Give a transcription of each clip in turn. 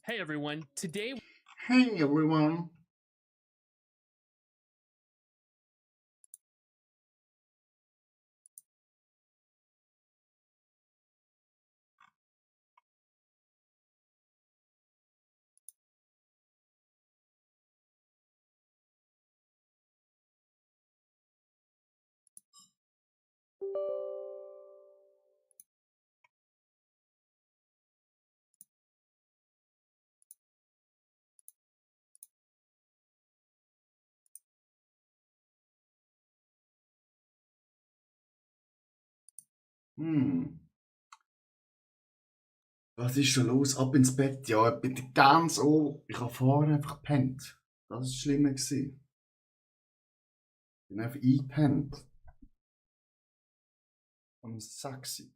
Hey everyone, today Hey everyone. Was ist schon los? Ab ins Bett. Ja, ich bin ganz oben. Ich habe vorher einfach gepennt. Das war schlimm. Ich bin einfach eingepennt. Am Sexy.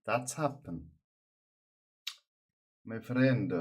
That's happened. Mein Freund.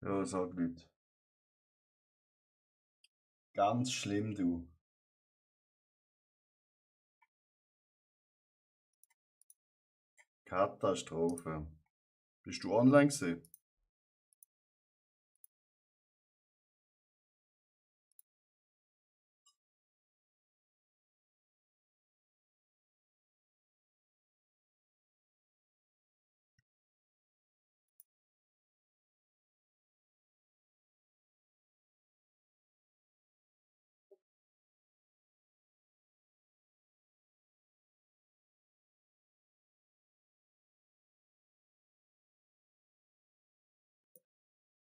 Ja, sag nicht. Ganz schlimm, du. Katastrophe. Bist du online gewesen?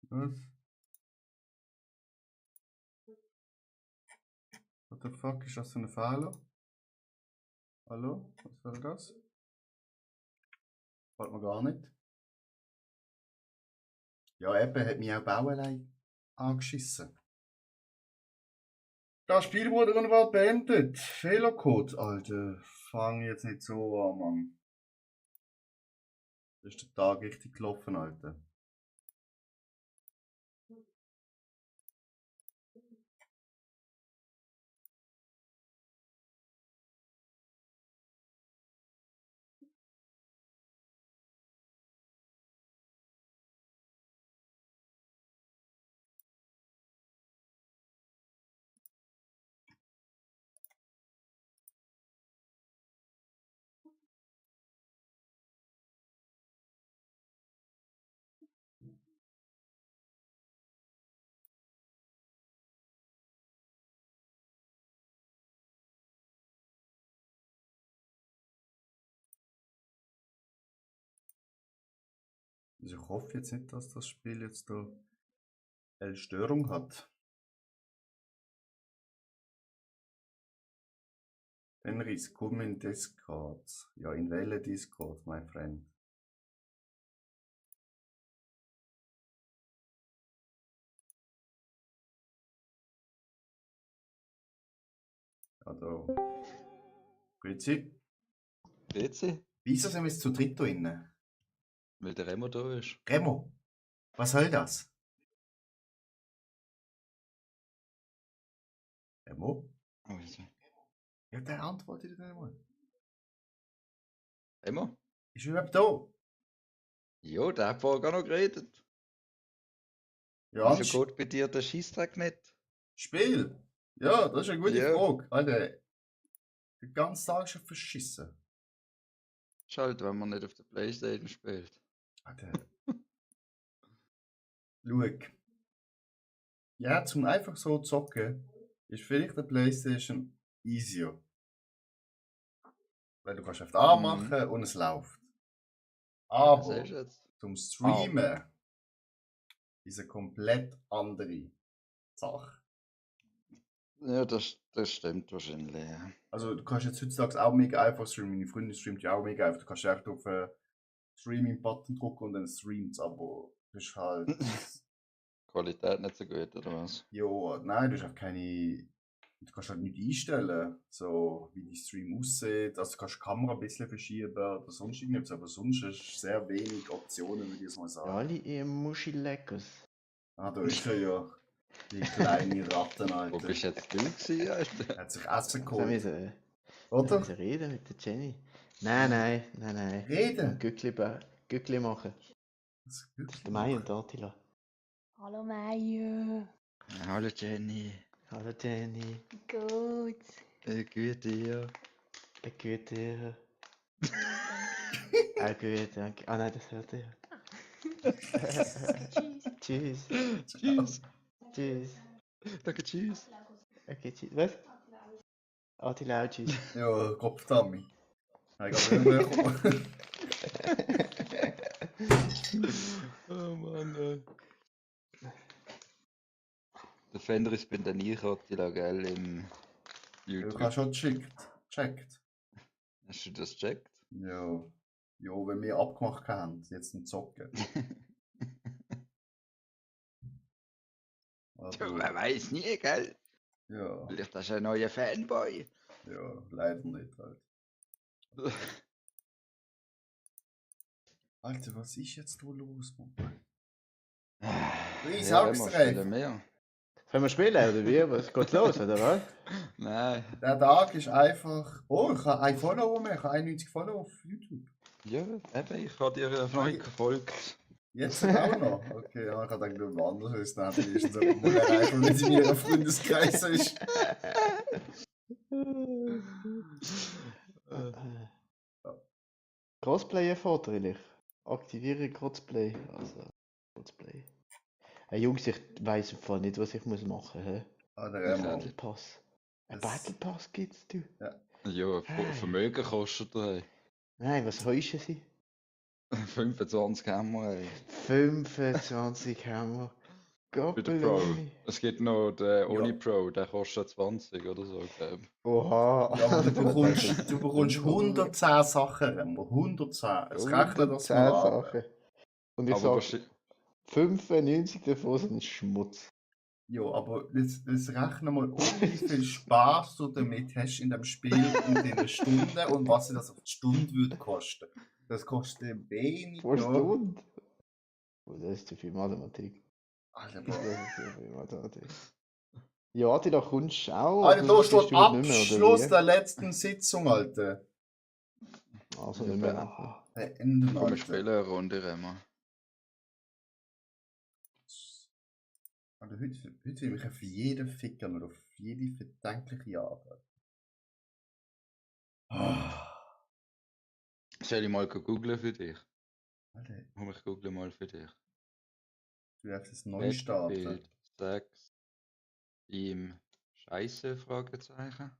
Was? What the fuck, ist das für ein Fehler? Hallo? Was war das? Hört man gar nicht. Ja, eben hat mich auch Bauerlei angeschissen. Das Spiel wurde irgendwann beendet. Fehlercode, Alter. Fang jetzt nicht so an, Mann. Da ist der Tag richtig gelaufen, Alter. Also ich hoffe jetzt nicht, dass das Spiel jetzt da eine Störung hat. Henrys, komm in Discord. Ja, in welche Discord, my friend? Also, Grüezi. Grüezi, Wieso sind wir jetzt zu dritt da drinnen? weil der Remo da ist. Remo, was soll das? Remo? Also, Ja, der antwortet nicht einmal. Remo? Ist er überhaupt da? Ja, der hat vorher gar noch geredet. Ja, Wieso geht bei dir der Scheissdreck nicht? Spiel? Ja, das ist eine gute Ja. Frage. Alter, den ganzen Tag schon verschissen. Ist halt, wenn man nicht auf der Playstation spielt. Alter. Schau. Ja, zum einfach so zocken, ist vielleicht der Playstation easier. Weil du kannst einfach anmachen und es läuft. Was Aber ist jetzt? Zum Streamen ist eine komplett andere Sache. Ja, das stimmt wahrscheinlich. Ja. Also du kannst jetzt heutzutage auch mega einfach streamen. Meine Freundin streamt ja auch mega einfach. Du kannst einfach auf einen Streaming-Button drücken und dann streamt aber das ist halt... Qualität nicht so gut, oder was? Ja, nein, du hast auch keine... Du kannst halt nicht einstellen, so wie die Stream aussieht. Also du kannst die Kamera ein bisschen verschieben oder sonst irgendwas, aber sonst hast du sehr wenig Optionen, würde ich jetzt mal sagen. Alle ihr Muschi-Leckers. Ah, da ist er ja. Die kleine Ratten, Wo Alter. bist du jetzt du gewesen, Alter? Er hat sich Essen Sollen geholt. wir Oder? so reden mit der Jenny? Nein. Reden? Gückli machen. Das Das ist der Mai und der Attila. Hallo Meijer. Hallo Jenny. Hallo Jenny. Gut. Gut dir. Gute. Gut, danke. Ah nein, das hört ihr. Tschüss. Tschüss. Tschüss. Tschüss. Danke, tschüss. Okay, tschüss. Was? Attila auch tschüss. Ja, Kopfdummy. Ich glaube, Oh Mann, ey. Der Fender ist bei den Attila, gell, im Du YouTube. hast schon checkt. Hast du das gecheckt? Ja. Ja, wenn wir abgemacht haben, jetzt zum Zocken. Ja, man weiß nie, gell? Ja, Vielleicht hast du einen neuen Fanboy. ja, leider nicht halt. Alter, was ist jetzt da los, Mann? Ich sag's dir einfach. Mehr. Sollen wir spielen oder wie? Was geht los, oder was? Nein. Der Tag ist einfach... Oh, ich habe ein Follower mehr, ich habe 91 Follower auf YouTube. Ja, eben, ich habe dir neu gefolgt. Jetzt auch noch? Okay, ja, ich habe gedacht, du anders ist, dann ist es jemand mal erreichen, wenn sie in ihrem Freundeskreis ist. Crossplay erforderlich. Aktiviere Crossplay. Also, Crossplay. Hey Jungs, ich weiss im Fall nicht, was ich machen muss. Hä? Ah, der Ja. Remo. Battle Pass. Ein Das- Battle Pass gibt's, du? Ja, Vermögen kostet er. Nein, was heuschen sie? 25 haben wir, ey. 25 haben wir. Für den Pro. Gottbelohni. Es gibt noch den Uni Pro, der kostet 20 oder so, glaube ich. Oha. Ja, aber du bekommst 110 Sachen, Remo. 110. Es rechnet das 10 mal an. Sachen. Und ich Aber sag, wahrscheinlich- 95 davon sind Schmutz. Ja, aber jetzt rechne mal um, wie viel Spaß du damit hast in dem Spiel in den Stunden und was dir das auf die Stunde würde kosten. Das kostet wenig. Vor ja. Stunde. Oh, das ist zu viel Mathematik. Alter, Das Bro. ist zu viel Mathematik. Ja, Adi, da kommst du auch. Alter, oder da bist steht du heute nicht mehr, Abschluss oder der letzten Sitzung, Alter. wie? Also nicht mehr. Enden, Komm, wir Alter. spielen eine Runde, Remo. Alter, heute will mich auf jeden Ficker nur auf jede verdenkliche Arbeit. Soll ich mal googlen für dich? Alter, Komm, ich google mal für dich. du darfst es neu starten. Battlefield 6 im Scheiße? Fragezeichen.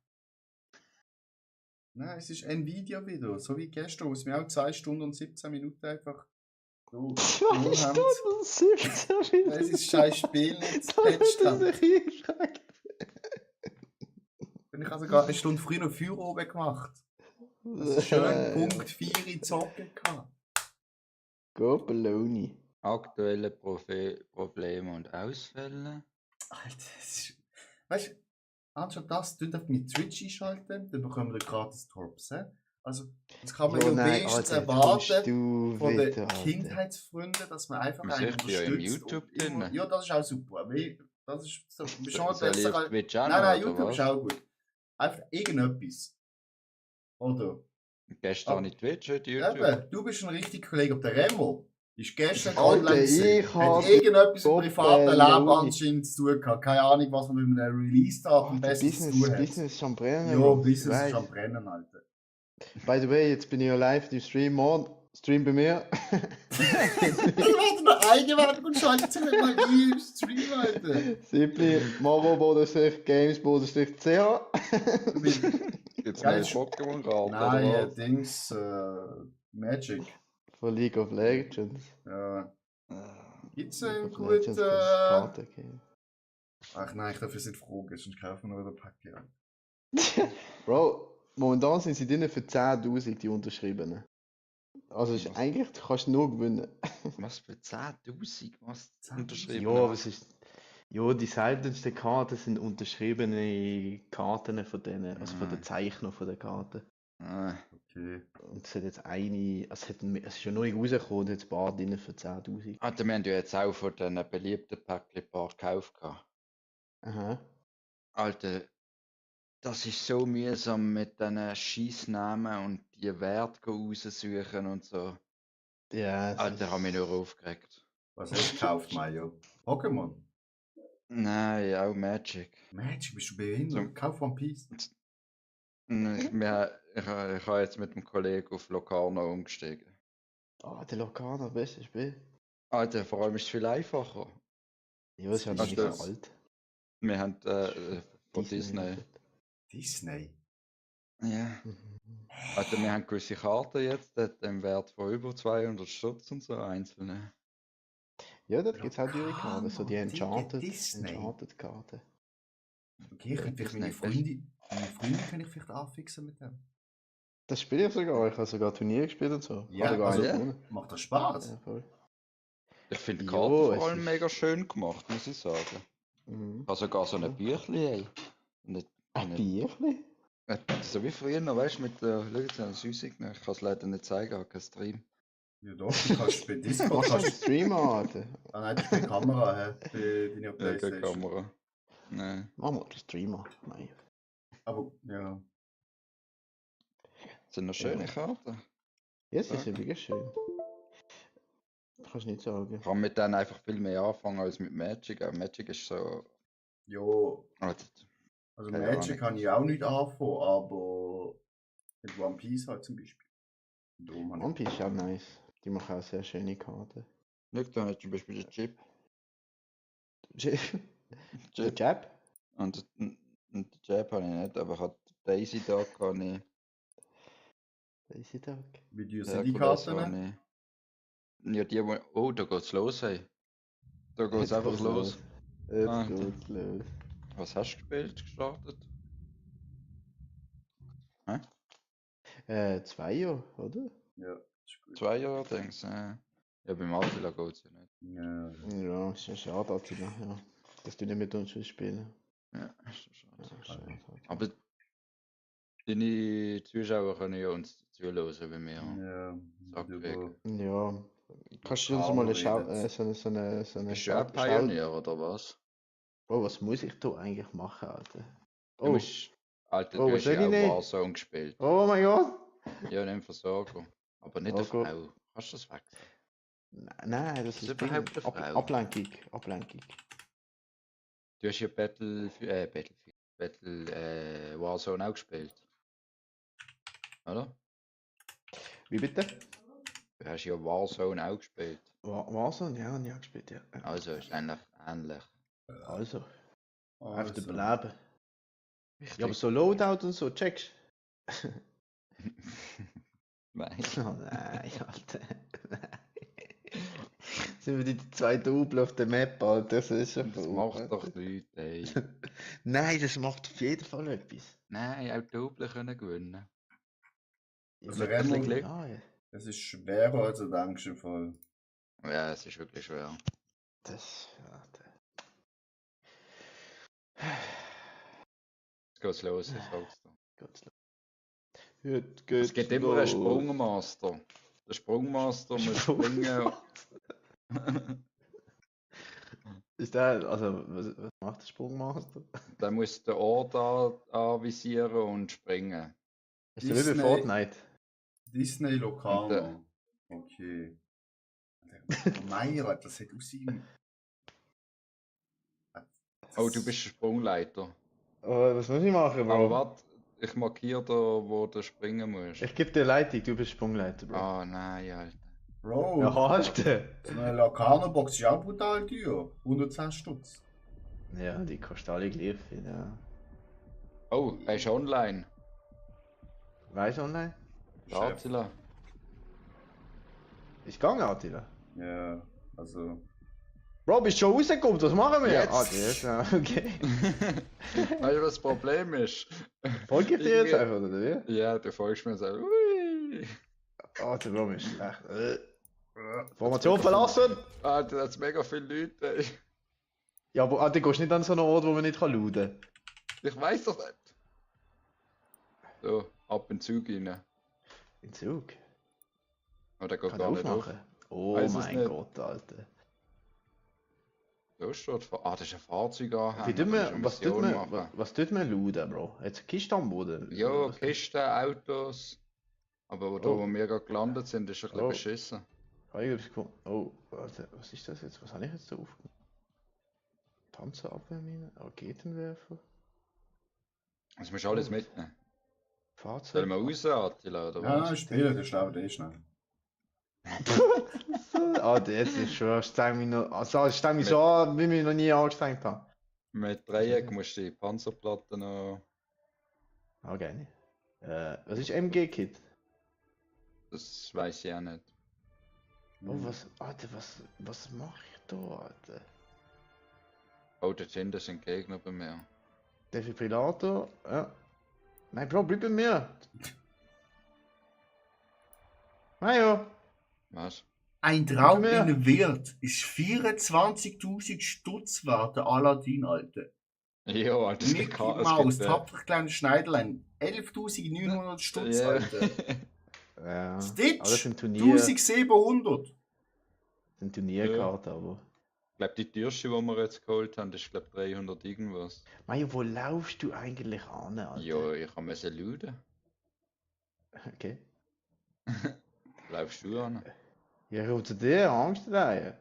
Nein, es ist Nvidia wieder, so wie gestern, wo es mir auch 2 Stunden und 17 Minuten einfach so 2 haben. Stunden 17 Minuten. Es ist scheiß Spiel nicht Da hat gepatcht er haben. sich eingeschränkt. Und ich habe sogar eine Stunde früher noch Feuer oben gemacht. Das ist schön Punkt 4 in Zocken gehabt. Gottbelohni. Aktuelle Probleme und Ausfälle. Alter, das ist... Weißt du, anstatt das, tun auf mit Twitch einschalten, dann bekommen wir gratis Torps. Also, das kann man ja wenigstens erwarten von den Kindheitsfreunden, dass man einfach Man einen sieht ja im unterstützt. YouTube und immer- drin. Ja, das ist auch super. Weil das ist so, schon Soll ich besser auf als... Twitch auch Nein, noch, oder YouTube ist was? auch gut. Einfach irgendetwas. Oder? Gestern nicht Twitch, heute YouTube. Eben, du bist ein richtiger Kollege. Aber der Remo ist gestern Alter, online gewesen. ich Hat hab irgendetwas im privaten Leben Doppeloni. anscheinend zu tun gehabt. Keine Ahnung, was man mit einem Release-Datum Der besser zu tun hat. Business schon brennen. Ja, Jungs, Business weiss. ist am Brennen, Alter. By the way, jetzt bin ich ja live im Stream. Morgen Stream bei mir. Ich werde noch eingewählt und schalte sich nicht mal ein im Stream, Alter. Simply maro-games.ch. Du bist... Gibt's Geil, neue ist- Pokémon-Karten, Nein, oder was? Dings, Magic. Von League of Legends. Ja. Gibt's einen League of Legends guten. kannst du Karten geben. Ach nein, ich darf es nicht fragen, sonst kaufen wir noch wieder Paket. Bro, momentan sind sie drin für 10.000 die unterschriebenen. Also ist Was? eigentlich, du kannst nur gewinnen. Was für 10.000? Was 10.000? unterschrieben? Ja, aber es ist. Ja, die seltensten Karten sind unterschriebene Karten von denen, also von den Zeichnern von der Karte. Okay. Und es hat jetzt eine, es ist ja neu rausgekommen, jetzt ein paar drin für 10.000. Alter, wir haben ja jetzt auch von diesen beliebten Päckchen ein paar gekauft. Gehabt. Aha. Alter, das ist so mühsam mit diesen Scheissnamen und die Werte raussuchen und so. Ja, es Alter, ist. habe mich nur aufgeregt. Was hast du gekauft, Mario? Pokémon? Nein, auch Magic. Magic, bist du behindert? Kauf One Piece. Ich habe jetzt mit dem Kollegen auf Locarno umgestiegen. Ah, der Lokana, bestes Spiel. Alter, vor allem ist es viel einfacher. Ja, es ist ja Was noch ist nicht das? so alt. Wir haben von Disney. Disney? Ja. Mhm. Alter, wir haben gewisse Karten jetzt, die hat einen Wert von über 200 Stutz und so einzelne. Ja, dort gibt es auch teure Karten, so die Lokana, Disney. Enchanted-Karten. Okay, ich könnte vielleicht meine Freunde kann ich vielleicht anfixen mit dem. Das spiele ich sogar, ich habe sogar Turnier gespielt und so. Ja, Habe sogar also- eins gewonnen. Macht das Spaß? Ja, voll. Ich finde die Jo, Karten vor es allem ist- mega schön gemacht, muss ich sagen. Mhm. Ich habe sogar so Ja. ein Büchlein, ey. Nicht, Ein nicht, Bierchen? so wie früher, weißt du, mit der. Schau jetzt an Süßig, ich kann es leider nicht zeigen, ich habe keinen Stream. Ja doch, du kannst bei Discord Machst du einen kannst... Stream an? Ah nein, das ist die Kamera, hä? Bei deiner Ja, keine Playstation. Kamera. Nein. Mach mal den Stream an. Nein. Aber, ja. Sind noch schöne Karten. Ja, es ist Okay. wirklich schön. Kannst du nicht sagen. Ich kann mit denen einfach viel mehr anfangen als mit Magic. Auch Magic ist so. Ja, Also, also Keine Magic Ahnung. kann ich auch nicht anfangen, aber mit One Piece halt zum Beispiel. Und darum habe One Piece ist auch nice. Die machen auch sehr schöne Karten. schau, da hat zum Beispiel den Chip. Der Chip. Jab? Und den Jab habe ich nicht, aber ich habe Daisy da, kann ich. Daisy Duck. Wie teuer sind die Herkules Karten? habe ich. Ja, die, wo. Oh, da geht's los, hey. Da geht's einfach los. Jetzt Alter. geht's los. Was hast du gespielt, gestartet? 2 Jahre, oder? Ja, ist gut. 2 Jahre, denkst du? Ja, beim Attila geht's ja nicht. Ja. Ja, ist ja schade, Attila, ja. Dass du nicht mit uns willst spielen. Ja, ist schon schade. Ja, schade. Aber deine Zuschauer können ja uns zuhören, wenn wir Ja. Sack über- kriegen. Ja. Kannst du uns Carlo mal eine redet. so eine Bist du auch Pioneer oder was? Oh, was muss ich da eigentlich machen, Alter? Du Oh, musst, Alter, Oh, du was hast soll ja ich auch nicht? Warzone gespielt. oh mein Gott! Ja, nimm Versorgung. Aber nicht Ja, eine gut. Frau. Kannst du das wechseln? Nein, das Ist ist überhaupt Ding. eine Frau? Ablenkung. Ablenkung. Du hast ja Warzone auch gespielt. Oder? Wie bitte? Du hast ja Warzone auch gespielt. Warzone? Ja, nie gespielt, ja. Also ist eigentlich ähnlich. Also, auf Also, Überleben. Richtig. Ja, aber so Loadout und so, checkst Nein. Oh nein, Alter. Sind wir die 2 Double auf der Map, Alter? Das ist schon Das voll, macht Alter. doch nichts, ey. Nein, das macht auf jeden Fall etwas. Nein, auch Double können gewinnen. Also Mit ein bisschen Remo- Glück. Ja, ja. es ist schwerer als du denkst im Fall. Ja, es ist wirklich schwer. Das, Alter. Jetzt geht's los, ich sag's dir. Geht's los. Heute geht's Es gibt immer einen los. Sprungmaster. Der Sprungmaster muss springen. Ist der, also, was macht der Sprungmaster? Der muss den Ort anvisieren und springen. Ist der wie bei Disney- Fortnite? Disney Locarno. Okay. Der Meier, das hat aus ihm. Oh, du bist der Sprungleiter. Oh, was muss ich machen, Bro? Aber warte, ich markiere da, wo du springen musst. Ich gebe dir Leitung, du bist Sprungleiter, Bro. Ah, nein, Alter. Bro, Ja, Alter! so eine Locarno-Box ist auch brutal teuer. 110 Stutz. Ja, die kostet alle gleich viel, ja. Oh, er ist online. Weißt du online? Der Attila. Ist gegangen, Attila? Ja, also. Bro, bist du schon rausgekommen? Was machen wir? Jetzt. Ah, jetzt, okay. Weißt du, was das Problem ist? Folge ich dir jetzt Irgendwie- einfach, oder wie? Ja, du folgst mir so. Ui. Alter, Bro, ist schlecht. Formation verlassen! Alter, da hat's mega viele Leute. Ey. Ja, aber du gehst nicht an so einen Ort, wo man nicht looten kann. Ich weiß doch nicht. So, ab in den Zug rein. In den Zug. Aber der geht Kann gar er nicht auf. aufmachen? Oh Weiß es mein nicht. Gott, Alter. Da steht, das ist ein Fahrzeug Wie tut man, was tut man looten, Bro? Jetzt eine Kiste am Boden? Ja, Was- Kisten, Autos. Aber wo, da, Oh. wo wir gerade gelandet sind, ist ein bisschen Oh. beschissen. Habe ich etwas gefunden? Oh, warte, was ist das jetzt? Was habe ich jetzt da aufgenommen? Panzerabwehrmine, Raketenwerfer, Das musst du alles mitnehmen. Sollen Fahrzeug. wir raus, Attila, oder Ja, was? spielen, der schnell, der ist schnell. Ah, jetzt ist schon, stell mich noch, also stell mich so an, wie ich mich noch nie angestrengt habe. Mit Dreieck musst du die Panzerplatte noch. Ah, geil. Was ist MG-Kit? Das weiß ich auch nicht. Oh, Alter, was mache ich da, Alter? Oh, dort hinten sind Gegner bei mir. Defibrillator, ja. Nein, Bro, bleib bei mir. Mario, Was? Ein Traum Mehr. in Wirt ist 24.000 Stutz wert, der Aladdin, Alter. Ja, Alter, es Mickey gibt Maus, tapfer kleines Schneiderlein. 11.900 Stutz, Ja. Alter. ja. Aber das Stitch, sind 1700. Turnierkarten, aber. Ich glaube, die teuerste, die wir jetzt geholt haben, ist glaube 300 irgendwas. Mario, wo laufst du eigentlich an, Alter? Ja, ich kann müssen looten. Okay. Laufst du an? Ja, ich komme zu dir, Angst rein.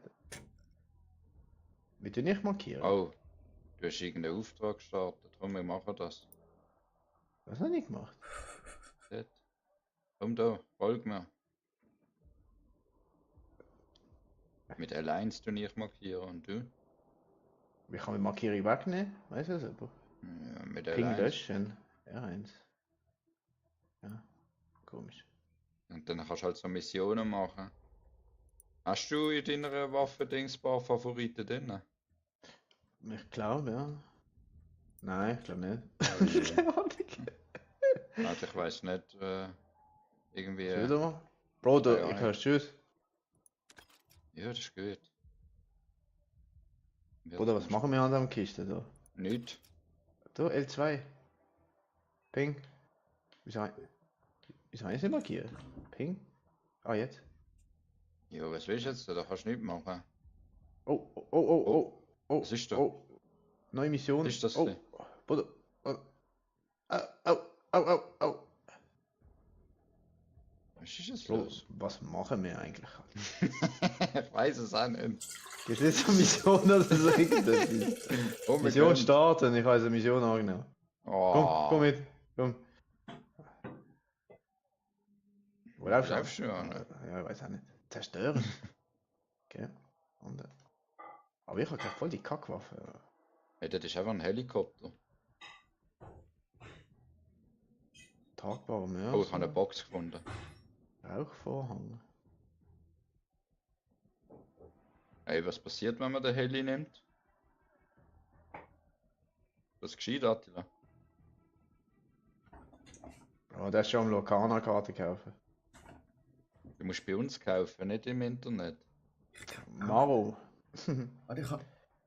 Wie tue ich markieren? Oh, du hast irgendeinen Auftrag gestartet. Komm, wir machen das. Was habe ich gemacht? Dort. Komm da, folg mir. Mit L1 tue ich markieren und du? Wie kann ich Markierung wegnehmen? Weißt du das aber? Ja, mit Ping L1. löschen. R1. Ja, komisch. Und dann kannst du halt so Missionen machen. Hast du in deiner Waffendingsbar Favoriten drin? Ich glaube, ja. Nein, ich glaube nicht. je. Keine Ahnung. Also ich weiß nicht, irgendwie. Schon wieder mal? Bro, Ja, ich ja. höre Tschüss. Ja, das ist gut. Bruder, was machen wir an der Kiste da? Nicht. Da, L2. Ping. Wieso habe ich es nicht markiert? Ping. Ah, jetzt. Ja, was willst du jetzt? Da kannst du nicht machen. Oh, oh, oh, oh, oh. Oh, Was ist da? Oh. Neue Mission. Was ist das Oh, denn? Bruder. Oh. Au, au, au, au, au. Was ist jetzt Bro, los? was machen wir eigentlich? Ich weiß es auch nicht. Gibt es jetzt eine Mission oder so irgendetwas? Oh, wir Mission können- starten, ich habe eine Mission angenommen. Oh. Komm mit, komm. Wo läufst Läufst du an? Ja, ich weiß auch nicht. Zerstören. Okay. Und, aber ich habe gerade voll die Kackwaffe. Hey, das ist einfach ein Helikopter. Tragbare Mörser. Oh, ich habe eine Box gefunden. Rauchvorhang. Hey, was passiert, wenn man den Heli nimmt? Das geschieht, Attila. Oh, das ist schon am Lokana-Karte kaufen. Du musst bei uns kaufen, nicht im Internet. Maro.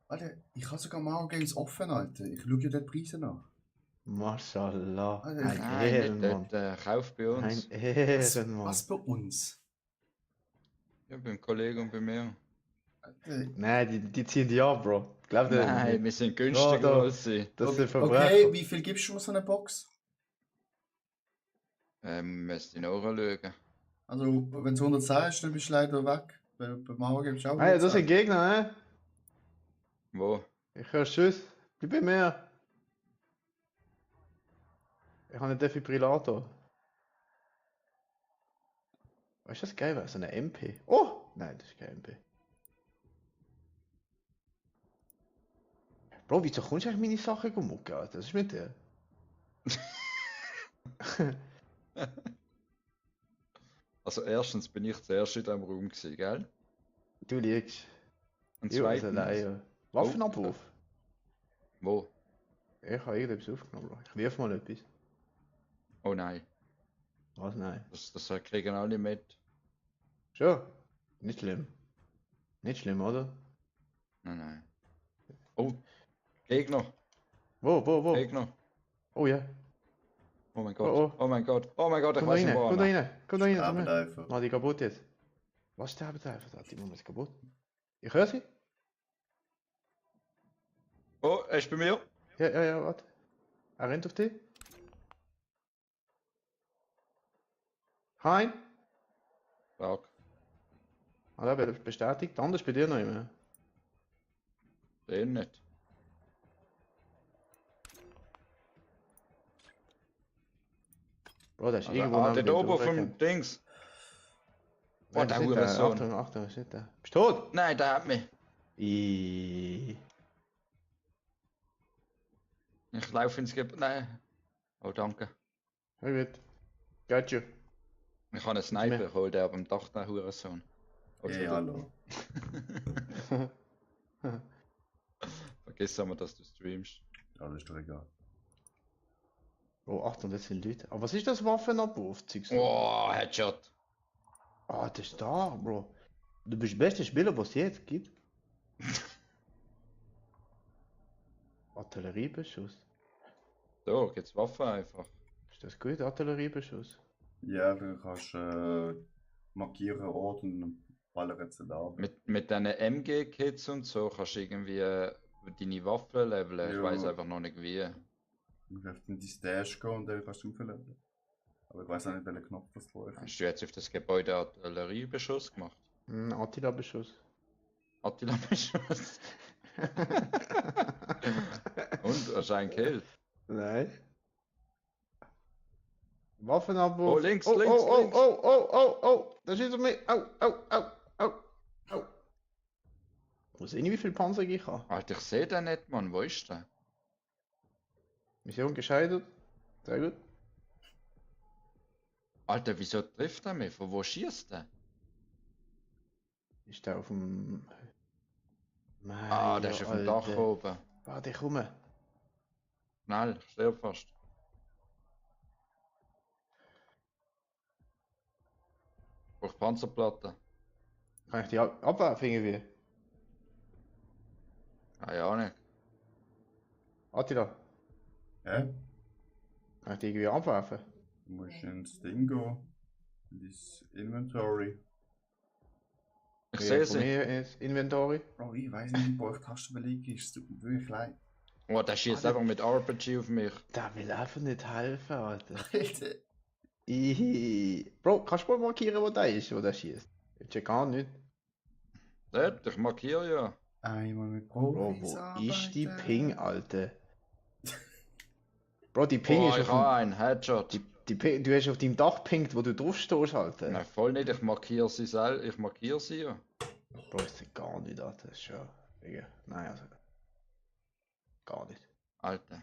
Alter, ich habe sogar Mario Games offen, Alter. Ich schaue ja dort die Preise nach. Mashallah. Alter, Ein Nein, nicht Ehrenmann. dort. Kauf bei uns. Ein Ehrenmann. Was bei uns? Ja, beim Kollegen und bei mir. Alter, Nein, die ziehen die ab, Bro. Glaub dir das Nein, nicht. wir sind günstiger da. als sie. Das sind okay, Verbrecher. wie viel gibst du mir so eine Box? Müsst ihr nachschauen. Also, wenn es 110 ist, dann bist du leider weg. Bei Mario Games auch Hey, das 110. sind Gegner, ne? Wo? Ich höre Tschüss. Bleib bei mir. Ich habe einen Defibrillator. Weißt du, das geil wäre? So eine MP. Oh! Nein, das ist kein MP. Bro, wieso kommst du eigentlich meine Sachen mucken, Alter? Das ist mit dir. Also erstens bin ich zuerst in diesem Raum gewesen, gell? Du liegst. Und Ja, also zweitens... allein, ja. Waffenabruf. Wo? Ich habe irgendetwas aufgenommen. Ich wirf mal etwas. Oh nein, Was? Nein. das kriegen alle mit. Schon? Nicht schlimm. Nicht schlimm, oder? Nein. Oh, Gegner, Wo? Gegner. Oh ja. Oh mein Oh, Gott, oh. oh mein Gott, oh mein Gott, ich Komm da weiß nicht rein, wo. komm da rein, komm da rein. Sterben Komm her. einfach. Mach die kaputt jetzt. Was sterben einfach da? Die Mama ist kaputt. Ich höre sie. Oh, er ist bei mir. Ja, warte. Er rennt auf dich. Hein. Stark. Ah, da wird bestätigt. Der andere ist bei dir noch immer. Den nicht. Bro, der ist Also, irgendwo der neben da dir oben vom durchgekommen. Dings. Nein, Oh, das der ist nicht der. Hurensohn. Achtung, das ist nicht der. Bist du tot? Nein, der hat mich. Ich laufe ins Gebäude. Nein. Oh, danke. gut. Got you. Ich habe einen Sniper geholt, der am Dach der Hurensohn. Oh, Hey, Entschuldigung. hallo. Vergiss einmal, dass du streamst. Ja, das ist doch egal. Oh, Achtung, das sind Leute. Aber was ist das Waffenabruf-Zeugs? Oh, Headshot. Ah, das ist da, Bro. Du bist der beste Spieler, was es jetzt gibt. Artilleriebeschuss. So, geht's Waffen einfach. Ist das gut, Artilleriebeschuss? Ja, dann kannst du markieren Ort und ballern jetzt da ab. Mit diesen MG-Kits und so kannst du irgendwie deine Waffen leveln. Ich Ja. weiß einfach noch nicht wie. Du kannst in die Stash gehen und dann kannst du aufladen. Aber ich weiß auch nicht, welchen Knopf das braucht. Hast du jetzt auf das Gebäude Artilleriebeschuss gemacht? Attila-Beschuss. Attila-Beschuss? Und? Hast du einen Kill? Nein. Waffenabruf. Oh, links, oh, links, oh, links. Oh, da schießt er mich. Au. Ich muss sehen, wie viel Panzer ich habe. Alter, ich sehe den nicht, Mann. Wo ist der? Mission gescheitert. Sehr gut. Alter, wieso trifft er mich? Von wo schießt der? Ist der auf dem... Ah, der ist auf dem Dach oben. Warte, ich komme. Schnell, ich sterb fast. Ich brauche Panzerplatte. Kann ich die abwerfen irgendwie? Ah ja, nicht. Attila, Hä? kann ich die irgendwie abwerfen? Du musst ins Ding gehen. In das Inventory. Ich sehe Von sie. mir ins Inventory. Bro, ich weiß nicht, wo ich Tastenbelegung ist. Es tut mir wirklich leid. Oh, der schießt einfach mit RPG auf mich. Der will einfach nicht helfen, Alter. Alter. Ihi. Bro, kannst du mal markieren, wo der ist, wo der schießt? Ich check gar nicht. Dort, ich markiere ja. Einmal mit Bro, Profis wo ist die arbeiten. Ping, Alter? Bro, die Ping Oh, ist ich auf habe einen Headshot. die Ping, du hast auf deinem Dach pinkt, wo du drauf stehst, Alter. Nein, voll nicht. Ich markiere sie selbst. Ich markiere sie ja. Bro, ist das gar nicht, Alter. Das ist schon... Nein, also... Gar nicht. Alter.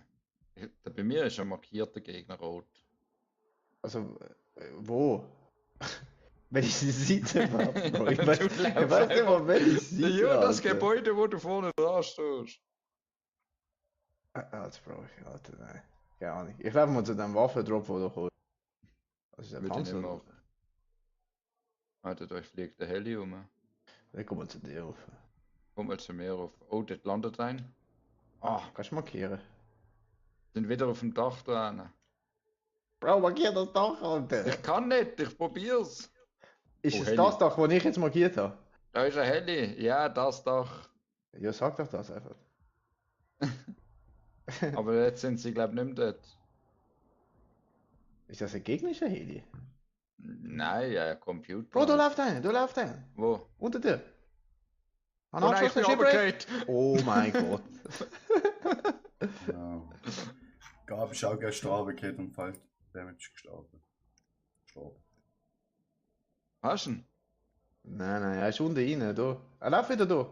Bei mir ist ein markierter Gegner rot. Also, wo? Welche Seite war, Bro? Ich Du weiß, läufst ich weiß nicht mal, welche Seite. Ja, das Alter. Gebäude, wo du vorne dran stehst. Alter, Bro, Alter, nein. Keine Ahnung. Ich laufe mal zu dem Waffendrop, wo du holst. Was ist der Würde ich nicht Panzer? machen. Alter, da fliegt der Heli um. Dann kommen wir zu dir rauf. Komm mal zu mir auf. Oh, dort landet ein. Ah, Kannst du markieren? sind wieder auf dem Dach dran. Bro, markier das Dach, Alter! Ich kann nicht, ich probier's. Ist Oh, es Heli. das Dach, das ich jetzt markiert habe? Da ist ein Heli. Ja, das Dach. Ja, sag doch das einfach. Aber jetzt sind sie, glaube ich, nicht mehr dort. Ist das ein gegnerischer Heli? Nein, ja, Computer. Bro, da läuft einer. Wo? Unter dir. An Oh nein, ich bin runtergefallen. Oh mein Gott. Genau. Gab ist auch gestern Abend gehabt und Fall Damage gestorben. Hast du ihn? Nein, er ist unten rein, da. Er läuft wieder da.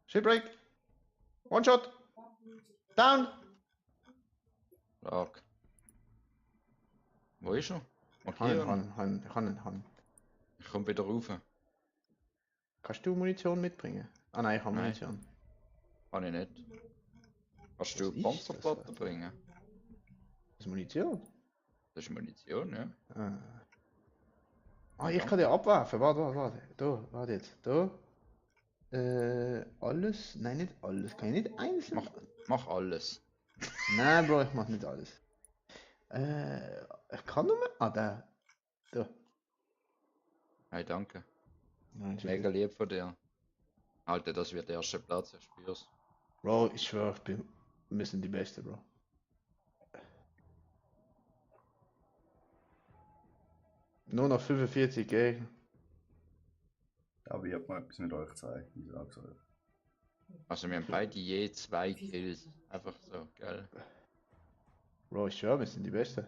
Shipwreck. One shot. Down. Stark. Wo ist er? Han, Markieren. Han. Ich komm wieder rauf. Kannst du Munition mitbringen? Ah nein, ich habe Nein. Munition. Kann ich nicht. Kannst Was du ist Panzerplatten das? bringen? Das ist Munition? Das ist Munition, ja. Ah, ich kann dir abwerfen. Warte. Da, warte jetzt. Da. Alles? Nein, nicht alles. Kann ich nicht einzeln? Mach alles. Nein, Bro, ich mach nicht alles. Ich kann nur. Ah, da. Hey, danke. Nein, ist Mega okay. lieb von dir. Alter, das wird der erste Platz, ich spür's. Bro, ich schwör, wir sind die Beste, Bro. Nur noch 45 Gegner. Aber ich hab mal etwas mit euch zeigen, wie gesagt soll. Also wir haben beide je 2 Kills. Einfach so, gell? Bro, ich schwör, wir sind die Beste.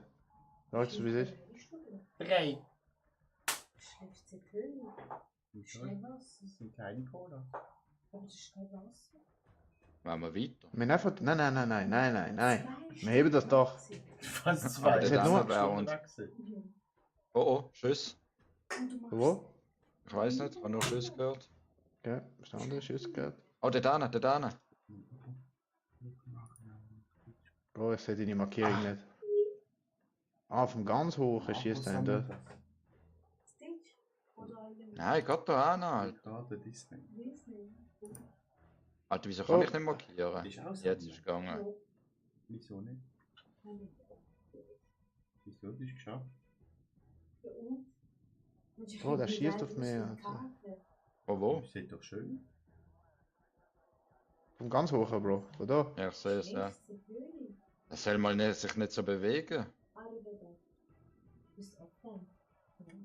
Sagst du, wie es ist? 3. Schläft sie König? Schnell Wasser. Das sind keine Cola. Aber das ist kein Wasser. Machen wir weiter. Wir haben einfach. Nein. Wir heben das doch. Fast Aber 2. der hat nur- Oh, Schuss. Wo? Ich weiß nicht, ich habe nur Schuss gehört. Okay, ist der andere Schuss gehört. Oh, der da. Bro, ich sehe deine Markierung nicht. Ah, vom ganz hoch schießt einer da. Stitch? Oder eine Nein, geht da an, Alter. Da, der Disney. Disney? Alter, wieso kann Oh. ich nicht markieren? Ist auch so. Jetzt ist gegangen. Wieso nicht? Wieso? Das ist geschafft. Oh, der schießt auf mich, Alter. Oh, wo? Das sieht doch schön. Vom ganz hoch, Bro. Von da. Ja, ich sehe es, ja. Er soll mal nicht, sich nicht so bewegen.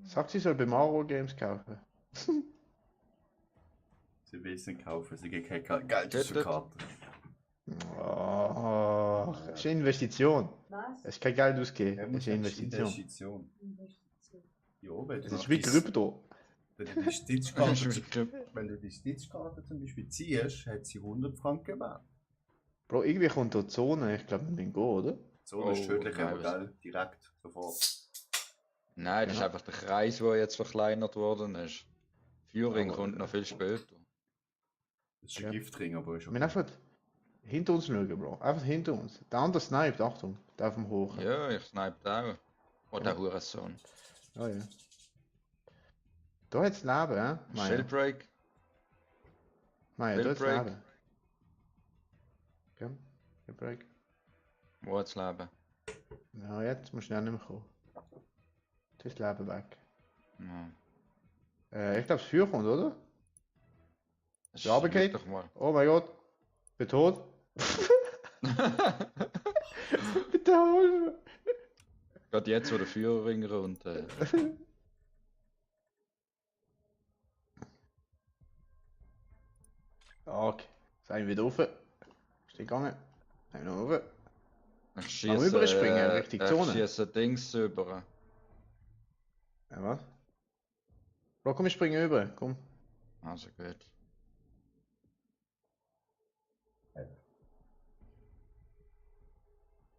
Sag, sie soll bei Maro Games kaufen. Sie will es nicht kaufen, sie gibt kein Geld für Bitte? Karten. Oh, das ist eine Investition. Was? Es ist kein Geld ausgeben. Ja, Es ist eine Investition. Ja, wenn du Das ist wie Krypto. Wenn du die Stitchkarte zum Beispiel ziehst, hat sie 100 Franken wert. Bro, irgendwie kommt da Zone. Ich glaube, wir müssen gehen, oder? So, das ist Oh, tödlich, nein, aber was- gell, direkt, sofort. Nein, das ist Ja. einfach der Kreis, der jetzt verkleinert worden ist. Führing Aber- kommt noch viel später. Das ist ein Ja. Giftring, aber ist Wir müssen einfach hinter uns schauen, Bro. Einfach hinter uns. Der andere sniped, Achtung. Der auf dem Hoch. Ja, ich snipe auch. Oh, der Hurensohn. Oh ja. Da hat's Leben, hä? Meier. Shellbreak. Meier, da hat's Shellbreak. Leben. Komm, Shellbreak. Wo hat's Leben? Ja, jetzt musst du nicht mehr kommen. Das ist das Leben weg. Ja. Ich glaube, das Feuer kommt, oder? Das Ja, aber geht. doch mal. Oh mein Gott. Bin tot. Bitte hol mich. Gerade jetzt, wo der Führerring runter. Okay. Sind wir wieder rauf. Ist gegangen. Sind wir noch rauf. Ich Kann man überspringen, Richtung Zone? Ich schieße Dings über. Ja, was? Bro, komm, ich springe über. Komm. Also gut.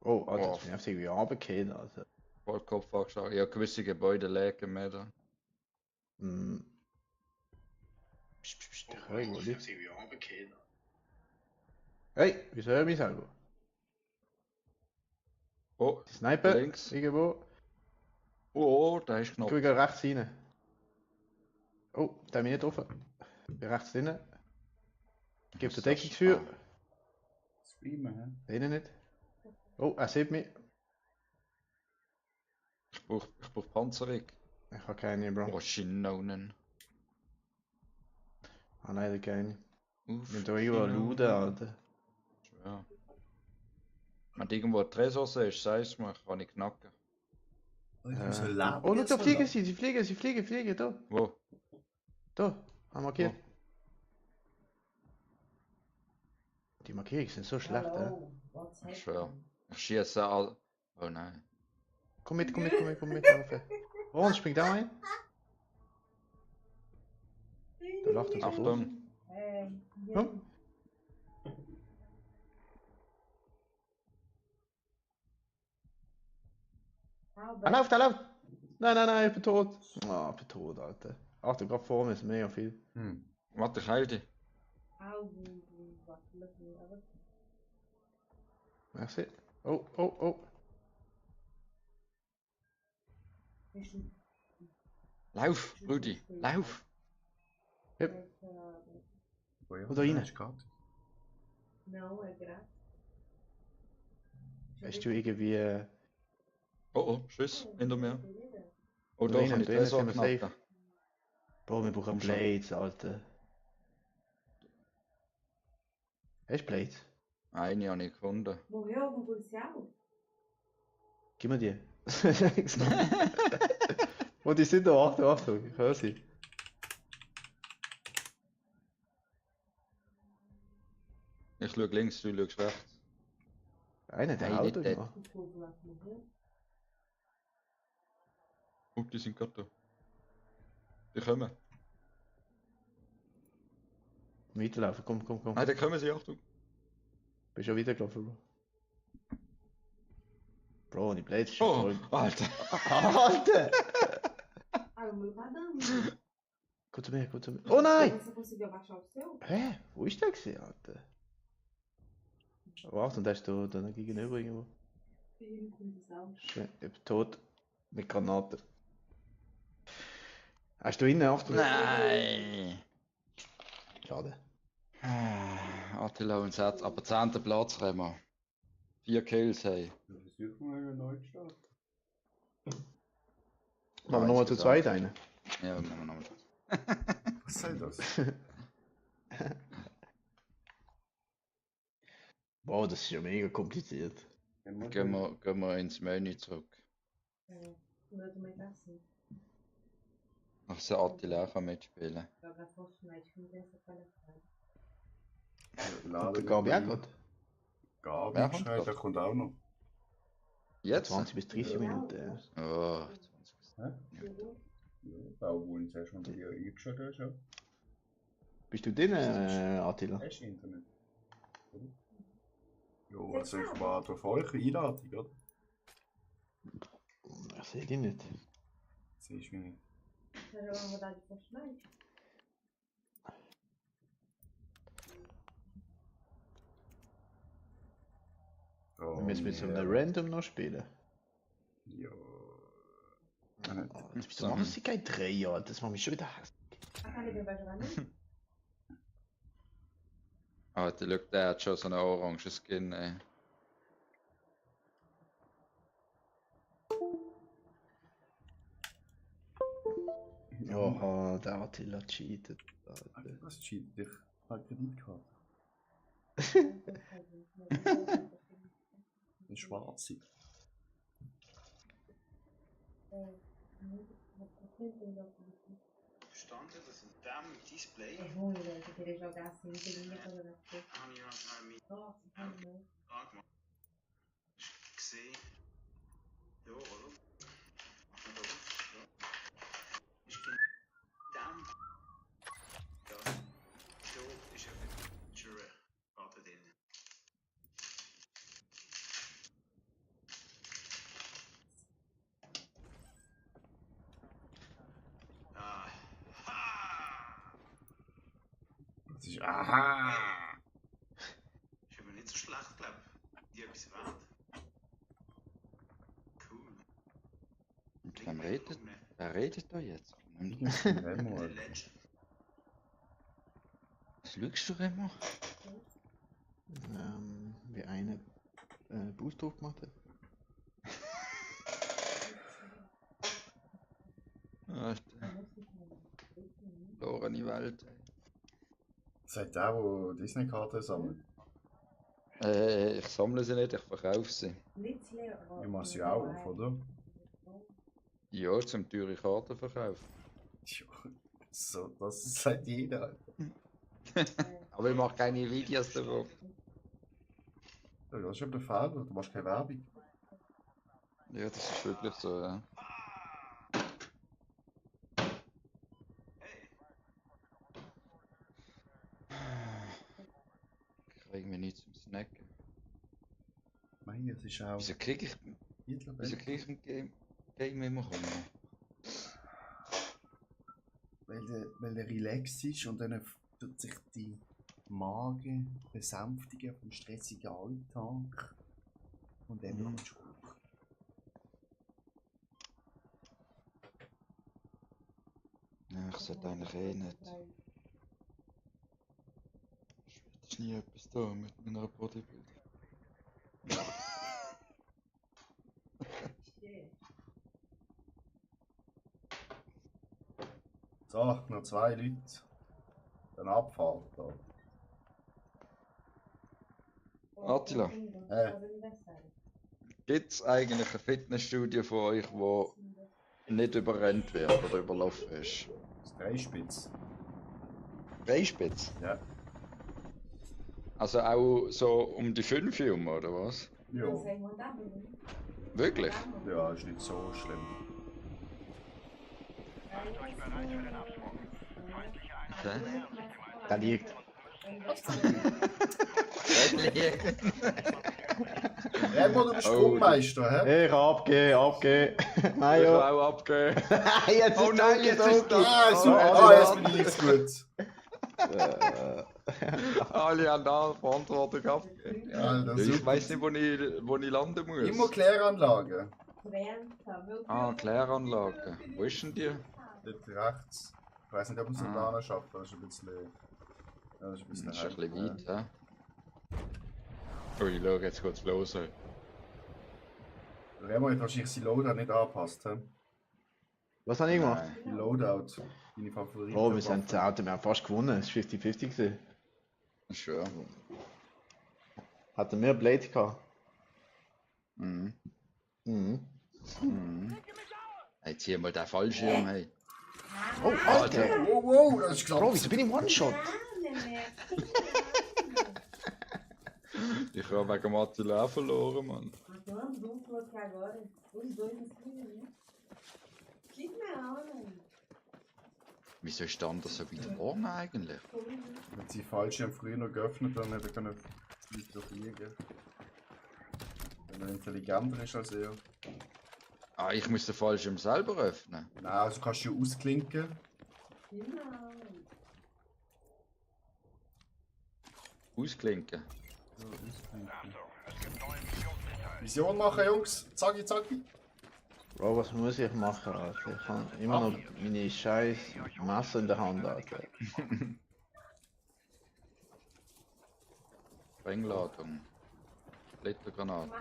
Oh, Alter, Oh. jetzt bin ich einfach irgendwie runtergefallen, Alter. Vollkopf angeschlagen. Ja, gewisse Gebäude legen mehr da. Hm. Psst, ich höre irgendwo nicht. Hey, wieso höre ich mich selber? Oh, Die Sniper, links. irgendwo. Oh, da ist Ich Knopf. gehe gerade rechts rein. Oh, da bin ich nicht offen. Ich bin rechts drin. Ich gebe Was den ist das? Deckungsfeuer. Streamen, hä? Innen nicht. Oh, er sieht mich. Ich brauch Panzerung. Ich habe keine, Bro. Oh, Schinonen. Ah, leider keine. Uff, Ich bin da irgendwo looten, Alter. Ja. Wenn du irgendwo ein Tresor ist, sag's mir, kann ich knacken. Ich muss ein Leben Oh, jetzt schau, da fliegen verlassen. sie fliegen, da. Wo? Da, haben markiert. Die Markierungen sind so schlecht, hä? Ich schwör. Ich schieße all. Oh nein. Komm mit, laufen. Oh, und springt da ein. Da lacht uns auf. Achtung. Komm. Er läuft, er läuft! Nein, nein, nein, ich bin tot. Ah, ich bin tot, Alter. Achtung, gerade vor mir ist mega viel. Warte, ich heil dich. Au, warte, lass mich aber. Merci. Oh, oh, oh. Bist du Lauf, Rudi, lauf. Yep. Oh ja, Wo da rein? ist gratis. Não, é grátis. Hast du irgendwie... Oh oh, Schuss, hinter mir. Oh, da Drinnen, kann ich drinnen Tresor sind wir safe. knacken. Bro, wir brauchen Komm schon. Blades, Alter. Hast du Blades? Eine habe ich gefunden. Morreu algum policial? Gib mir die. Oh, die sind da. Achtung, Achtung. Ich höre sie. Ich schaue links, du schaust rechts. Einer, der Nein, Auto nicht gemacht. O povo lá que morreu? Oh, die sind gerade da. Die kommen. Weiterlaufen, komm, komm, komm. Nein, da kommen sie, Achtung. Bist schon wieder gelaufen, Bro. Bro, die Blades ist Oh, voll. Alter. Alter! Ah, o meu tá dando. Komm zu mir, komm zu mir. Oh nein! Você conseguiu abaixar o seu? Hä? Wo ist der gewesen, Alter? Oh, Achtung, der ist da gegenüber irgendwo. Pedindo condição. Schön, ich bin tot. Mit Granaten. Hast du innen? Achtung. Nein. Schade. Attila und Satz, aber 10. Platz haben wir. 4 Kills, hey. Wir versuchen mal einen neuen Start. Machen wir nochmal zu zweit einen. Ja, machen wir nochmal. Was soll das? Wow, das ist ja mega kompliziert. Gehen wir ins Menü zurück. O meu também tá assim. Ach so, Attila auch kann mitspielen. Joga Fortnite, não tem essa palhaçada. Und der Gabi auch gerade. Gabi Wer kommt geschneit, der grad? kommt auch noch. Jetzt? 20 bis 30 Minuten. Ja. Oh, 20. Chegou? Ja, da wo ich zuerst mal hier eingeschaltet habe. Bist du drin, Attila? Hast du Internet? Oder? Ja, also ich warte auf eure Einladung, oder? Ich sehe die nicht. Siehst du mich nicht? Você joga uma rodada de Fortnite? Wir müssen mit so einem Random noch spielen. Ja. Oh, wieso machen sie keine 3, ja? Das macht mich schon wieder hässlich. A Kaliber vai jogar não? Alter, schau, der hat schon so einen orangen Skin. Oha, der Attila cheatet. Alter. Was cheatet dich? Eine Kreditkarte. Eine schwarze. Verstanden, dass in diesem Display É ruim, né? Você querer jogar assim, não tem ninguém pra jogar com você. habe ich ja meine Nossa, faz não. Frage gemacht. Gesehen. Ja, oder? Mach mal da auf. Ja. Ich finde, dem. Ja. Da ist eben schon Karte drin. Ah. Ha! Das ist. Aha! Ist aber nicht so schlecht, glaube ich. Die etwas wert. Cool. Und wer redet da jetzt? Remo, Der letzte. Was schaust du, Remo? Wie eine Boost drauf gemacht hat. Alter, verlorene Welt. Sagt der, der Disney-Karten sammelt. Ich sammle sie nicht, ich verkaufe sie. Nicht leer. Du machst sie auch auf, oder? Ja, zum teure Karten verkaufen. Ja, so, das sagt jeder. Aber ich mache keine Videos davon. Ja, das ist eben der Fehler, du machst keine Werbung. Ja, das ist wirklich so, ja. Kriegen wir nichts zum Snacken. Nein, es ist auch. Wieso krieg ich im Game Game immer kommen. Weil der relax ist und dann tut sich die Magen besänftigen vom stressigen Alltag. Und dann kommst du hoch. Ja, ich sollte eigentlich eh nicht. Ich werde nie etwas da mit meiner Bodybuilding. So, noch 2 Leute. Dann Abfahrt da. Attila. Gibt es eigentlich ein Fitnessstudio von euch, wo nicht überrennt wird oder überlaufen ist? Das ist Dreispitz. Dreispitz? Ja. Also auch so um die 5 herum, oder was? Ja. Wirklich? Ja, ist nicht so schlimm. Okay. Da liegt. Remo, du bist Sprungmeister, hä? Ich abgehen. Ich Nein, will ja. auch abgehen. Jetzt Oh ist nein, Doki, jetzt ist Doki. Jetzt bin ich jetzt gut. Alle haben da Verantwortung abgegeben. Alter, Ja, ich super. weiß nicht, wo ich landen muss. Immer Kläranlage. Ah, Kläranlage. Wo ist denn die? Dort rechts. Ich weiß nicht, ob man es da schafft, das ist ein bisschen. Ja, das ist ein bisschen Das ist ein bisschen weit, hä? Ui, schau, jetzt geht's los. Ey. Remo hat wahrscheinlich sein Loadout nicht angepasst, hä? Was habe ich gemacht? Nein. Die Loadout. Deine Favoriten. Oh, wir sind 10 Auto, wir haben fast gewonnen. Es war 50-50 gewesen. Ich schwör. Hatten wir Blade gehabt? Mhm. Mhm. Mhm. Hey, zieh mal den Fallschirm, hey. Oh, Alter! Wow, das ist Bro, klar. wieso bin ich im One-Shot? Ich habe wegen Attila auch verloren, Mann. Wieso stand das so weit vorne eigentlich? Wenn sie Fallschirm früher noch geöffnet dann hätte er können weiter fliegen. Wenn er intelligenter ist als er. Ah, ich muss den Fallschirm selber öffnen. Nein, also kannst du ausklinken. Ausklinken. So, ausklinken. Vision machen, Jungs. Zacki, zacki. Bro, was muss ich machen, Alter? Ich habe immer noch meine scheiß Messer in der Hand, Alter. Sprengladung. Blättergranate.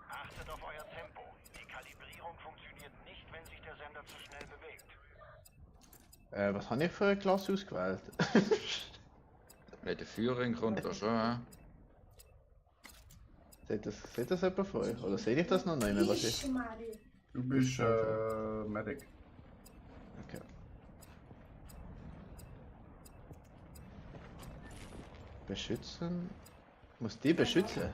Achtet auf euer Tempo. Die Kalibrierung funktioniert nicht, wenn sich der Sender zu schnell bewegt. Was habe ich für eine Klasse ausgewählt? Wenn der Führerin kommt da schon, hä? Seht das jemand von euch? Oder sehe ich das noch nicht mehr, was ich... Du bist Medic. Okay. Beschützen? Ich muss die beschützen?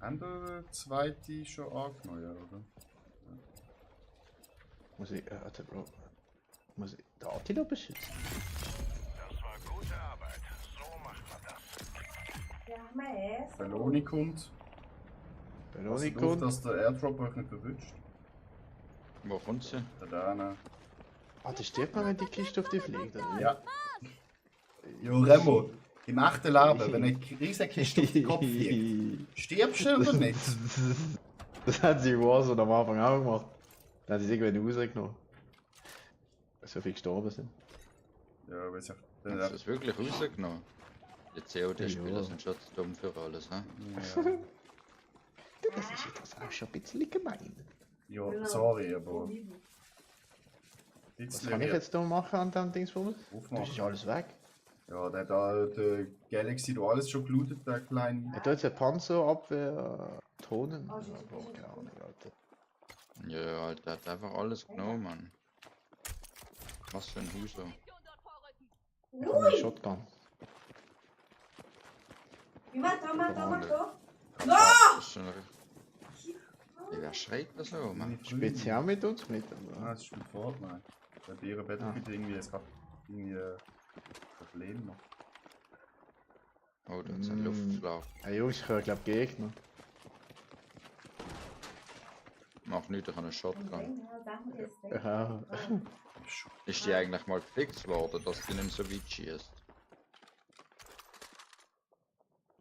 Haben der zweite schon angenommen, ja, oder? Muss ich... warte, Bro. Muss ich den Attila beschützen? Das war gute Arbeit. So macht man das. Belohnung kommt. Belohnung Passt auf, kommt. dass der Airdrop euch nicht erwischt. Wo kommt sie? Da ne? Ah, das stirbt man, wenn die Kiste auf dich fliegt, oder wie? Ja. Jo, Remo, im echten Leben, wenn eine riesige Kiste auf den Kopf fliegt, stirbst du oder nicht? Das hat sie in Warzone am Anfang auch gemacht. Dann hat sie es irgendwie rausgenommen. Weil so viele gestorben sind. Ja, weiß ich. Hast du das wirklich rausgenommen? Die COD-Spieler Ja. sind schon zu dumm für alles, hä? Ja, Das ist jetzt auch schon ein bisschen gemein. ja sorry, aber. Was kann ich jetzt da machen an dem Dingsbums? Das ist Aufmachen. alles weg. Ja, der da, der Galaxy, du alles schon gelootet, der kleine. Er tut jetzt eine Panzerabwehr Tonen. Oh, Aber keine Ahnung, Alter. Ja, Alter, der hat einfach alles genommen, Mann. Was für ein Huso. Ich habe eine Shotgun. Das ist schon richtig. Wer schreit das so, Mann? Spielt sie auch mit uns mit? Ah, Oder? das ist mit Fortnite. Bei ihrer Battlefield irgendwie, es gab irgendwie Probleme noch. Oh, da hat's einen Luftschlag. Hey Jungs, ich höre glaube Gegner. Mach nichts, ich habe einen Und Shotgun. dann Sachen ist Ja. Ist die eigentlich mal gefixt worden, dass die nicht so weit schießt?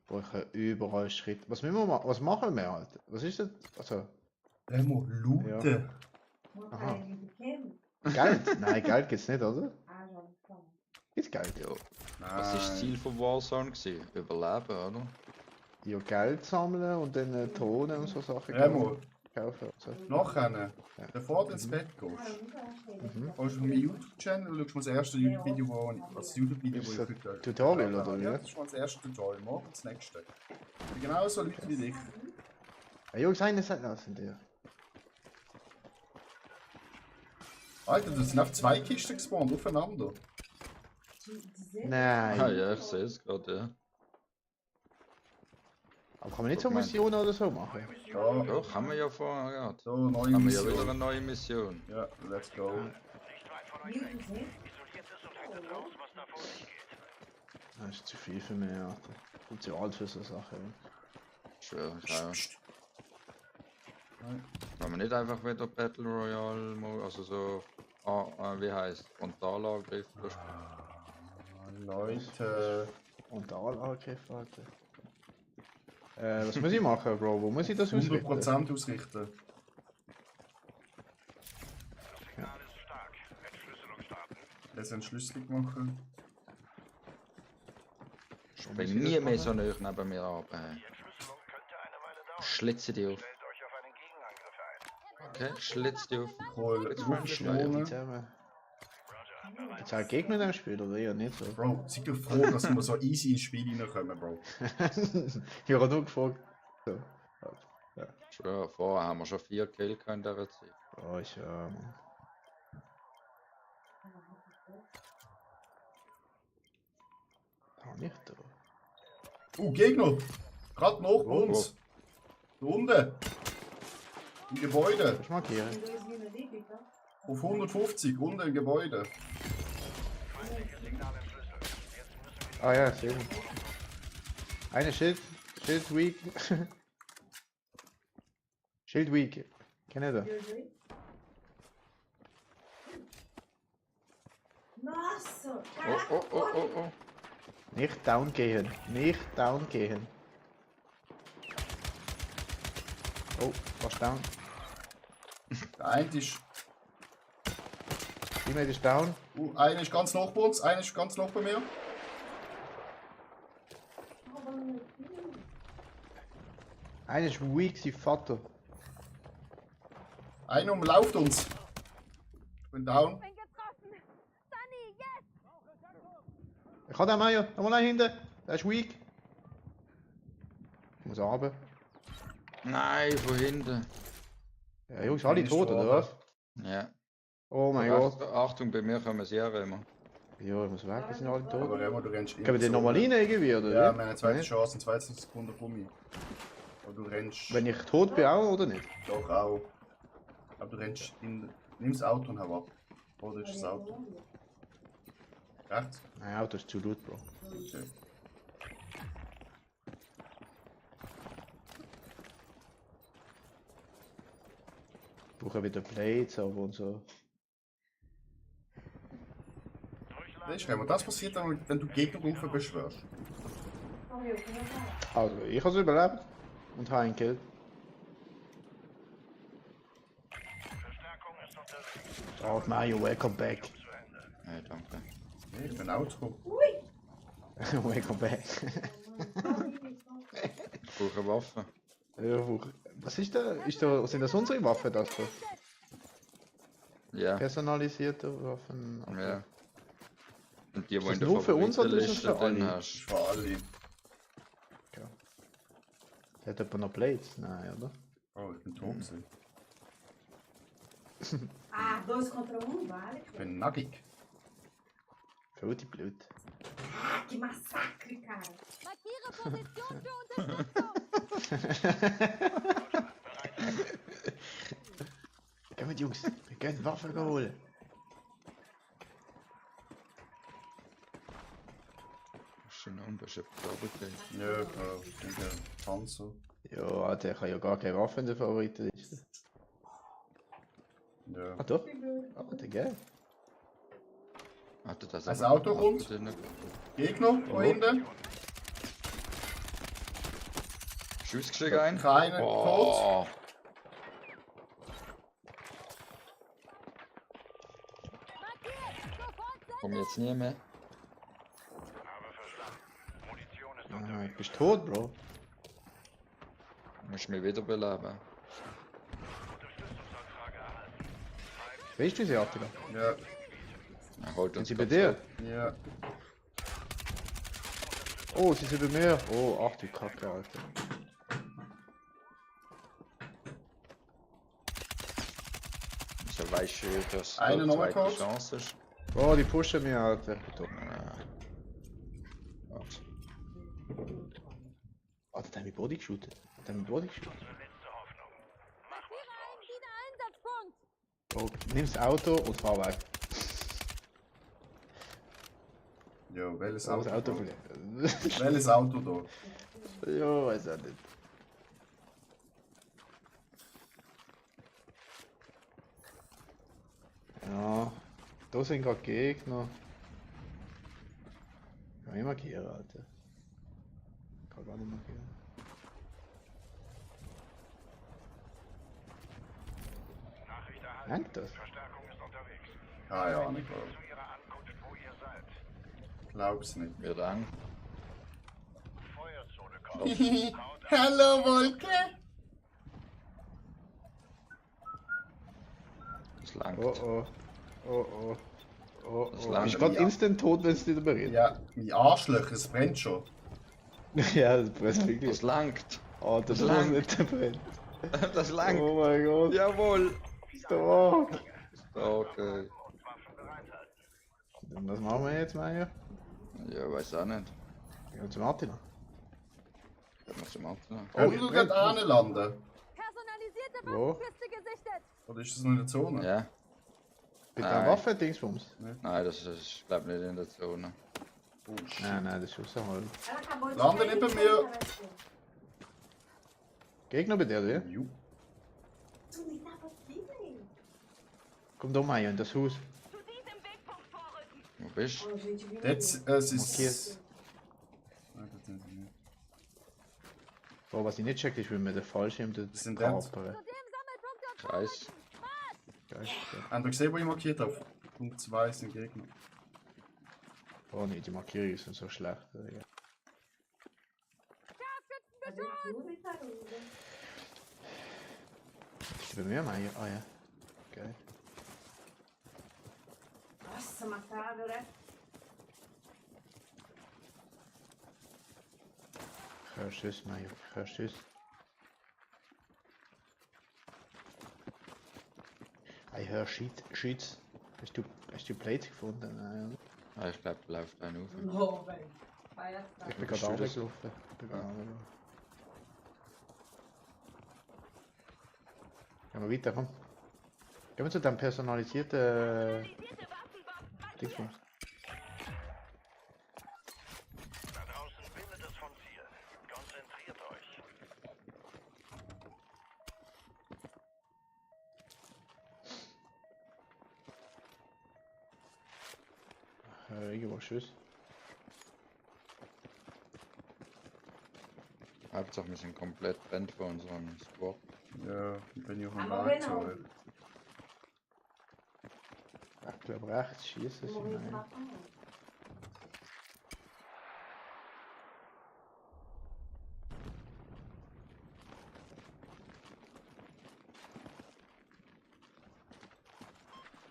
Boah, ich höre überall Schritt. Was müssen wir machen? Was machen wir, Alter? Was ist das? Also, Remo, looten. Aha. Geld. Geld? Nein, Geld gibt's nicht, oder? Ah, schon, klar. Gibt's Geld? Ja. Was war das Ziel von Warzone gewesen? Überleben, oder? Ja, Geld sammeln und dann Drohnen und so Sachen Remo, kaufen. So. nachher, bevor du ins Bett gehst, gehst du auf meinen YouTube-Channel und schaust mal das erste YouTube-Video, wo Ist ich das heute... Tutorial oder wie? Ja, das ist mal das erste Tutorial, morgen das nächste. Genau so Leute wie dich. Hey Jungs, eine Seite lassen dir. Alter, das sind auf 2 Kisten gespawnt, aufeinander. Nein. Ah ja, ich sehe es gerade, ja. Aber kann man nicht so Guck mal. Missionen oder so machen? Ja, Ja, kann man ja vorher gehabt. so, neue Haben wir ja wieder Mission. eine neue Mission. Ja, let's go. Nicht weit von euch weg. Isoliert es und haltet raus, was da vor sich geht. Das ist zu viel für mich, Alter. Ich bin zu alt für so Sachen. Schwör, ich auch. Psst. Wenn man nicht einfach wieder Battle Royale, also so, wie heißt, Frontalangriff oder so. Leute, Und der Angriff, Alter. Was muss ich machen, Bro? Wo muss ich das ausrichten? 100% ausrichten. Das Signal ist stark. Entschlüsselung starten. Jetzt Entschlüsselung machen. Spring nie mehr so nah neben mir ab. Die Entschlüsselung könnte eine Weile dauern. Schlitze die auf. Stellt euch auf einen Gegenangriff ein. Okay, schlitze die auf. Hol Jetzt Luftschlangen. Zusammen. Jetzt auch Gegner in dem Spiel, oder eher nicht so? Bro, sei doch froh, dass wir so easy ins Spiel reinkommen, Bro. Ich habe nur gefragt. So. Schwör, vorher haben wir schon 4 Kills in dieser Zeit. Oh, ich Mann. Hab ich da? Gegner! Gerade noch bei Wo, uns! Da unten! Im Gebäude! Kannst du markieren? Auf 150, unten im Gebäude. Signal entschlüsselt. Jetzt müssen wir Ah ja, sehr gut. Eine Schild Weak. Schild Weak. Kennt ihr das? Nossa! Oh. Nicht down gehen. Nicht down gehen. Oh, fast down. Der eine ist. Teammate ist down. Einer ist ganz noch bei uns, einer ist ganz noch bei mir. Einer ist weak, sein Vater. Einer umlauft uns. Ich bin down. Bin getroffen. Sunny, yes! Ich habe den Meier. Da mal hinten. Der ist weak. Ich muss runter. Nein, von hinten. Ja, Jungs, alle Ist tot, oder runter. was? Ja. Oh mein Gott. Achtung, bei mir kommen sie auch immer. Ja, ich muss weg, wir sind alle tot. Aber Remo, du rennst Können wir den nochmal rein irgendwie, oder? Ja, wie? wir haben eine zweite Chance in 20 Sekunden Gummi. Aber du rennst. Wenn ich tot bin auch, oder nicht? Doch auch. Aber du rennst in. Nimm das Auto und hau ab. Oder ist das Auto? Rechts? Nein, Auto ist zu laut, Bro. Okay. Ich brauche wieder Plates, aber und so. Weißt du, Remo, das passiert dann, wenn du Gegnerrufe beschwörst. Also, ich habe es überlebt. Und habe einen Kill. Verstärkung ist unterwegs. Oh, Mario, welcome back. Zu Ende. Ja, danke. Nee, ich bin Auto. Welcome back. Ich brauche eine Waffe. Was ist da? Sind das unsere Waffen, das da? Ja. Personalisierte Waffen? Okay. Ja. Und die, die das in der nur für uns oder ist das Favoritenliste für alle? drin Ich hast. fahr alle. Hat jemand noch Plates? Nein, oder? Oh, ich bin tot gewesen. Ah, 2 contra 1, vale. Ich bin nackig. Für die Blut. Ah, que massacre, cara. Markiere Position für Unterstützung. Komm mit, Jungs. Wir können Waffen holen. Ist schon unbe. Kannst du etwas runtergehen? Ja, klar. Wegen Panzer. Ja, der kann ja gar keine Waffe in der Favoritenliste. Ja. Ah doch? Ah, der geil. Hat er das Das aber Auto gemacht, kommt. oder nicht? Gegner, da hinten. Ist ausgestiegen ein? Keiner tot. Oh, Markiert! Sofort komm jetzt nie mehr. Habe verstanden. Munition ist Ah, unterwegs. bist du tot, Bro? Musst mich wiederbeleben. Unterstützungsanfrage erhalten. Weißt du sie, Attila? Ja, Er holt Sind uns sie bei grad dir? zurück. ja. Oh, sie sind bei mir. Oh, ach du Kacke, Alter. So weißt du, dass Einer die noch zweite kurz. Chance ist. Oh, die pushen mich, Alter. Ich bin tot. Warte. Alter, der hat mich Body geshootet. Der hat mich Body geshootet. Letzte Hoffnung. Markiere einen Oh, Wiedereinsatzpunkt! nimm das Auto und fahr weg. Ja, welches Oh, das Auto? Auto da? verliert. Welches Auto da? Ja, weiß auch nicht. Ja, da sind gerade Gegner. Kann ich markieren, Alter. Kann gar nicht markieren. Nachricht erhalten. Hängt das? Verstärkung ist unterwegs. Keine Ahnung, Zu Ihrer Ankunft, wo ihr seid. glaub's nicht. Wird lang. Feuerzone kommt. Haut ab. Hallo Wolke! Das langt. Oh oh. Oh oh. Oh Das oh. langt. Bist gerade instant tot, wenn es dich berührt. Ja, mein Arschlöcher, es brennt schon. Ja, das brennt Das wirklich. langt. Oh, das das muss langt. nicht brennen. Das langt. Oh mein Gott. Jawohl. Stark. Okay. Waffen bereithalten. Und was machen wir jetzt, Meier? Ja, weiß auch nicht. Gehen wir zum Martina. Ich muss zum Martin. Können ich wir brenn. gerade anlanden? Personalisierte Wo? Waffenkiste gesichtet! Oder ist das noch in der Zone? Ja. Mit Nein. einer Waffe, Dingsbums? Nein, das ist, glaube ich, nicht in der Zone. Oh shit. Nein, nein, das ist außerhalb. Ela acabou de Landa cair nem pra em mim, cima, ó. vai ser. Gegner bei dir, oder? Ju. Tu nem tava aqui, velho. Komm da, Meier, in das Haus. Zu diesem Wegpunkt vorrücken! Wo bist du? Ó, gente, viu? Jetzt, es ist... Markiert. Nein, das sind sie nicht. Boah, was ich nicht check, ist, wie man den Fallschirm dort Das sind kapern. Zu dem Sammelpunkt und Kreis. Geil. Habt ihr gesehen, wo ich markiert habe? Punkt 2 sind Gegner. Oh nee, die Markierungen sind so schlecht. Digga. Cadê tudo e taruga? Bist du bei mir, Meier? Ah ja. Geil. Nossa, mataram, né? Ich höre Schuss, Meier. Ich höre Schuss. Ich höre Schütz. Hast du Plates gefunden? Nein. Ah, ich glaube, läuft einer auf. Não, velho. Palhaçada. Ich bin Bist gerade du das? runtergelaufen. Ich bin gerade runtergelaufen. Gehen wir weiter, komm. Gehen wir zu dem personalisierten personalisierte Waffenbox Dingsbums. Da draußen bindet es vom Ziel. Konzentriert euch. Irgendwo Schuss. Hauptsache, wir sind komplett brennt von unserem Squad. Ja, ich bin ja auf dem Aber Weg genau. zurück. Ich glaube rechts schießen sie. Morri de Nein. matar.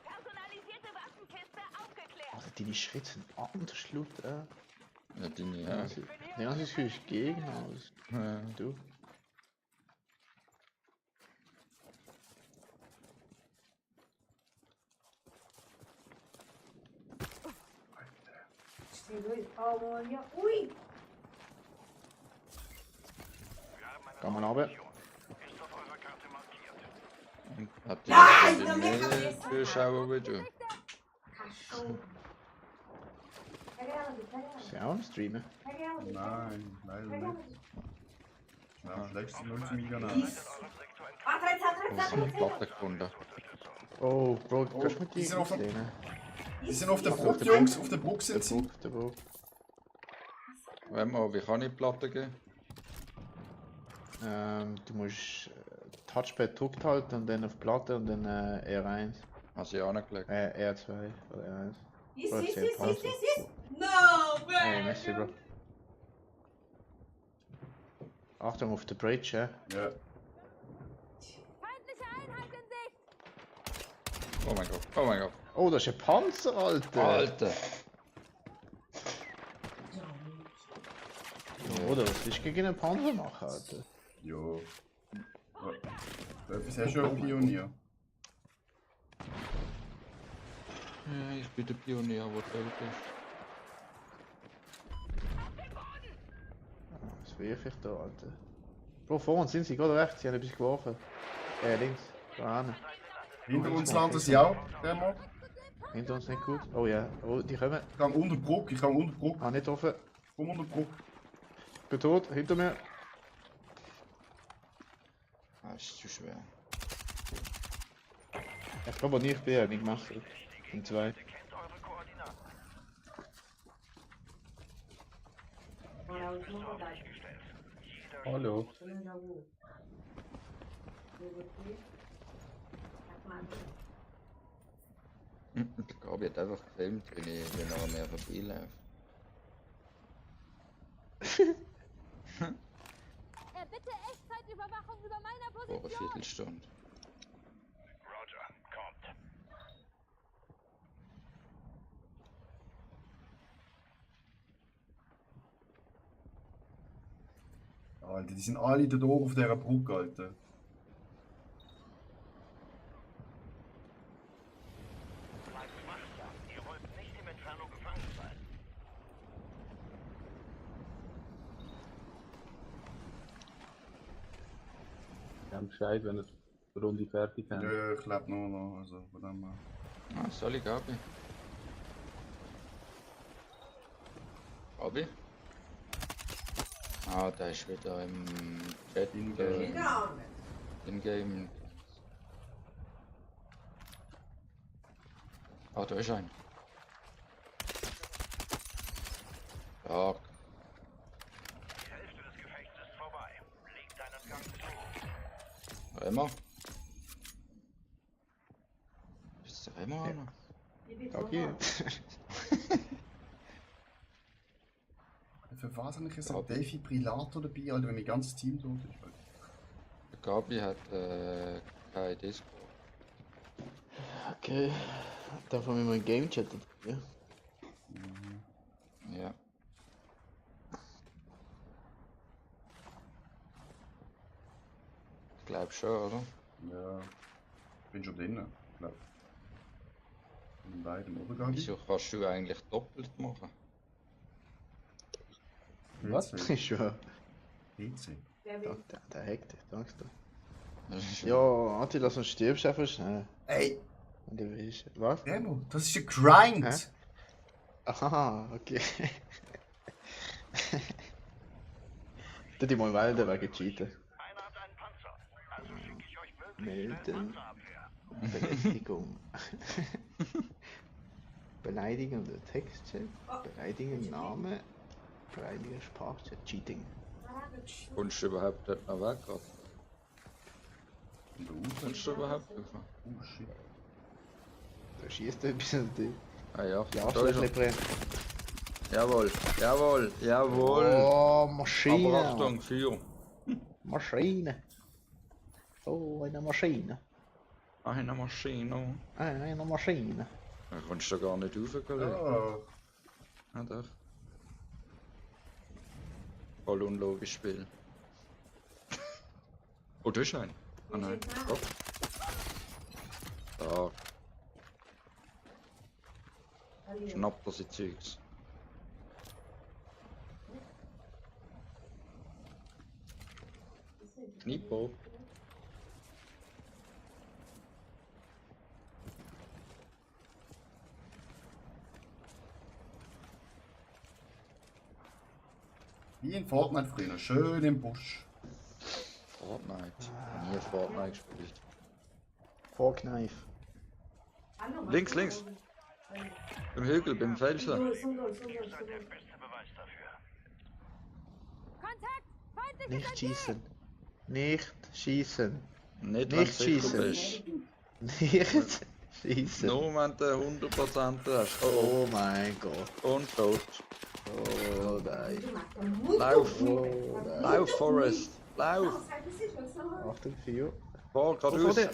Personalisierte Waffenkiste aufgeklärt! Also deine Schritte sind anders laut. Ja, deine, Ja, ja. das ist für Gegner. Aus. Ja. Du. Tem dois palmos ali, ó. Ui! Wir haben eine Kann man runter. Mission. Ist auf eurer Karte markiert. Und hat Ai, die na minha Mail cabeça. Zuschauer wie du? Cachorro. É Ist ja auch am Streamen. Nein, leider nicht. Schnell, schlägst du 0 Millionen. Ich habe eine Platte gefunden. Oh, Bro, kannst du mit die dir sind auf dem- auslehnen? Die sind auf der Brücke, Jungs. Auf der Brücke Der sind sie. Bug, der Bug. Warte mal, wie kann ich die Platte geben? Du musst Touchpad gedrückt halten und dann auf Platte und dann R1. Also ich angelegt. R2 oder R1. No Hey, way! merci, Bro. Achtung auf der Bridge, ja? Ja. Feindliche Einheit in Sicht. Oh mein Gott, oh mein Gott. Oh, das ist ein Panzer, Alter! Alter! Oder was willst du gegen einen Panzer machen, Alter? Jo. Etwas hast du ja Pionier. Ja, ich bin der Pionier, wo du bist. Was wirf ich da, Alter? Bro, vor uns sind sie, gerade rechts, sie haben etwas geworfen. Links, da hinten. Hinter uns landen sie auch, Demo. Hinter uns nicht gut. Oh ja, oh, die kommen. Ich kann unter die Brücke, ich kann unter die Brücke. Ah, nicht offen. Komm unter die Brücke. Ich bin tot, hinter mir. Ah, ist zu schwer. Ich glaube, nicht bin, nicht gemacht. Ich bin 2. Ihr kennt eure Koordinaten. Gestellt. Jeder Hallo. Der Gabi hat einfach gefilmt, wenn ich noch mehr vorbeilaufe. Erbitte Echtzeitüberwachung über meiner Vor einer Position. Viertelstunde. Roger, kommt. Alter, die sind alle da oben auf dieser Brücke, Alter. Bleibt wachsam. Ihr wollt nicht im Inferno gefangen sein. Ja, Bescheid, wenn ihr die Runde fertig habt. Ja, ich lebe noch, also von dem her. Ah, sorry Gabi. Gabi? Ah, der ist wieder im Chat. Im Game. Ah, da ist ein. Ja, Die Hälfte des Gefechts ist vorbei. Leg deinen Gang zu. Remo. Ist der Remo einer? Okay. Für was habe ich jetzt einen Gabi. Defibrillator dabei, Alter, wenn mein ganzes Team tot ist? Alter. Der Gabi hat kein Discord. Okay. Darf man mit meinem Game chatten? Ja. Ja. Ich glaub schon, oder? Ja. Ich bin schon drinnen, glaub. In beiden, oder Gabi? Wieso kannst du eigentlich doppelt machen? Was? PC. Ist schon. PC. Der hackt dich, danke dir. Das ist schon- Ja, Attila, sonst stirbst du einfach schnell. Ey, Und du willst. Was? Demo, das ist ein Grind! Hä? Aha, okay. Tu die mal melden wegen Cheaten. Einer hat einen Panzer. Also schicke ich euch möglichst Melden. schnell Panzerabwehr. Beleidigung. Beleidigung der Textchat. Beleidigung Name. Beleidigung Sprachchat. Cheating. Kommst du überhaupt dort noch weg? Oder? Und du? Kommst du überhaupt rauf? Oh shit. Da schießt er ein bisschen die. Ah ja, Die da ist Arschlöcher er. brennt. Jawohl, jawohl, jawohl. Oh, Maschine. Aber Achtung, Feuer. Maschine. Oh, eine Maschine. Eine Maschine. Eine Maschine. Da kommst du gar nicht rauf, Kollege. Ja. Ja, doch. Voll unlogisch Spiel. Oh, da ist ein. Ah nein. Stopp. Da. Schnappt er sich Zeugs. Kniepo. Wie in Fortnite früher, schön im Busch. Fortnite. Nie Fortnite gespielt. Forknife. Links, links. Beim Hügel, beim Felsen. Das ist der beste Beweis dafür. Kontakt! Feindliches Nicht schießen. Nicht schießen. Nicht, wenn Nicht du sicher schießen. bist. Nicht schießen. Nur wenn du 100% hast. Oh mein Gott. Und tot. Oh nein. Lauf. Oh nein. Lauf, Forrest. Lauf. Achtung, 4. Vor, Vor geradeaus. dir.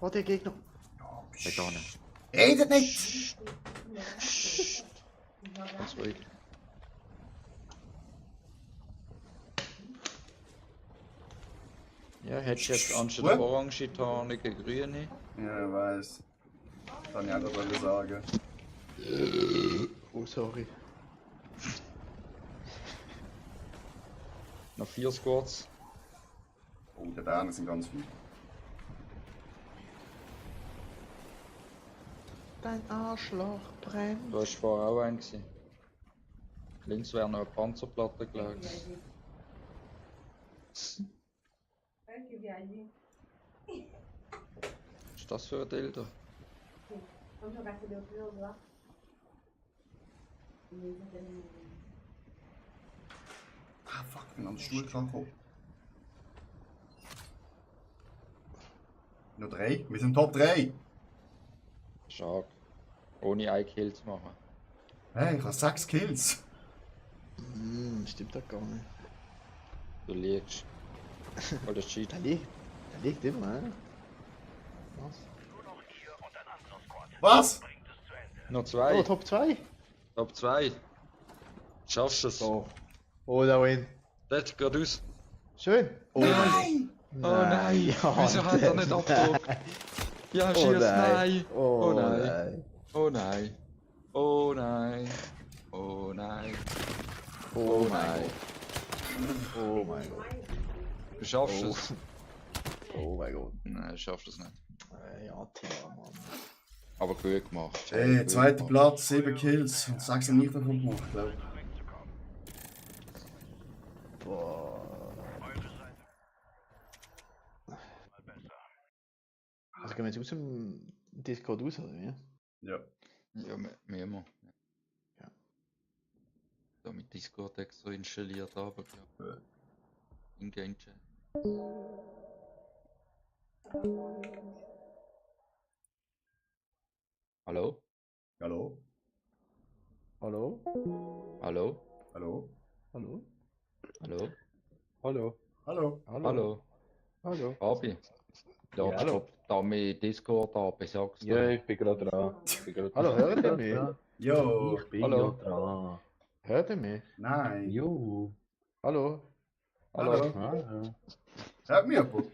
Vor dir Gegner. Geht gar nicht. Redet nicht! Ganz ruhig. Ja, hättest du jetzt anstatt orange Tarnung eine grüne. Ja, ich weiß. Das kann ich auch noch sagen. Oh, sorry. Noch 4 Squads. Oh, die Dänen sind ganz viel. Dein Arschloch brennt. Du hast vorher auch einen gesehen. Links wäre noch eine Panzerplatte gelegen. Que viagem. Was ist das für ein Dildo? Vamos jogar cadê outro jogo lá? Ah, fuck, ich bin an den Stuhl gekommen. Noch 3? Wir sind Top 3! Schade. Ohne einen Kill zu machen. Hey, ich habe 6 Kills! Stimmt das gar nicht. Du liegst. Weil das Cheat. Der liegt immer, ne? Was? Nur noch ihr und ein anderer Squad. Was? Bringt es zu Ende. Noch Oh, 2. Top 2. Top 2. Schaffst du es? So. Oh, da win. Dort, geradeaus. Schön. Oh Nein! Oh nein! Ja, Wieso hat er nicht abgedruckt? Ja, Oh schieß, nein. nein! Oh nein! nein. Oh nein! Oh nein! Oh nein! Oh nein. Oh mein Gott. Du schaffst es. Oh mein Gott. Nein, du schaffst es nicht. Ja, Thema, Mann. Aber gut gemacht. Hey, Gut zweiter gemacht. Platz, 7 Kills und 6 haben nicht davon gemacht, glaube ich. Wegzukommen. Boah. Eure Seite. Mal besser. Also gehen wir jetzt aus dem Discord raus, oder wie? Ja. Ja, wie immer. Ja. Da mit Discord extra installiert, aber ja. In Game Chat. Hallo? Hallo? Hallo? Hallo? Hallo? Hallo? Hallo? Hallo. Hallo? Hallo? Hallo? Fabi? Ja, Ja. stopp da mit Discord an, sagst du. Ja, ich bin gerade dran. Hallo, hört ihr mich? Jo! Ich bin Hallo. ja dran. Hört ihr mich? Nein! Jo. Hallo? Hallo? Ah, ja. Hört mich jemand?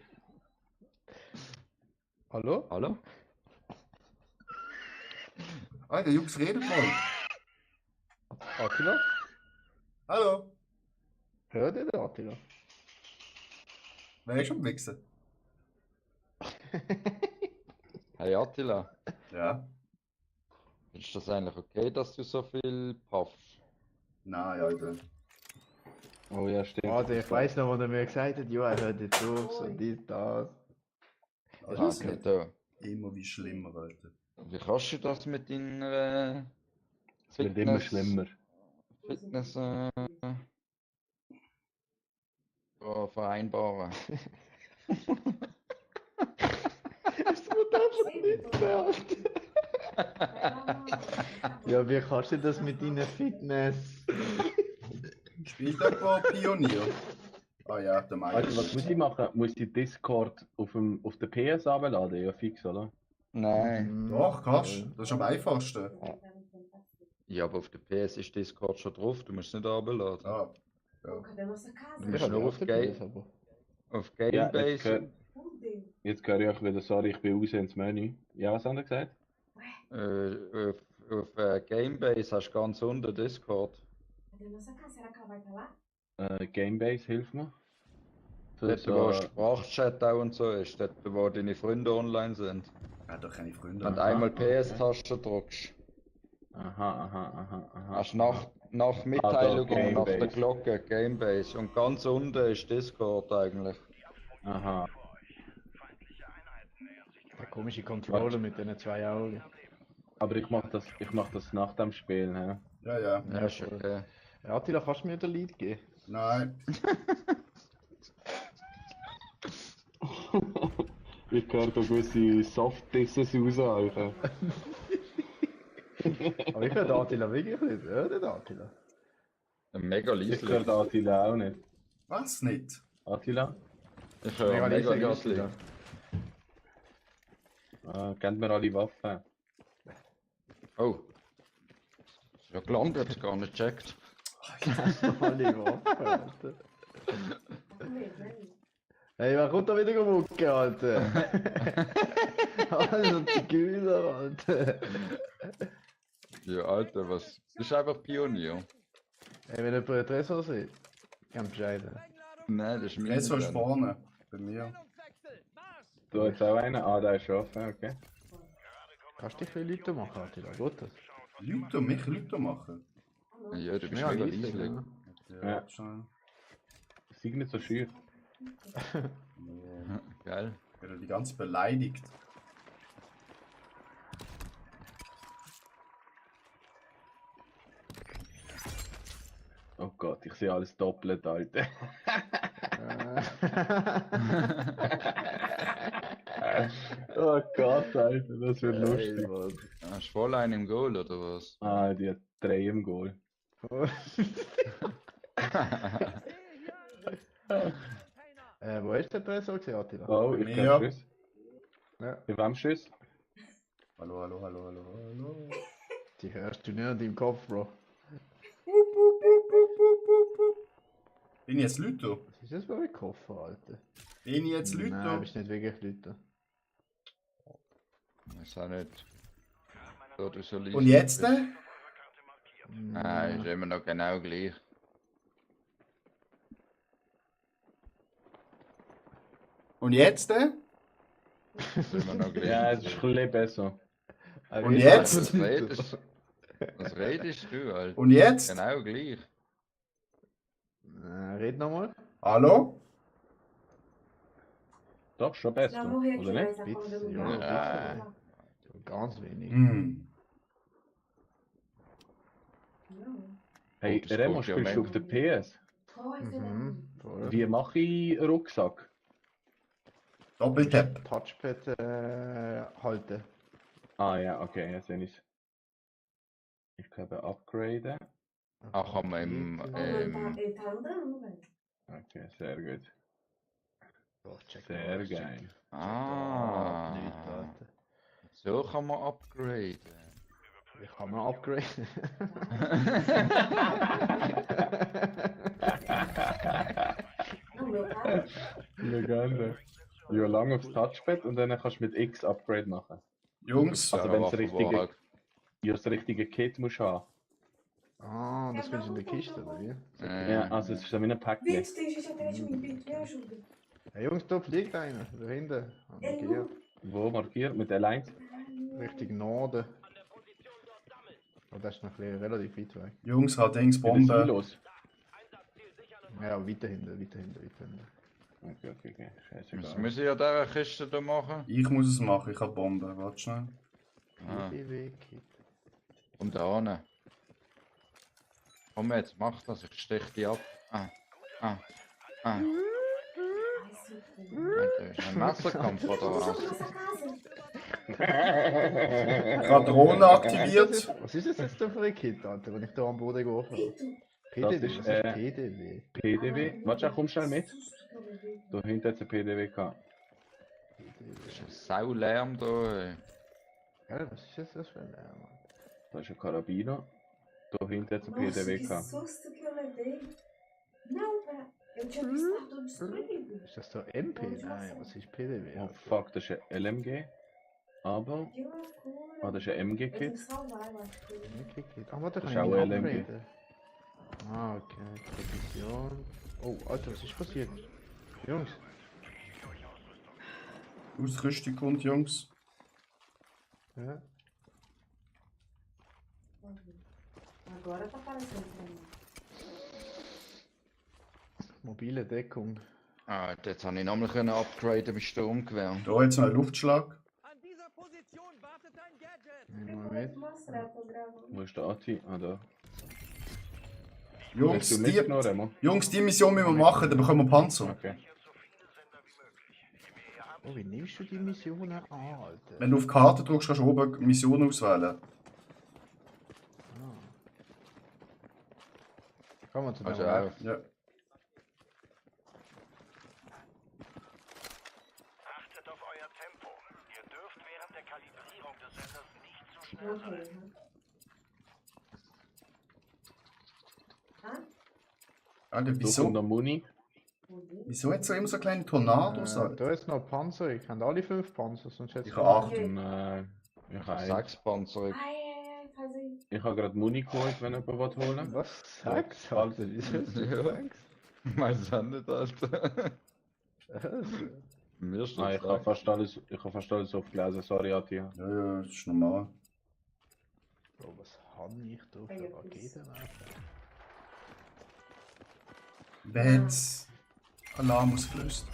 Hallo? Hallo? Ah, der Jungs redet mal. Attila? Hallo? Hört ihr den Attila? Wer ist am Wichsen? Hey Attila, Ja? ist das eigentlich okay, dass du so viel puffst? Nein, Alter. Oh ja, stimmt. Warte, ich weiss noch, was er mir gesagt hat. Ja, er hört jetzt auf, so dies, das. Also, es Okay, wird da. immer wie schlimmer, Alter. Wie kannst du das mit deiner Es wird immer schlimmer. Fitness vereinbaren? Es wird einfach nicht wert. Ja, wie kannst du das mit deiner Fitness? Spielt jemand Pionier? Ah ja, der Meier. Also, was muss ich machen? Muss ich Discord auf der PS abladen? Ja, fix, oder? Nein. Doch, kannst du. Das ist am einfachsten. Ja, aber auf der PS ist Discord schon drauf, du musst es nicht runterladen. Ah, Cadê a nossa casa? Du musst nur auf, auf Ja, Gamebase. jetzt höre ich auch wieder, sorry, ich bin raus ins Menü. Ja, was haben Sie gesagt? Auf Gamebase hast du ganz unten Discord. Cadê a nossa casa? Será que ela vai estar lá? Gamebase, hilf mir. Dort, wo Sprachchat auch und so ist, dort, wo deine Freunde online sind. er hat doch keine Freunde. Wenn du einmal PS-Taste drückst, Aha. hast du nach Mitteilungen, nach der Gamebase. Glocke, Gamebase. Und ganz unten ist Discord eigentlich. Aha. Der komische Controller mit den 2 Augen. Aber ich mach das nach dem Spiel, hä? Ja, ja. Ja, ist okay. Attila, kannst du mir den Lied geben? Nein. Ich höre da gewisse Soft-Disses raus, Alter. Aber ich höre den Attila wirklich nicht. Hört den Attila? Mega Ich höre leise. den Attila auch nicht. Was nicht? Attila? Ich höre mega leise, leise. Kennt mir alle Waffen? Oh. Ist ja gelandet, gar nicht gecheckt. Alle Waffen, Alter. Nicht, nein. Hey, wer kommt da wieder gemuckt, Alter? Also, Zigeuner, Alter. Ja, Alter, was? Das ist einfach Pionier. Hey, wenn jemand einen Tresor sieht, ganz bescheiden. Nein, das ist mir Jetzt ist vorne. Bei mir. Du hast auch einen? Ah, der ist schon offen, okay. Kannst du dich viel Leute machen, Attila? Geht das? Leute machen. Ja, du bist Ja, mega leise, leise. ja. Ja. Schon. Sei nicht so schüch. Geil. Ich werde die ganze beleidigt. Oh Gott, ich sehe alles doppelt, Alter. Oh Gott, Alter, das wird lustig. Hast du voll einen im Goal oder was? Ah, die hat 3 im Goal. Wo ist der Tresor gewesen, Attila? Oh, ich Ja. kann Schuss. Ja. Bei wem Schuss? Hallo, hallo, hallo, hallo, hallo. Die hörst du nicht in deinem Kopf, Bro. Bin ich jetzt Leute? Was ist das für ein Koffer, Alter? Bin ich jetzt Nein, du Leute? bist nicht wirklich Leute. Weiß auch nicht. So, du so leise Und jetzt? bist. Ne? Nein, ist immer noch genau gleich. Und jetzt? Ne? Ist immer noch gleich. Ja, es ist ein bisschen besser. Und jetzt? Was redest du, Alter? Und jetzt? Genau gleich. Red nochmal. Hallo? Doch, schon besser, Na, morrer aqui, oder nicht? mas a Pizza, corda do ja, gato. Pizza. Ganz wenig. Hm. Não. Hey, Oh, das Remo, geht ja spielst du weg. auf der PS? Pois é. Mhm. Voll. Wie mache ich Rucksack? Doppeltap. Touchpad halten. Ah ja, okay, jetzt sehe ich's. Ich kann den upgraden. Ach, kann man Oh, ele tá andando, velho. Okay, sehr gut. Oh, check Sehr mal, check. geil. Ah. Nicht, Alter. So kann man upgraden. Wie kann man upgraden? Não, meu cara. Legende. Ja, lang aufs Touchpad und dann kannst du mit X Upgrade machen. Jungs, Also Ja, wenn du Waffen, das richtige Kit musst haben. Ah, das findest du in der Kiste, oder wie? Ja, also es ist so wie ein Päckchen. Vitor, tem gente atrás de mim. Vitor, me ajuda. Hey Jungs, da fliegt einer. Da hinten. Ele Markiert. não. Wo markiert? Mit L1? Richtung Norden. Oh, das ist noch ein bisschen relativ weit weg. Jungs, hat Dings Mit den Bombe. Silos. Ja, weiter hinten, weiter hinten, weiter hinten. Okay. Was Scheißegal. muss ich an dieser Kiste da machen? Ich muss es machen, ich habe Bombe. Warte schnell. Ah, BBW-Kit. komm da hin. Komm jetzt, mach das, ich stech dich ab. Ai, seu cu. Alter, ist ein Messerkampf oder Vamos was? nessa casa. Ich habe Drohne aktiviert. Was ist das jetzt da für ein Kit, Alter, wenn ich da am Boden geworfen habe? Vitor. PDW, ist, was ist PDW? PDW. Warte, komm schnell mit. Da hinten hat es ein PDW gehabt. Ist ein Saulärm da, ey. Ja, was ist das für ein Lärm? Da ist ein Karabiner. Da hinten hat es ein Nossa, PDW que gehabt. susto que eu levei. Não, pera. Eu tinha visto estar todo destruído. Ist das da MP? Nein, was ist PDW? Oh fuck, das ist ein LMG. Aber, Que loucura. ah, das ist ein Eu tenho que MG-Kit. salvar, eu acho. Okay, Kit. Ah, warte, Das kann ist ich auch ihn LMG. upgraden? Ah, okay. Präzision. Oh, Alter, was ist passiert? Jungs, Ausrüstung kommt, Jungs. ja. Agora tá aparecendo pra mim. Mobile Deckung. Ah, jetzt habe ich nochmal können upgraden mit Sturmgewehr. Da jetzt noch ein Luftschlag. An dieser Position wartet ein Gadget. Nehmen Eu wir vou mit. mostrar, tô gravando. Wo ist der Ati? Ah, da. Jungs, Willst du die, mitgenommen, Remo? Jungs, die Mission müssen wir machen, dann bekommen wir Panzer. Okay. Oh, wie nimmst du die Missionen an, Alter? Wenn du auf die Karte drückst, kannst du oben Mission auswählen. Kommen wir zu Also dem auch. Weg. Ja. Achtet auf euer Tempo. Ihr dürft während der Kalibrierung des Senders nicht zu schnell sein. Okay. Hã? Alter, Da wieso? kommt noch Muni. Wieso hat so immer so kleine Tornados? Da Alter? ist noch Panzer. Ich habe alle 5 Panzer, sonst hätte Ich habe 8. Nein, ich habe 6 Panzer. Ai, ai, ai, faz aí. Ich habe gerade Muni geholt, wenn jemand was holen. Was? Ja, 6? Alter, wieso ist das Ja. 6? Ich weiß es auch nicht, Alter. Mir ist Nein, das ich habe fast alles aufgelesen. Sorry, Ati. Ja, ja, das ist normal. Bro, was habe ich da für Raketen? Wer hat Alarm ausgelöst?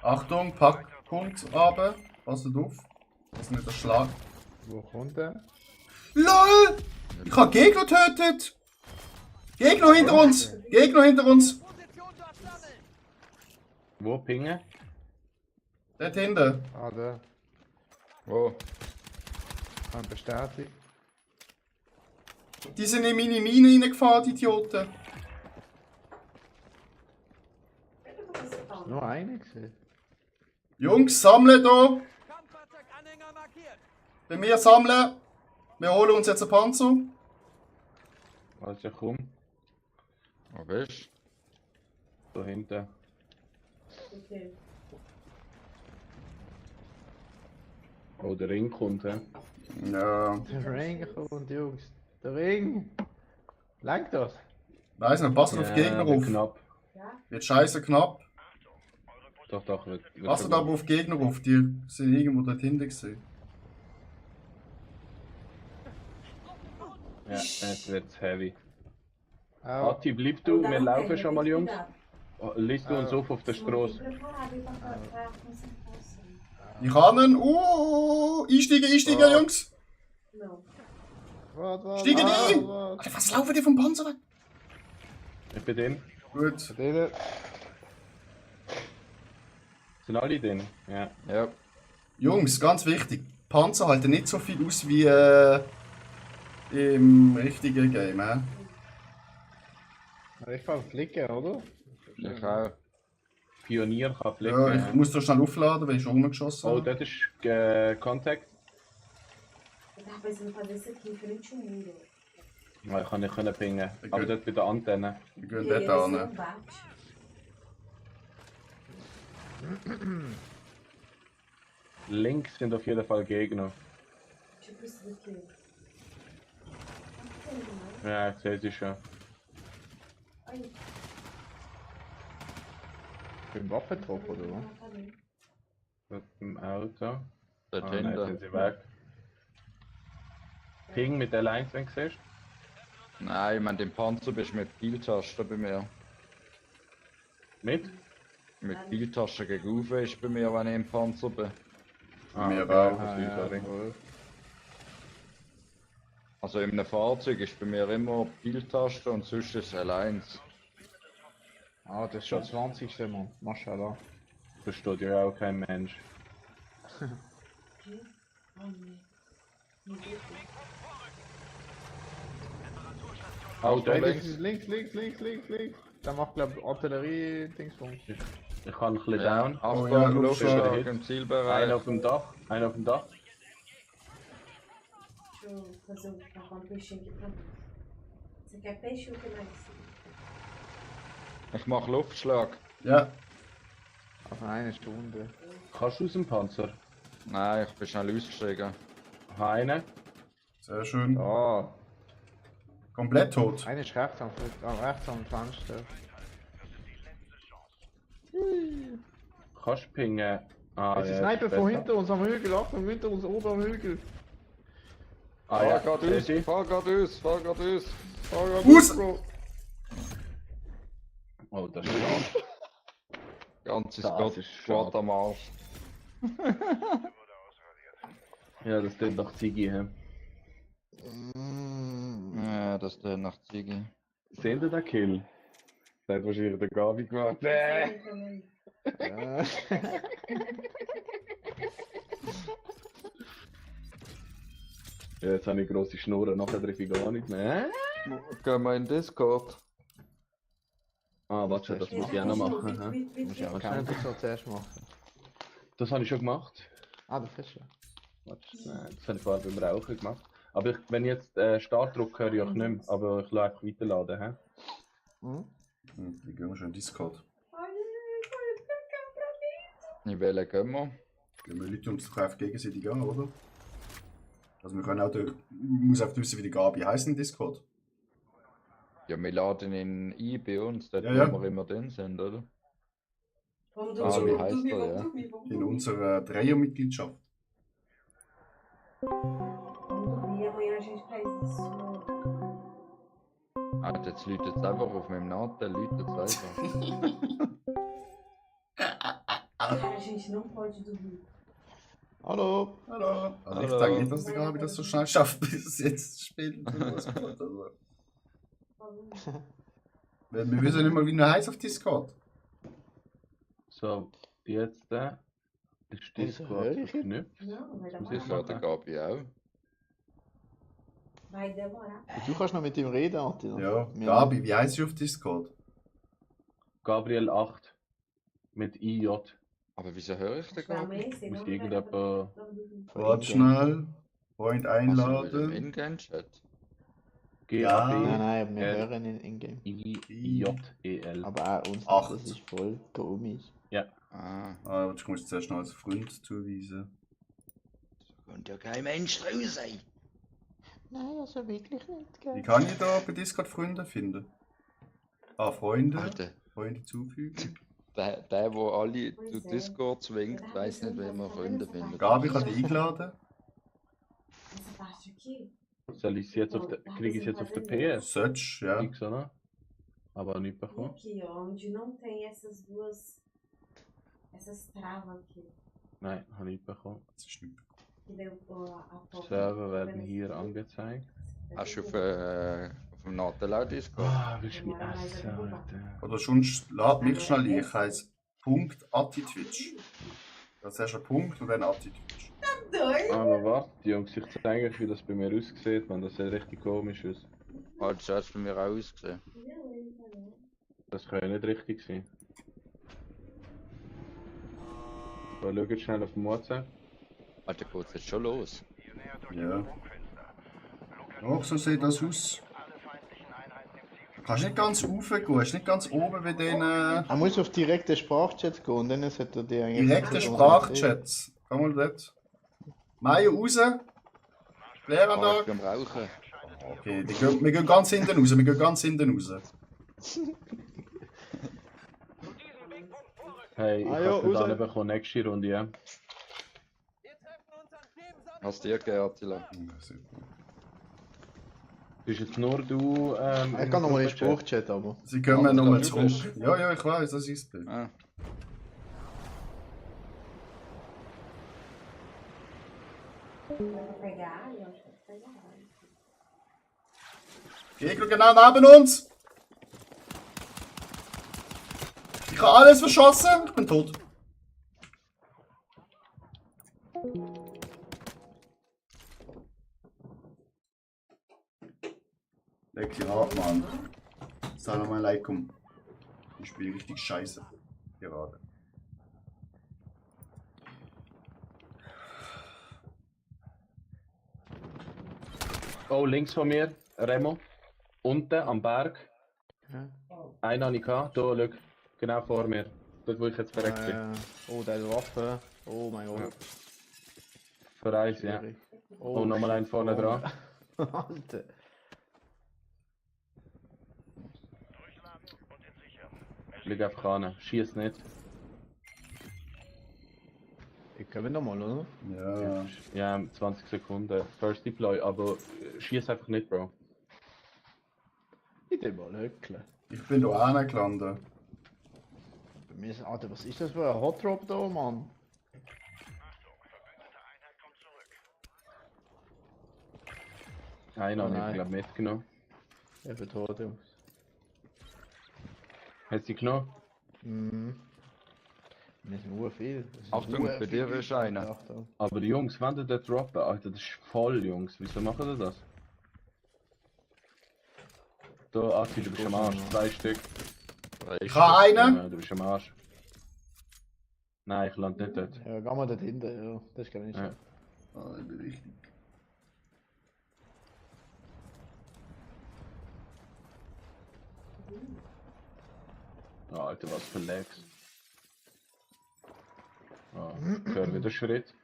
Achtung, Packpunkt runter. Passt auf. Das ist nicht der Schlag. Wo kommt der? LOL! Ich habe Gegner getötet! Gegner hinter uns! Gegner hinter uns! Position dort sammeln. Wo pingen? Dort hinten. Ah, der. Oh, Kann bestätigt. Die sind in meine Mine reingefahren, die Idioten. Nur eine gesehen. Jungs, sammeln hier! Kampffahrzeuganhänger markiert. Bei mir sammeln! Wir holen uns jetzt einen Panzer. Also ich komme. wo bist Da hinten. Okay. Oh, der Ring kommt, hä? Ja. Der Ring kommt, Jungs. Der Ring! Lenkt das? Weiss nicht, passt auf die Gegner auf. Knapp. Wird scheiße knapp. Doch, wird Passt aber auf die Gegner auf, die sind irgendwo dort hinten gesehen. Ja, jetzt wird's heavy. Auch. Ati, bleib du, wir laufen schon mal, Jungs. Oh, liest du uns auf der Straße. Preparado pra concentração. Ich kann ihn. Einsteigen, Jungs! Não. Warte, Steigen die ein! warte. Alter, was laufen die vom Panzer weg? Ich bin drin. Gut. Denen. Sind alle drin? Ja. Ja. Jungs, ganz wichtig. Panzer halten nicht so viel aus wie im richtigen Game. Ich kann flicken, oder? Ich auch. Pionier kann flicken. Ja, Ja, ich muss da schnell aufladen, weil ich schon rumgeschossen Oh, habe. dort ist Contact. Eu tava pensando fazer isso aqui em frente ao muro. Ja, ich kann nicht können pingen. Aber dort bei der Antenne. Wir gehen Porque dort esse an. não bate. Links sind auf jeden Fall Gegner. Tipo isso daqui. Ja, ich sehe sie schon. Olha. Beim Waffentrupp, oder was? Dort im Auto. Dort Nein, sind hinten. sie weg. Ping mit L1, wenn du siehst. Nein, ich meine, den Panzer bist du mit Pfeiltasten bei mir. Mit? Mit Pfeiltasten gegen Uwe ist bei mir, wenn ich im Panzer bin. Mir okay, auch. das ist sorry. Wohl. Also in einem Fahrzeug ist bei mir immer Pfeiltaste und sonst ist es L1. Ah, das ist schon 20. Mann. Maschallah. Versteht ja auch kein Mensch. Oh, da da Links, links. links. Der macht, glaub ich, Artillerie-Dingsbums. Ich kann ein bisschen Ja, down. Achtung, ja, Luftschlag Hit. im Einer Zielbereich. auf dem Dach. Einer auf dem Dach. Deixa eu fazer um peixinho aqui pra mim. Você quer peixe ou o que mais? Ich mache Luftschlag. Ja, Auf eine Stunde. Kannst du aus dem Panzer? Nein, ich bin schnell ausgestiegen. Einen. sehr schön. Ah, Komplett tot. eine ist rechts am Fenster. Kannst du pingen? Ah, Es ist ja, Sniper ist von besser. hinter uns am Hügel, Achtung, hinter uns oben am Hügel. Ah ja, Fahr gerade aus, siehst du? fahr gerade aus, fahr gerade aus. Fahr gerade Aus! aus, Bro. Oh, das ist schade. Ganzes Das ist Squad schade. am Arsch. Ja, das klingt nach Ziggy, hä? Ja, das ist nach Ziggy. Seht ihr den Kill? Das hat wahrscheinlich der Gabi gemacht. Ja. Ja, jetzt habe ich grosse Schnurren, nachher treffe ich gar nicht mehr. Gehen wir in Discord. Ah, warte schon, das muss ich auch noch machen. Hä? Musst ja auch Was keinen denn? so zuerst machen. Das habe ich schon gemacht. Ah, das hast du ja. Warte, nein, das habe ich vorher beim Rauchen gemacht. Aber ich, wenn ich jetzt Start drücke, höre ich auch nicht mehr. Aber ich lasse einfach weiterladen. Hä? Die gehen wir schon in Discord. In welchen gehen wir? Gehen wir Leute uns doch einfach gegenseitig an, oder? Also wir können auch durch... muss einfach wissen, wie die Gabi heisst in Discord. Ja, wir laden ihn ein bei uns, dort Ja, ja. wo wir immer drin sind, oder? Also, wie heißt er, ja? in unserer Dreiermitgliedschaft. Amanhã a gente faz isso. Ah, jetzt läutet es einfach auf meinem Nadel, läutet es einfach. Cara, a gente não pode dormir. Hallo! Hallo! Also ich Hallo. denke nicht, dass der Gabi das so schnell schafft, bis es jetzt spielt. Also. Wir wissen nicht mal, wie er heißt auf Discord. So, jetzt ist Wieso Discord höre ich verknüpft. Não, vai Muss demorar. ich Ja, der Gabi auch. Vai demorar. Du kannst noch mit ihm reden, Attila. Ja, Wir- Gabi, wie heißt sie auf Discord? Gabriel 8 mit IJ. Aber wieso höre ich den Acho que vai Gabi? amanhecer, Muss não vai dar irgendjemand. pra dormir. Warte schnell. Freund Also im einladen. Ingame-Chat. Ja. Nein, GAB nein, aber wir hören ihn in-game. IJEL. Aber auch uns Acht. nicht, das ist voll komisch. Ah, Ah, warte, ich muss zuerst noch als Freund zuweisen. da könnte ja kein Mensch drin sein. Nein, also wirklich nicht, gell? Wie kann ich da bei Discord Freunde finden? Ah, Freunde. Alter, Freunde zufügen. der wo alle zu Discord zwingt, weiß nicht, wie man Freunde findet. Gabi, ich habe dich eingeladen. Essa parte aqui, Soll ich es jetzt auf der. Kriege ich es jetzt auf der PS? Search, ja. X, oder? Aber nicht e bekommen. aqui, ó, onde não tem essas duas, essas travas aqui. Nein, habe ich nicht bekommen. Das ist nicht. Que daí a porta. Server werden hier angezeigt. Hast du auf dem Nadel auch Discord? Ah, willst du mich essen, Alter? Oder sonst lad mich schnell ein. Ich heiße .attitwitch. Das ist ein Punkt und dann attitwitch. Doido! Aber warte, Jungs, ich zeige euch, wie das bei mir aussieht, man. Das sieht richtig komisch aus. Ah, das hat es bei mir auch ausgesehen. Das kann ja nicht richtig sein. So, schau jetzt schnell auf den WhatsApp. Alter, geht es jetzt schon los? Ja. Doch, so sieht das aus. Du kannst nicht ganz raufgehen, ist nicht ganz oben wie den Er muss auf direkte Sprachchat gehen und dann sollte er die eigentlich... direkten Sprachchats. Komm mal dort. Mayo raus. Ah, ich Lehranlage. bin am Rauchen. Okay, wir gehen ganz hinten raus. Wir gehen ganz hinten raus. Hey, ich Ah, ja, habe raus. dann bekommen, nächste Runde, ja. Hast du dir gegeben, Attila? Bist jetzt nur du, Ich kann nochmal in den Gruppenchat? Sprachchat, aber... Sie kommen Aber nochmal du zurück. bist- Ja, ja, ich weiß, das ist es. Ah. Vai pegar, eu acho que vai pegar. Gegner genau neben uns. Ich habe alles verschossen. Ich bin tot. Leg die ab, Mann. Salam alaikum. Ich spiele richtig scheiße. Gerade. Oh, links von mir, Remo. Unten am Berg. Ja. Einen habe ich gehabt. Da, schau. Genau vor mir. Dort, wo ich jetzt verreckt bin. Oh, der hat Waffe. Oh mein Gott. Für eins, ja. Schwierig. Oh, nochmal einen vorne dran. Alter. Schau einfach an. Schieß nicht. Die können wir nochmal, oder? Ja. Ja, 20 Sekunden. First Deploy, aber schieß einfach nicht, Bro. Ich will mal höckeln. Ich bin da angelandet. Bei mir ist, Alter, was ist das für ein Hot Drop da, Mann? Einer habe Nein. ich glaube mitgenommen. Eben tot, Jungs. Hast du sie genommen? Mhm. Das ist nur viel. Das ist Achtung, nur bei dir viel. ist einer. Achtung. Aber die Jungs, wenn die den droppen, Alter, das ist voll, Jungs. Wieso machen die das? Da, Ati, du bist am Arsch. 2 Stück. Ich habe einen. Ja, du bist am Arsch. Nein, ich lande nicht dort. Ja, geh mal dort hinten, ja. Das ist gar nicht so. Ja. Ah, ich bin richtig. Oh, Alter, was für Lags. Oh, ich höre wieder Schritt.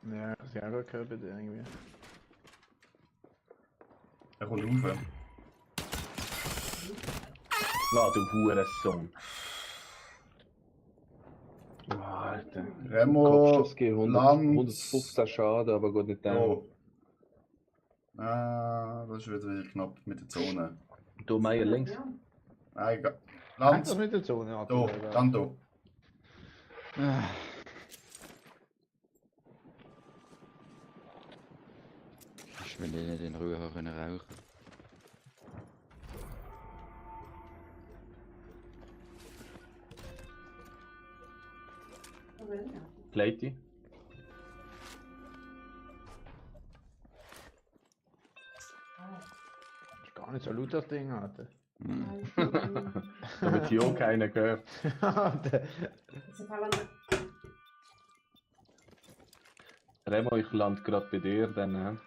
Ja, das habe ich auch gehört bei dir irgendwie. Er kommt rauf. La, du Hurensohn. Oh, Alter. Remo, Kopfschuss gegeben, Land. 115 Schaden, aber gut nicht down. Oh. Ah, das ist wieder knapp mit der Zone. Du Meier links. Nein, Land das Land. mit der Zone, Da, Alter. dann da. Ich will nicht in Ruhe rauchen. Platey. Ist gar nicht so laut, das Ding, Alter. Da wird hier auch keiner gehört. Alter. Remo, ich lande gerade bei dir, dann.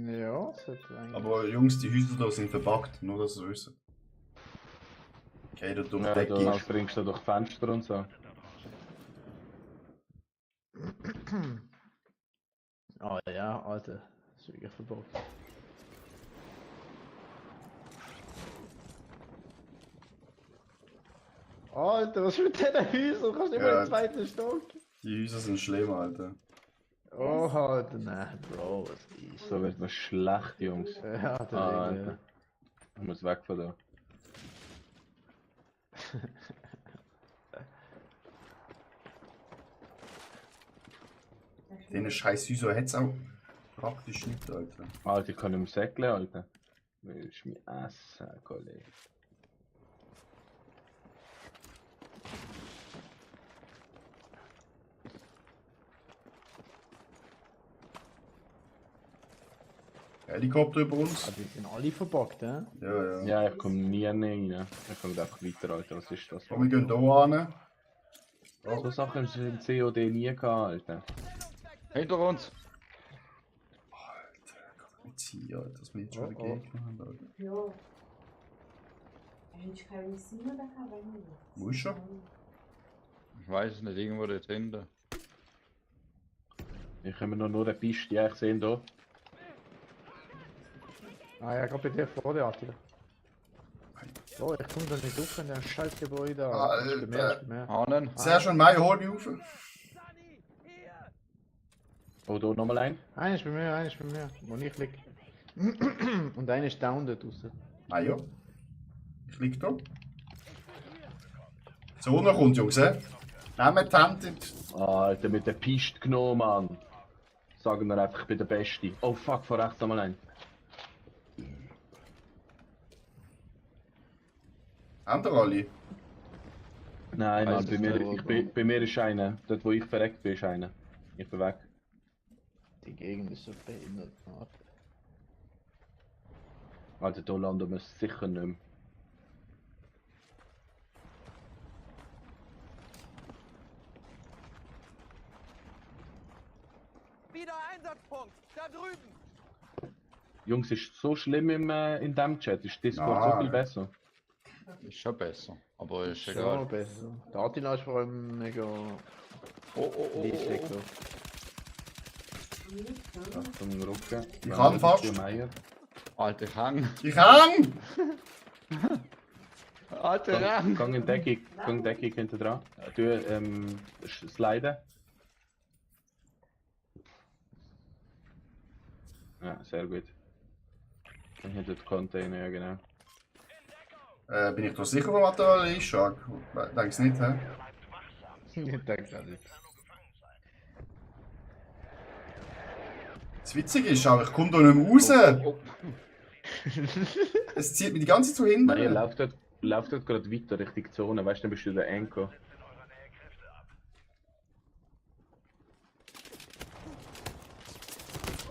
Ja, das hat eigentlich... Aber Jungs, die Häuser da sind verbuggt, nur dass ihr wisst. Okay, da durch die Ja, da Decke. springst du durch Fenster und so. Oh ja, Alter. Das ist wirklich verboten. Alter, was ist mit diesen Häusern? Kannst du immer Ja. im zweiten Stock? Die Häuser sind schlimm, Alter. Oh, Alter, nein, Bro, was ist So wird man schlecht, Jungs. Ja, der Ah, Ding, Alter. Ich muss weg von da. Den scheiß Häuser hat es auch praktisch nicht, Alter. Alter, ich kann nicht mehr säckeln, Alter. Willst du mich essen, Kollege? Helikopter über uns. Ah, die sind alle verbuggt, hä? Ja, ja. Ja, ich komme nie rein. Ich komme einfach weiter, Alter. Was ist das? Aber wir gehen hier hin. So Sachen haben wir im COD nie gehabt, Alter. Hinter uns! Mit sie, Alter, dass wir jetzt schon Oh, wieder oh. Gegner haben, Alter. Ja. A gente caiu em cima da cabana. Wo ist er? Ich weiß es nicht, irgendwo dort hinten. Ich habe nur eine Piste, ja, ich sehe ihn da. Ah ja, gerade bei dir vor der Attila. Oh, ich komme da nicht auf in der scheiß Gebäude. Alter. Ich bin mehr, ich bin mehr. Ahnen? Sehr schön, Mai, hol mich auf. Oh, da nochmal ein. Einer ist bei mir, wo ich lieg. Und einer ist down dort draussen. Ah ja. Ich lieg da. Die Zone kommt, Jungs, hä? Nehmt die Hände. Alter, mit der Piste genommen, Mann. Sagen wir einfach, ich bin der Beste. Oh fuck, vor rechts nochmal ein. Habt ihr alle? Nein, Mann, Weiss bei es mir, nicht. bei mir ist einer. Dort, wo ich verreckt bin, ist einer. Ich bin weg. Die Gegend ist so behindert. Alter, da landen wir sicher nicht mehr. Wieder Einsatzpunkt, da drüben. Jungs, ist so schlimm in dem Chat. Ist Discord so Nein. viel besser. Ist schon besser, aber ist Schon egal. besser. Der Attila ist vor allem mega leislich so. Achtung, Rücken. Ich kann fast. Meier. Alter, ich hang! Ich hang! Alter, hang! Gang in Deckung hinter dran. Du, sliden. Ja, sehr gut. Dann hinter den Container, ja genau. Bin ich da sicher, wo Material ist, Shark? Denkst du nicht, hä? Ich denke auch nicht. Das Witzige ist aber, ich komme da nicht mehr raus. Oh. Es zieht mich die ganze Zeit zu hinten. Nein, ihr lauft dort gerade weiter Richtung Zone, weißt du, dann bist du der Anchor.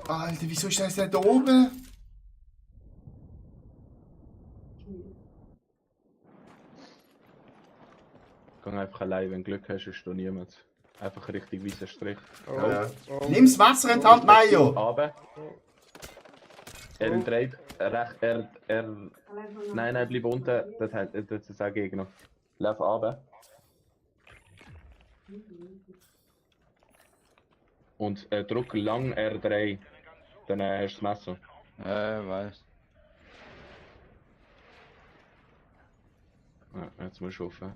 Alter, wieso ist das nicht da oben? Geh einfach allein, wenn du Glück hast, ist da niemand. Einfach richtig weißer Strich. Ja. Nimm's Messer in die Hand, Mayo! Aber er dreht recht, nein, bleib unten, das ist auch Gegner. Lauf runter. Und drück lang R3, dann hast du das Messer. Weiß. Ja, jetzt musst du aufhören.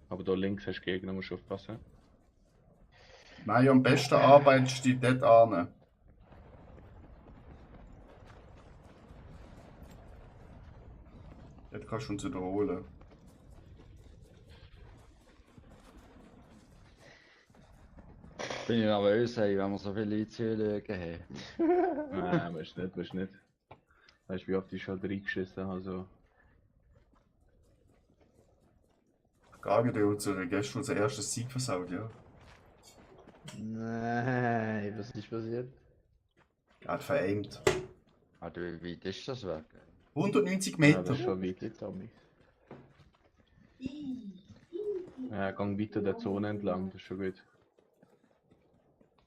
Aber da links hast du Gegner, musst du aufpassen. Mayo, am besten arbeitest du dort an. Dort kannst du uns wiederholen. Bin ich nervös, hey, wenn wir so viele Leute haben. Nein, willst nicht. Weißt du, wie oft ich schon reingeschissen habe? Also. Gagi, der unsere Gäste unser erstes Sieg versaut, ja. Nein, was ist passiert? Er hat veraimt. Warte, wie weit ist das weg? 190 Ja, Meter. das ist schon weit. Ja, gang weiter der Zone entlang, das ist schon gut.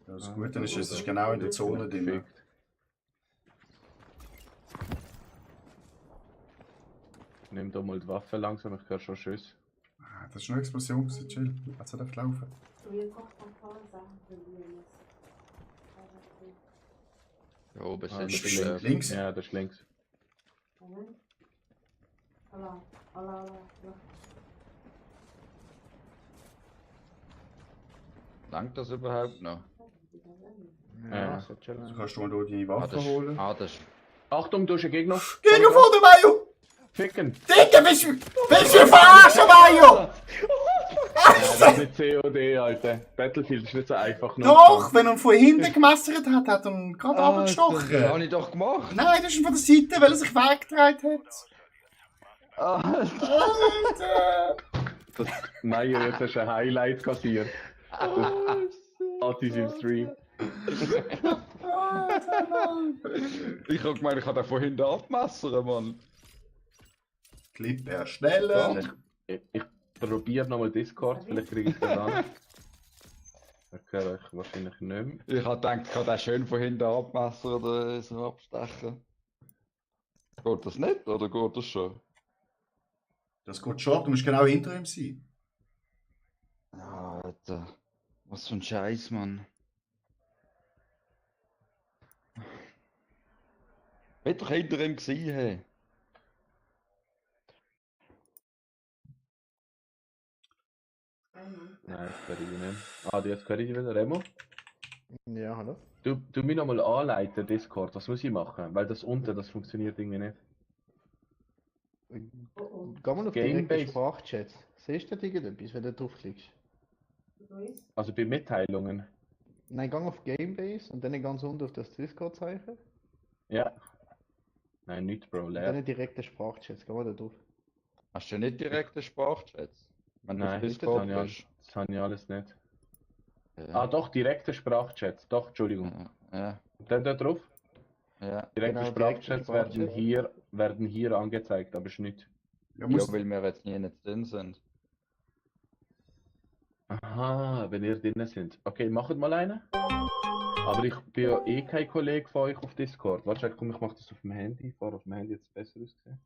Ja, das Gute ist, es ist genau in der Zone drin. Perfekt. Nimm da mal die Waffe langsam, ich höre schon Schüsse. Ah, das ist eine Explosion, chill. Jetzt darf laufen. Da oben Ah, sind das ist viele. links. Ja, das ist links. Langt das überhaupt noch? Ja. so chill. Du kannst du mal hier deine Waffe holen. Das ist... Achtung, du hast einen Gegner. Gegner vor dir, Mayo! Ficken! Digga, willst du verarschen, Mayo? Das ist nicht COD, Alter. Battlefield ist nicht so einfach. Doch, wenn er ihn von hinten gemessert hat, hat er ihn gerade Das abgestochen. habe ich doch gemacht! Nein, das ist von der Seite, weil er sich weggedreht hat. Alter! Das Mayo, jetzt hast du ein Highlight kassiert. Artis im Stream. Ich hab gemeint, ich kann den von hinten abmessern, Mann. Clip erstellen. Ich probiere nochmal Discord, vielleicht kriege ich das an. Ich höre euch wahrscheinlich nicht mehr. Ich hab gedacht, ich kann den schön von hinten abmessern oder so abstechen. Geht das nicht, oder geht das schon? Das geht schon, du musst genau hinter ihm sein. Alter. Was für ein Scheiß, Mann. Ich doch hinter ihm gewesen, hey. Nein, das kann ich nicht. Ah, jetzt kann ich wieder. Remo? Ja, hallo? Du mich nochmal anleiten, Discord. Was muss ich machen? Weil das unten, das funktioniert irgendwie nicht. Geh mal auf Gamebase. direkte Sprachchats. Siehst du da irgendetwas, wenn du draufklickst? Also bei Mitteilungen. Nein, geh auf Gamebase und dann ganz unten auf das Discord-Zeichen. Ja. Nein, nicht, Bro. Und Leer. dann direkte Sprachchats. Geh mal da drauf. Hast du nicht direkte Sprachchats? Wenn du auf Nein, das Discord habe bist? ich alles nicht. Ja. Ah, doch, direkte Sprachchats. Doch, Entschuldigung. Ja. Da drauf. Ja. Direkte Genau, Sprachchats direkte werden hier angezeigt, aber ist nicht. Ja, Ja, weil wir jetzt nie nicht drin sind. Aha, wenn ihr drinnen sind. Okay, macht mal eine. Aber ich bin ja eh kein Kollege von euch auf Discord. Warte, komm, ich mach das auf dem Handy. Ich fahre auf dem Handy jetzt besser aussehen.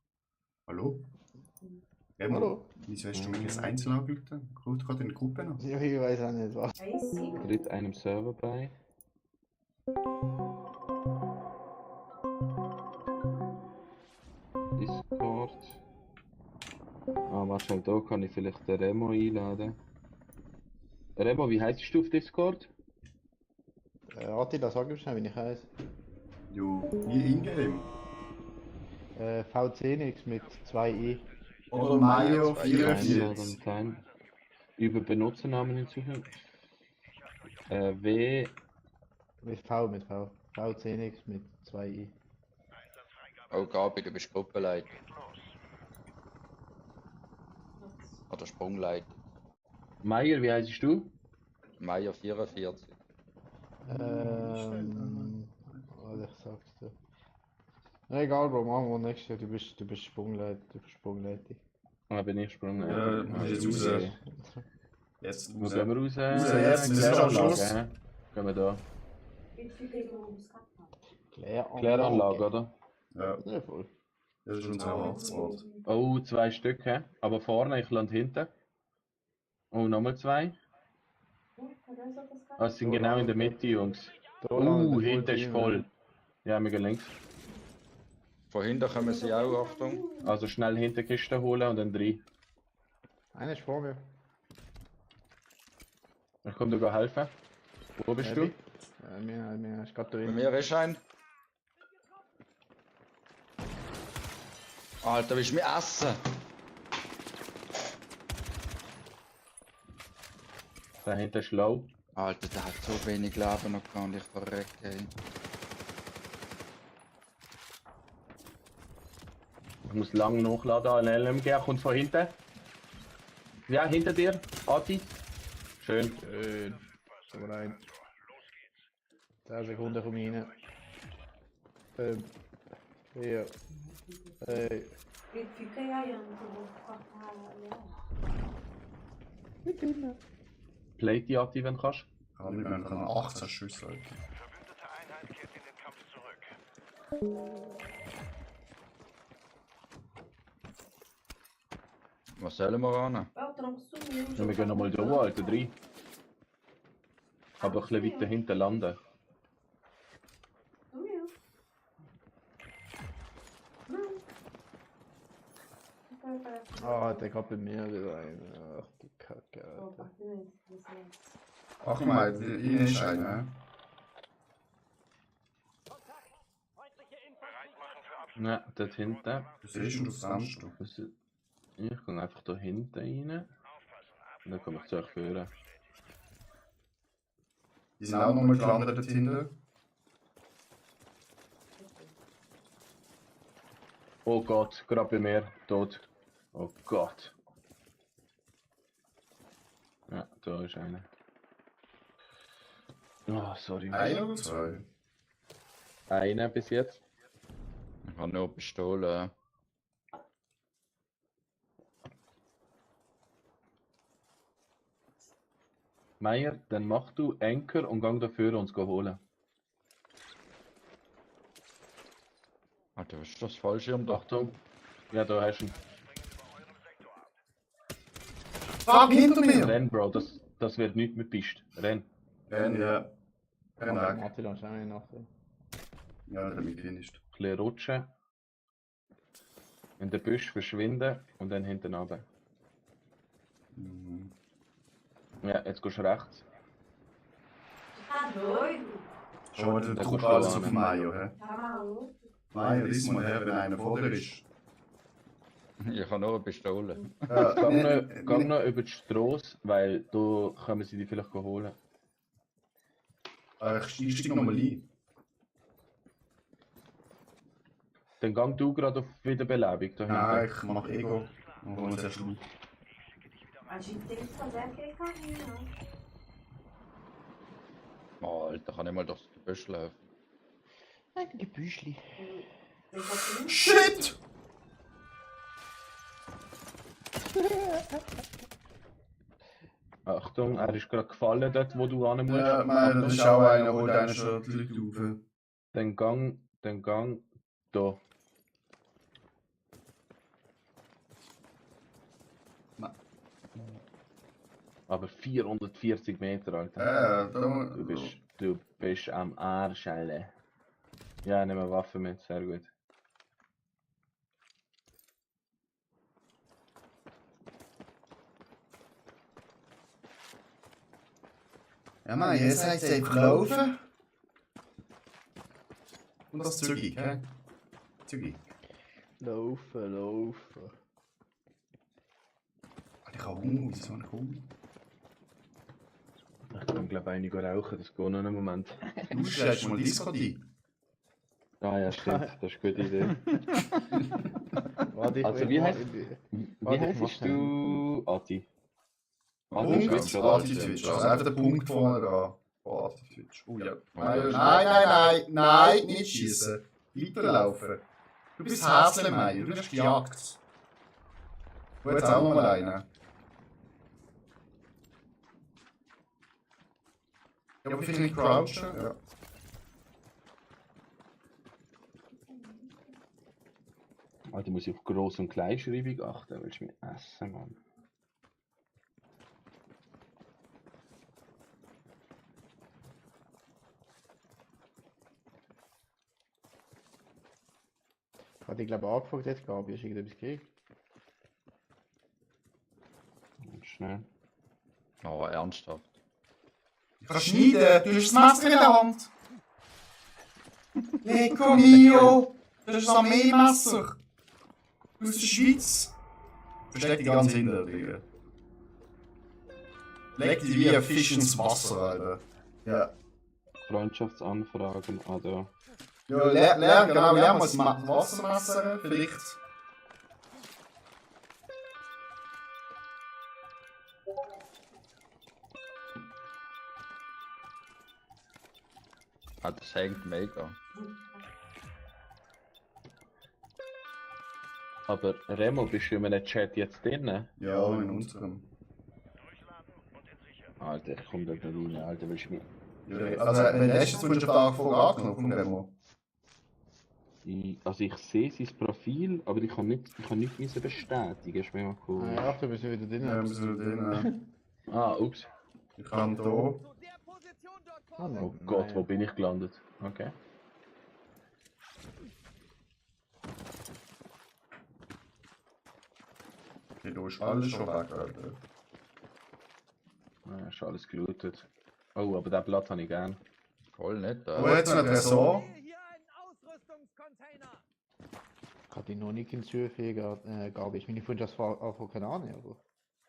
Hallo? Remo, Hallo? wieso hast du mich jetzt einzeln angerufen? Ruft gerade in der Gruppe noch. Ja, ich weiß auch nicht was. Tritt einem Server bei. Discord. Ah, warte, da kann ich vielleicht den Remo einladen. Remo, wie heißt du auf Discord? Attila, sag mir schnell, wie ich heiße. Jo, wie Ingame. V10X mit 2i. Oder Mayo Zwei 44. Klein. Über Benutzernamen hinzufügen. W. Mit V, mit V. V10X mit 2i. Oh, Gabi, du bist Gruppenleiter. Oder Sprungleiter. Meier, wie heißt du? Meier 44. Was ich sag's dir. Na, egal, Bro, machen wir nächstes Jahr. Du bist Sprungleiter. Ah, bin ich Sprungleiter. Ja, du bist jetzt raus. Jetzt Wo raus. gehen wir raus? Jetzt, das ist am Schluss. hä? Gehen wir da. Kläranlage. Kläranlage, oder? Ja, Ja, voll. das ist unser Hotspot. Oh, 2 Stück, hä? Aber vorne, ich lande hinten. Oh, nochmal 2. Ah, es sind genau in der Mitte, Jungs. Da landet der Hinten ist Team, voll. Ja, wir gehen links. Von hinten kommen sie auch, Achtung. Also schnell hinter die Kiste holen und dann 3. Einer ist vor mir. Ich komme dir helfen. Wo bist du? Mir ist gerade Bei drin. mir ist ein. Alter, willst du mich essen? Da hinten ist low. Alter, der hat so wenig Leben noch gehabt und ich verrecke. Ey. Ich muss lang nachladen. Ein LMG kommt von hinten. Ja, hinter dir. Ati. Schön. Schön. So rein. 10 Sekunden komme ich rein. 5, 4, 3. Fica aí, Ayana, que eu vou cortar ela. Play die Ati, wenn du kannst. Kann ich mir 18 Schüsse. Verbündete Einheit kehrt in den Kampf zurück. Was sollen wir ran? Ah, o tronco sumiu. Ja, wir gehen nochmal da, Alter, 3. Aber ein bisschen weiter hinten landen. Sumiu. Não. Ah, der geht bei mir wieder rein. Ach du Kacke, Opa, Alter. silêncio. Ach mal, hier ist einer. Ja, dort hinten. Du siehst und du kannst du. Ich gehe einfach da hinten rein. Und dann komme ich zu euch führen. Die sind auch nochmal gelandet dort hinten. Oh Gott, gerade bei mir. Tot. Oh Gott. Ja, da ist einer. Oh, sorry. Ein oder zwei? Einer bis jetzt. Ich habe nur Pistole. Meier, dann mach du Anker und gang dafür uns holen. Alter, was ist das Fallschirm da? Achtung. Ja, da hast du ihn. Fuck, hinter mir! Renn, Bro, das wird nicht mit Pist. Renn. Renn, ja. Renn weg. Attila ist auch nicht nachher. Ja, der mich finisht. Ein bisschen rutschen. In den Büsch verschwinden und dann hinten runter. Mhm. Ja, jetzt gehst du rechts. Tá doido? Schau mal, der Da Trupp kommst du alles an. auf Mayo, hä? Tá maluco? Mayo, lies mal her, wenn einer vor dir ist. Ich habe nur eine Pistole. Gang noch über die Strasse, weil da können sie die vielleicht holen. Ich steig nochmal ein. Dann gang du gerade auf Wiederbelebung da Nein, hinten. ich mach Ego. Und hol uns erst Loot. A gente tem que fazer aquele carrinho, né? Oh, Alter, kann ich mal durchs Gebüsch laufen. Ein Gebüschli. Eu já fui Shit! Achtung, er ist gerade gefallen dort, wo du hin musst. Ja, meine, das ist auch einer, holt einer schon die Leute rauf. Dann gang da. Aber 440 Meter, Alter. Du bist am Arsch, Alter. Ja, nimm eine Waffe mit, sehr gut. Ja, man, jetzt heißt es einfach laufen. Und das zügig, hä? Zügig. Laufen. Ich habe Hunger, wieso habe ich Hunger? Ich kann glaube einige rauchen, das geht noch einen Moment. Du schlägst mal Disco ein. Ah ja, stimmt, das ist eine gute Idee. Warte, Also wie heisst du? Ati. Punkt, Twitch, oder? Anti-Twitch. Also einfach den Punkt vorne dran. Oh, Anti-Twitch. Oh ja. Nein, nicht schießen. Weiterlaufen. Du bist Häslemeier, du wirst gejagt. Du jetzt auch noch mal einen. Ja, aber vielleicht nicht crouchen. Ja. Alter, muss ich auf Gross- und Kleinschreibung achten, willst du mich essen, Mann? Hat ich glaube angefragt jetzt, Gabi, hast du irgendetwas gekriegt? Schnell. Oh, ernsthaft. Ich kann schneiden, du hast das Messer in der Hand. Lecco mio, das ist ein Armeemesser. Aus der Schweiz. Versteck die ganze hinter, Digga. Leg die wie ein Fisch ins Wasser, Alter. Ja. Freundschaftsanfragen, da. Ja, lern mal das Wassermesser, vielleicht. Ah, das hängt mega. Aber Remo, bist du in einem Chat jetzt drin? Ja, in unserem. Alter, ich komm da nicht rein, Alter, willst du mich... Ja, also, wenn du jetzt von der Anfrage angenommen vom Remo. Also ich sehe sein Profil, aber ich kann nicht müssen bestätigen, ist mir mal cool. Ah ja, du bist ja wieder drin. Ja, wir sind drin. Ah, ups. Ich kann hier. Oh Gott, wo bin ich gelandet? Okay. Okay, da ist alles schon weg, Alter. Ah, ist alles gelootet. Oh, aber das Blatt habe ich gern. Voll nicht, Wo jetzt noch der so? Ich habe die noch nicht hinzufügen, Gabi. Ich meine, ich finde das einfach keine Ahnung, aber...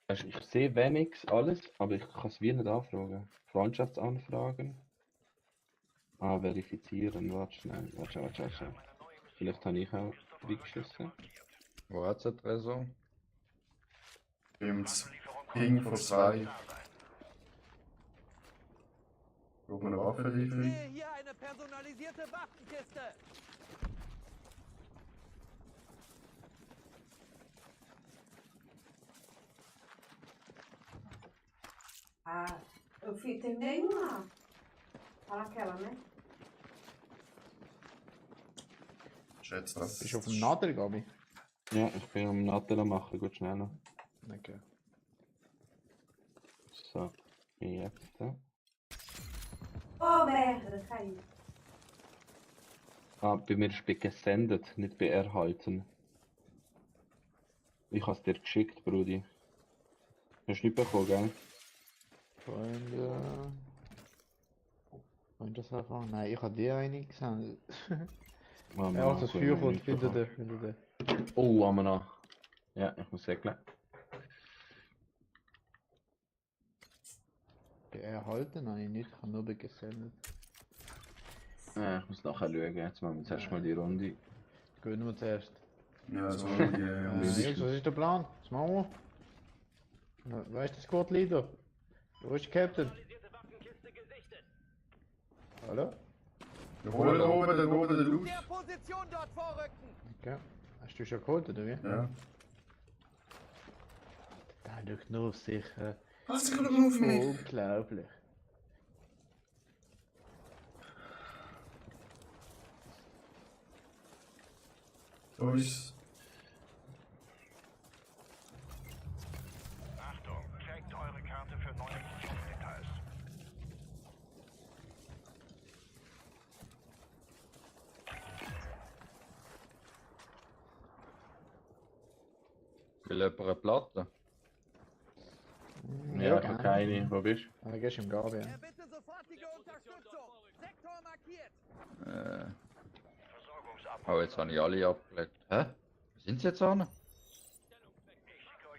Also ich sehe wenig alles, aber ich kann es wie nicht anfragen. Freundschaftsanfragen. Ah, verifizieren. Warte schnell. Warte. Vielleicht habe ich auch reingeschissen. Wo hat's ein Tresor? Im Ping von 2. Guck mal eine Waffenlieferung. Hier eine personalisierte Waffenkiste. Ah, eu terminei uma. Fala aquela, né? Schätze das. Bist du auf dem Nader, Gabi? Ja, ich bin am Nattel machen, gut schnell noch. Okay. So, jetzt. Oh, merda, caiu. Ah, bei mir ist bei gesendet, nicht bei erhalten. Ich habe es dir geschickt, Brudi. Hast du nicht bekommen, gell? Freunde... Freundesaufrage? Nein, ich habe dir eine gesehen. Ah, Ja, das Mann, Feuer kommt nicht hinter bekommen. dir. Oh, Amana. Ja, ich muss segeln. Erhalten? Nein, nicht. Ich habe nur gesendet. Ich muss nachher schauen. Jetzt machen wir zuerst mal die Runde. Gewinnen wir zuerst. Ja, so Jungs, was ist der Plan? Was machen wir? Wer ist das Squad-Leader? Wo ist der Captain? Hallo? Da oben, der Loot. Der Position dort vorrücken. Okay. Hast du schon geholt, oder wie? Ja. Da schaut nur auf sich. Was, ich nur auf mich? Unglaublich. Da ist... Achtung, checkt eure Karte für neue Missionsdetails. Will jemand eine Platte? Ja, ich habe keine. Wo bist du? Ah, gehst im Gabi. Bitte sofortige Unterstützung. Sektor markiert. Oh, jetzt habe ich alle abgelegt. Hä? Wo sind sie jetzt an?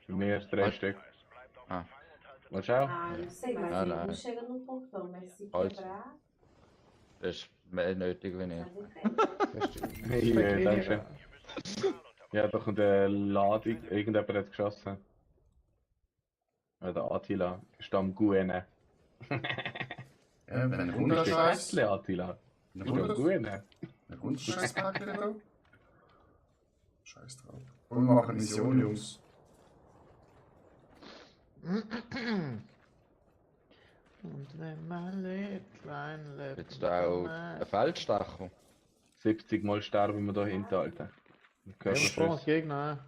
Bei mir 3 Stück. Ah. Willst du auch? Ah, não sei, mas Ah, não não. chega no portão, mas se Halt. quebrar, Das ist mehr nötig wie ich. faz diferença. Hey, danke. Ja, da kommt eine Ladung. Irgendjemand hat geschossen. Ja, der Attila. Ist da am Guene. Ja, wenn ein Das ist Wunderscheiß. Scheißle, Attila. Ein Ist da am Guene. Wunderscheiß-Paket da. Scheiß drauf. Und wir machen Mission, Jungs. Und wenn man lebt, klein lebt. Jetzt auch ein Feldstecher. 70 Mal sterben wir da hinten, Alter. Ja, vor uns Gegner.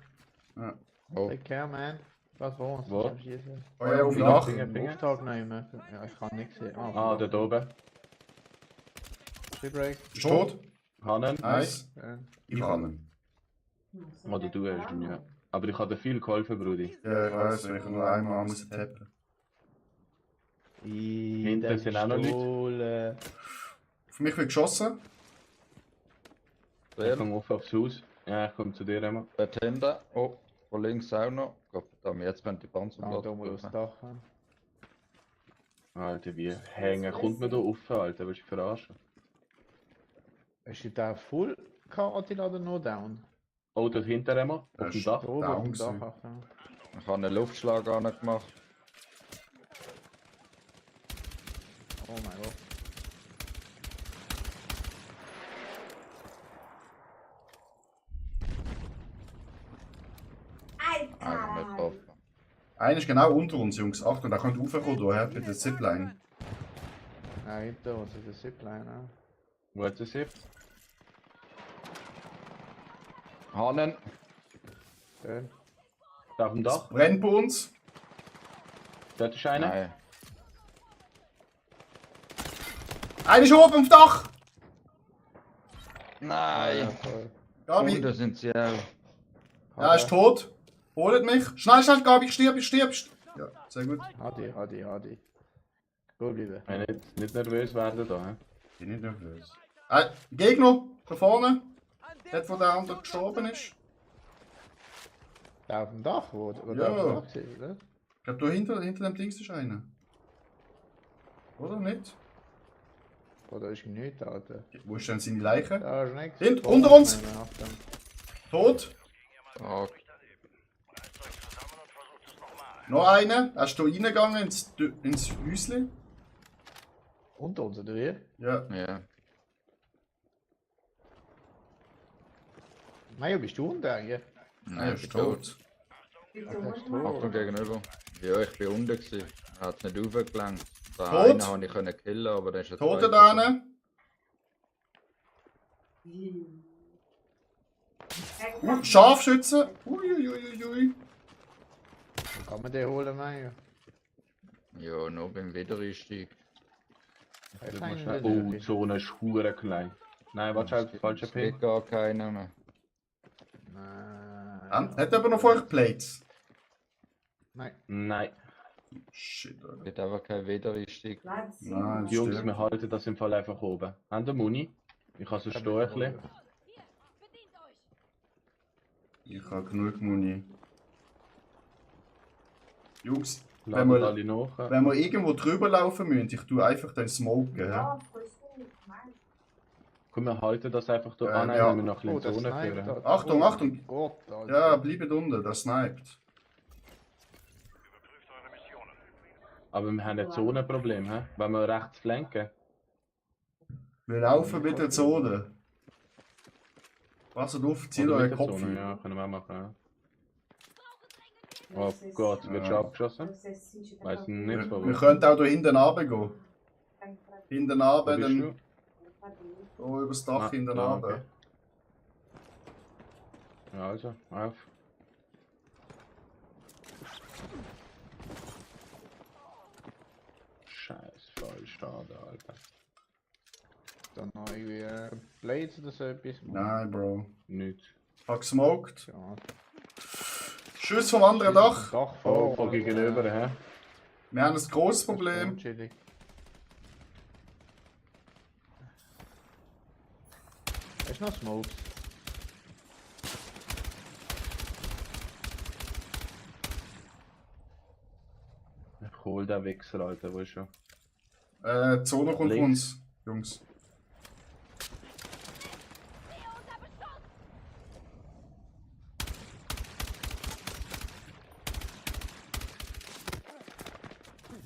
Ja. Oh. Take care, man. Was vor uns? Wo? Das ist schießen. Feuer auf Ja, Dach. Finger. Auftrag nehmen. Ja, ich kann nichts sehen. Ah, dort oben. Shipwreck. Ist tot? Hannen. Nice. Ja. Ich kann ihn. Oder du hast ihn, ja. Aber ich habe dir viel geholfen, Brudi. Ja, ich weiß, wenn ich nur einmal muss tappen. Hinten sind auch noch Leute. Auf mich wird geschossen. Ich Wer? komme auf aufs Haus. Ja, ich komme zu dir immer. Dort hinten. Oh, von links auch noch. Gottverdammt, jetzt wenn die Ah, Panzerplatte da muss das Dach haben. Alter, wie hängen kommt man da rauf, Alter? Willst du dich verarschen? Ist der full Attila oder nur down? Oh, dort hinten immer. Ja, Auf dem Dach. Da oben Down auf dem Dach. gewesen. Achtung. Ich habe einen Luftschlag angemacht. Oh mein Gott. Ai, Nicht caralho. getroffen. Einer ist genau unter uns, Jungs. Achtung, der könnte raufkommen, da, bei der Zipline. Ja, hinter uns ist der Zipline. Ja. Wo hat es sich? Hannen. Schön. Da auf dem Dach. Brennt bei uns. Dort ist einer. Nein. Einer ist oben auf dem Dach. Nein. Toll. Gabi. Und da sind sie auch. Er ist tot. Holt mich. Schnell, schnell, Gabi, stirb, stirb. Ja, sehr gut. Hadi. Gut bleiben. Ja, nicht nervös werden da. He? Bin nicht nervös. Gegner, da vorne. Dort, wo der andere gestorben ist. Der auf dem Dach, wo Ja. der auf dem Dach ist, oder? Ich glaube, da hinter dem Dings ist einer. Oder nicht? Oder ist nichts, Alter? Wo ist denn seine Leiche? Da ist nichts. Hinter- unter uns! Achtung. Tot. Oh, Noch einer. Er ist hier reingegangen ins Häusle. Unter uns, oder wie? Ja. ja. Mario, bist du unter eigentlich? Er Nein, ist ich bin tot. tot. Achtung gegenüber. Ja, ich bin unten gewesen. Er hat nicht aufgelenkt. Den Tot? einen habe ich können killen, aber der ist jetzt Tote da hinten. Scharfschütze. Uiuiuiui. Wo kann man den holen, Mario? Ja, nur beim Wiedereinstieg. Ich Das kann muss ihn schnell- nicht Oh, wirklich. die Zone ist hure klein. Nein, warte halt, falscher Es Pin. gibt gar keinen mehr. Nein. Hat aber noch vorher Plates? Nein. Nein. Shit, Es Alter. gibt einfach keinen Wiedereinstieg. Nein, Die das Jungs, stimmt. wir halten das im Fall einfach oben. Haben wir Muni? Ich habe so stehen ein bisschen. Bedient euch! Ich habe genug Muni. Jungs, wenn Laden wir, alle nach. wenn wir irgendwo drüber laufen müssen, ich tue einfach den Smoken. Ja? Ja, foi isso mesmo. Komm, wir halten das einfach da an, ja. wenn wir noch ein Oh, bisschen das Zone Sniper führen. da. Achtung, Oh Achtung. mein Gott, Alter. Ja, bleibt unten, der sniped. Überprüft eure Missionen. Aber wir haben ein Zonenproblem, hä? Wenn wir rechts flanken. Wir laufen mit der Zone. Passt auf, zieht Oder euren mit der Kopf Zone, hin. ja, können wir auch machen. Ja. Não Oh sei se- Gott, wird schon abgeschossen? não sei se senti Weiß aquela nicht, Wir, wo. wir können auch da hinten runtergehen. Hinten Wo runter, bist dann du? hier übers Dach Ah, hinten da, runter. okay. Ja, also, auf. Scheiß Vollstade, Alter. Dann noch irgendwie Blades oder so etwas. Nein, Bro. Nichts. Hab gesmoked. Ja. Schuss vom anderen Dach. Dach Oh, vor. von gegenüber, hä? Wir haben ein grosses Problem. Chillig. Ist noch Smokes. hol den Wichser, Alter, wo ist er? Zone kommt von Links. uns, Jungs.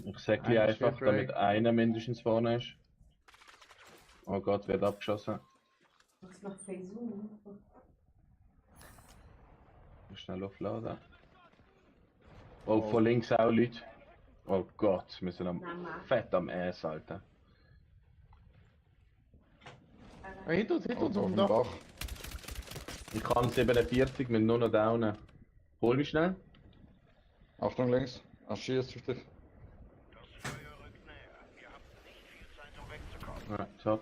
Ich sag dir einfach, damit einer mindestens vorne ist. Oh Gott, wird abgeschossen. Was macht Facebook? Schnell aufladen. Oh, von links auch Leute. Oh Gott, wir sind fett am Ass, Alter. Hinter uns Auf um dem Dach. Dach. Ich kann 47 mit nur noch downen. Hol mich schnell. Achtung links. Er schießt auf dich. Das Feuer rückt näher. Ihr habt nicht viel Zeit, um wegzukommen. Ja, top.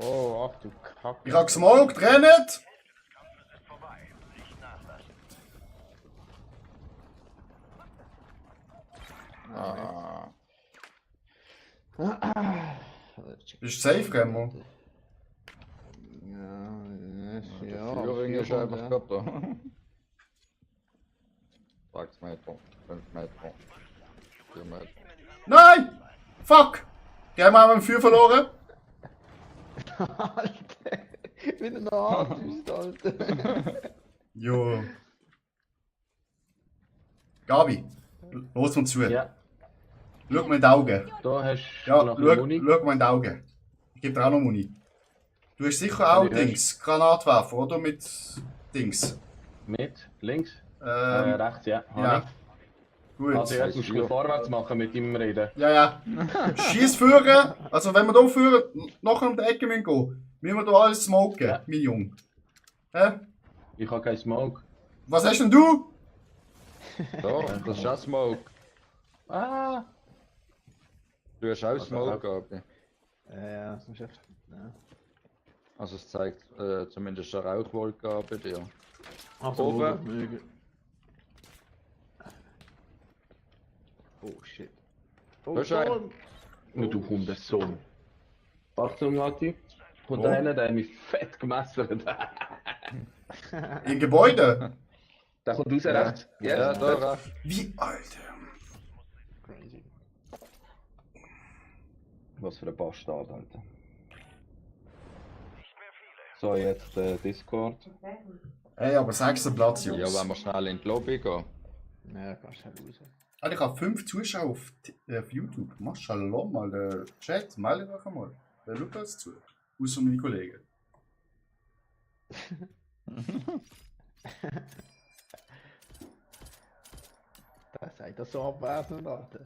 Oh, ach du Kacke. Ich hab gesmoked, rennt! Des Kampfes ist vorbei. Nicht nachlassen. Bist du safe, Remo? Ja, Führing ist 400, einfach ja. gerade da. 6 Meter, 5 Meter, 4 Meter. Nein! Fuck! Wir haben einen Feuer verloren. Alter, wieder noch Artist, Alter. Jo. Gabi, los uns zu. Ja, Schau mir in die Augen. da hast du Ja, noch schau eine Muni. mir in die Augen. Ich gebe dir auch noch Muni. Du hast sicher auch Ja, Dings, Granatwerfer, oder? Mit Dings. Mit, links, Ähm, rechts, ja. ja. Gut. Also jetzt musst du vorwärts machen mit ihm reden. Ja, ja. Schieß führen. Also wenn wir hier führen, nachher um die Ecke gehen müssen wir hier alles smoken, Ja. mein Junge. Hä? Ich habe keinen Smoke. Was hast denn du? Da, das ist auch Smoke. Ah! Du hast auch Smoke, Gabi. Ja, das ist echt. Ja. Also es zeigt zumindest eine Rauchwolke bei dir. Ach, Oben. Oh shit. Oh, Was ist ein- Storm. Nur du Hundesohn. Achtung, Mati. Kommt Oh. einer, der hat mich fett gemessert. Im Gebäude? Der kommt raus rechts. Ja, da rechts. Wie, Alter? Crazy. Was für ein Bastard, Alter. Nicht mehr viele. So, jetzt Discord. Hey, aber 6. Platz, Ja, Jungs. wenn wir schnell in die Lobby gehen. Ja, kannst halt raus. Alter, ich habe 5 Zuschauer auf YouTube. Maschallah, mal der Chat, meldet euch einmal. Wer schaut das zu? Außer meine Kollegen. Das sagt das so abwesend, Alter.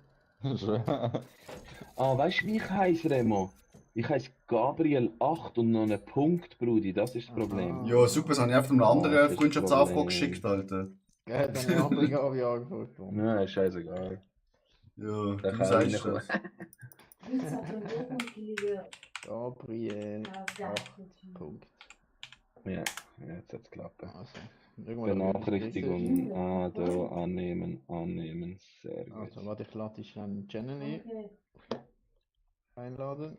Ah, weißt du, wie ich heiße, Remo? Ich heiße Gabriel 8 und noch einen Punkt, Brudi. Das ist das Problem. Ja, super, das habe ich einfach einem das anderen ist Freundschaftsanfrage Problem. geschickt, Alter. Er hat eine andere Gabi angefragt. Ja, ist scheißegal. Ja, Der du kann sagst reinkommen. das. Jetzt hat er irgendwie Gabriel. gesagt. Punkt. Ja, jetzt hat es geklappt. Also, Benachrichtigung. Ah, da annehmen, annehmen. Sehr gut. Also, warte, ich lade dich an Jenny Okay. einladen.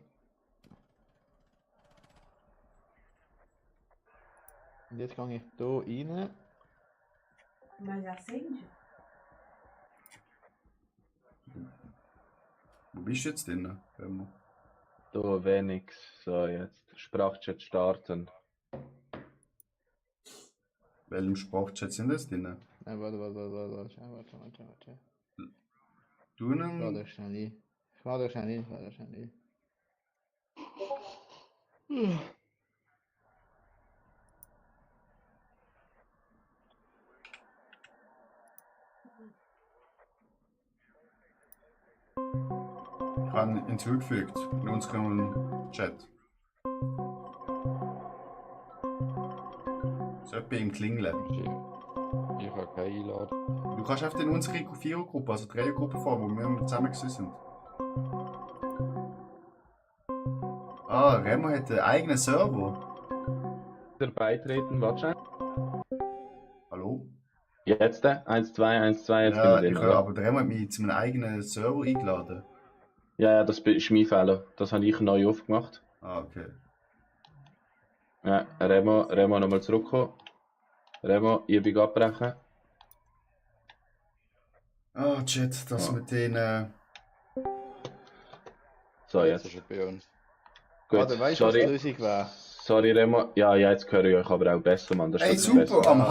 Und jetzt gehe ich hier rein. Mas acende? Wo bist du jetzt drin? Remo? Da wenig. So, jetzt Sprachchat starten. Welchem Sprachchat sind das drin? Nein, warte. Du Ich lade einen... euch schnell ein. Ich lade euch schnell ein. Ich habe ihn hinzugefügt in unserem Chat. Sollte bei ihm klingeln. Ich habe keine Einladung. Du kannst einfach in unsere Vierergruppe, also Dreiergruppe fahren, wo wir zusammen sind. Ah, Remo hat einen eigenen Server. Wieder beitreten, warte schnell. Hallo? Jetzt, 1, 2, 1, 2, jetzt Ja, bin ich ich drin. höre, oder? aber der Remo hat mich zu einem eigenen Server eingeladen. Ja, das ist mein Fehler. Das habe ich neu aufgemacht. Ah, okay. Ja, Remo nochmal zurückkommen. Remo, Übung abbrechen. Ah, Chat, das mit den. So, Jetzt jetzt. ist er bei uns. Gut, Warte, weißt du, was die sorry. Lösung wäre? Sorry, Remo. Ja, jetzt höre ich euch aber auch besser, Mann. Das Ey, ist wirklich super, besser. am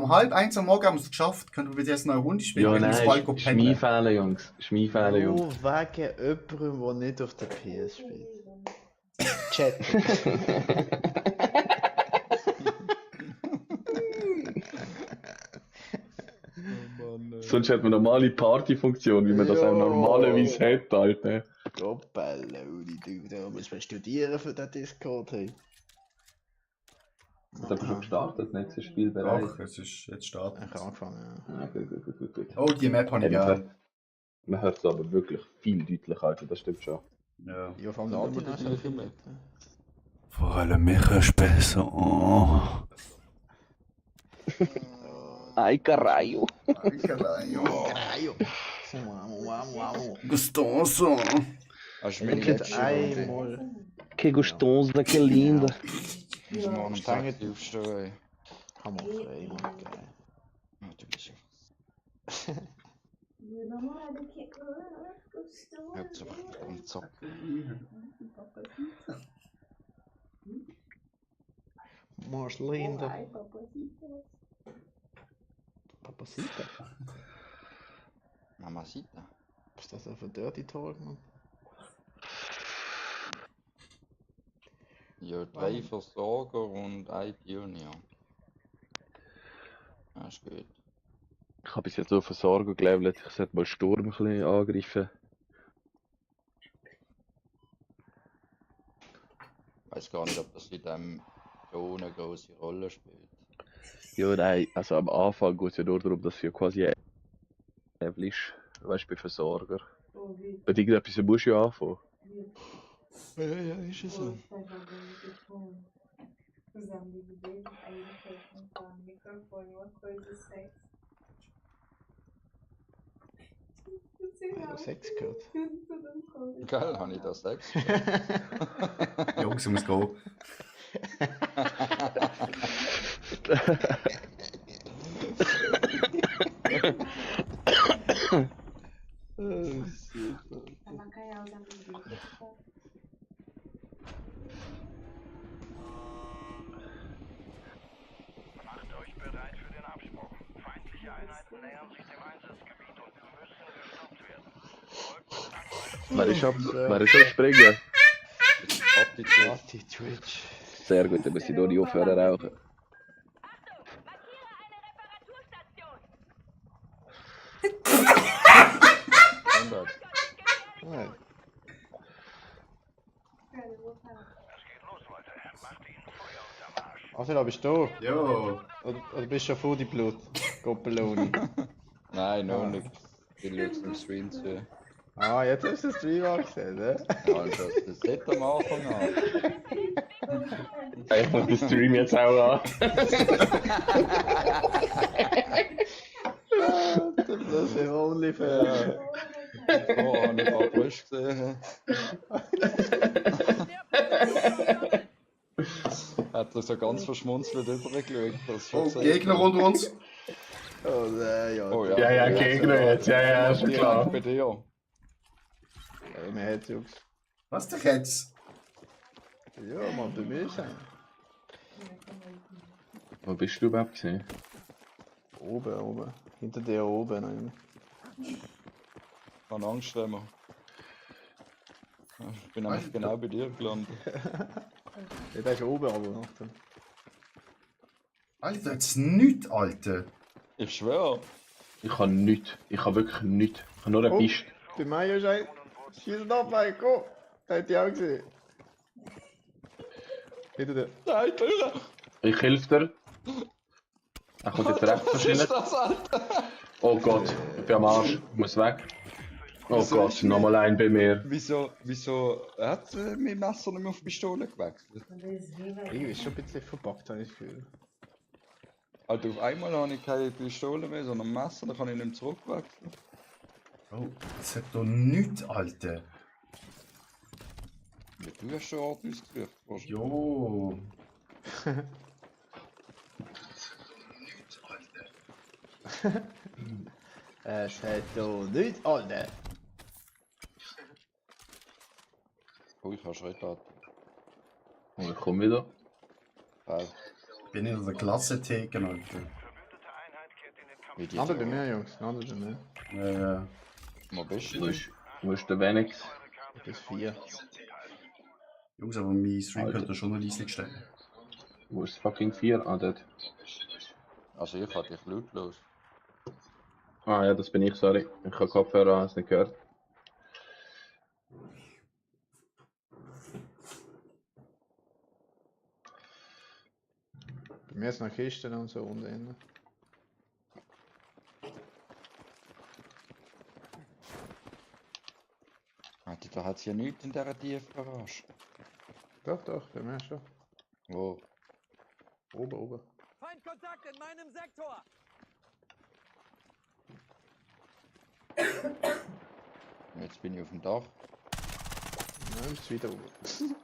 halb eins am Morgen haben wir es geschafft. Können wir bitte jetzt noch eine Runde spielen? Ja, Ich muss nein, bald ist pennen. mein Fehler, Jungs. Ist mein Fehler, Jungs. Nur wegen jemandem, der nicht auf der PS spielt. Chat. Sonst hat man normale Partyfunktion, wie man das auch Jo. normalerweise hat, Alter. Goppeloni, du, da muss man studieren für den Discord, hey. Ist aber schon gestartet, nicht? Das Spiel bereit. Ach, es ist jetzt starten. Ich habe angefangen, ja. Ah, gut. Oh, die Map habe ich gern. Man hört es aber wirklich viel deutlicher, Alter, das stimmt schon. Ja. Ja, vor allem der Martin hast du viel mit. Vor allem mich ist besser. Oh. Ay, carajo. Gustoso. Hast du meine Ich letzte hätte Runde? einmal... Que gostosa, que linda. Muss morgen um 6 Uhr aufstehen, ey. Kann man frei machen, geil. Ja, du bist ja... Hört sich am Zocken. Marcelinda. Papacita? Mamacita. Was ist das denn für Dirty Talk, Mann? Ja, 3 Versorger und 1 Pionier. Ja, ist gut. Ich habe bis jetzt so Versorgung gelevelt, ich sollte mal Sturm ein bisschen angreifen. Ich weiß gar nicht, ob das in dem so eine große Rolle spielt. Ja, nein, also am Anfang geht es ja nur darum, dass du ja quasi ein Level ist, weißt du, bei Versorger. Bei irgendetwas musst du ja anfangen. Ja, ist es so. Ja, 6 gehört. Geil, habe ich das 6? Jungs, ich muss gehen. Macht euch bereit für den Absprung. Feindliche Einheiten nähern sich dem Einsatzgebiet und müssen gestoppt werden. Folgt mit Wer ist am Springen? Party Twitch. Sehr gut, dann muss ich nur nicht aufhören rauchen. Nein. Also, bist du da? Jo. Oder bist du schon vor die Blut? Goppeloni. Nein, noch nicht. Ich schaue es im Stream zu. Ah, jetzt hast du den Stream angesehen, ne? Ja, das sieht am Anfang an. Ich muss den Stream jetzt auch an. Das ist OnlyFans. Oh, habe ich ein paar Brüste gesehen. Hat er so ganz verschmunzelt übergeschaut. Das ist schon Oh, gesehen. Gegner unter uns. Oh nein, ja. Oh, Ja, Gegner jetzt, ja, ist Direkt klar. bei dir. Ey, man hat Jungs. Was denn jetzt? Ja, man, bei mir ist er. Wo bist du überhaupt gesehen? Oben. Hinter dir oben. Ich habe Angst, Remo. Ich bin nämlich genau bei dir gelandet. Ja, der ist oben, aber Achtung. Alter, jetzt nichts, Alter. Ich schwöre. Ich habe nichts. Ich habe wirklich nichts. Ich habe nur eine Oh. Piste. Bei mir ist ein... Schieß ab, Mike, komm! Das hätte ich auch gesehen. Hinter dir. Nein, Türe! Ich helfe dir. Er kommt jetzt rechts Was ist wahrscheinlich. das, Alter? Oh Gott, ich bin am Arsch. Ich muss weg. Oh Wieso Gott, ist nochmal ein bei mir. Wieso hat mein Messer nicht mehr auf Pistole gewechselt? Irgendwie ist schon ein bisschen verpackt, habe ich das Gefühl. Alter, auf einmal habe ich keine Pistole mehr, sondern ein Messer, dann kann ich nicht mehr zurückwechseln. Oh, das hat doch nichts, Alter. Ja, du hast schon ordentlich ausgesucht. Jo. Es hat doch nicht alle. Oh, ich habe Schritt. Und ich komme wieder. Bin in der Klasse Theken, Alter. Verbündete Einheit kehrt in den Kampf. Wie die Andere bei da? mir, Jungs. Andere bei mir. Wo bist Wo du? ist der Venix? Bis 4. Jungs, aber mein Stream Alter. könnte schon noch leise stellen. Wo ist fucking 4? Ah, dort. Also ich hatte dich lautlos. Ah ja, das bin ich, sorry. Ich habe Kopfhörer an, es nicht gehört. Bei mir ist noch Kisten und so unten drin. Da hat es ja nichts in dieser Tiefgarage. Doch, bei mir schon. Wo? Oben. Feindkontakt in meinem Sektor! Jetzt bin ich auf dem Dach. Ja, ist wieder oben.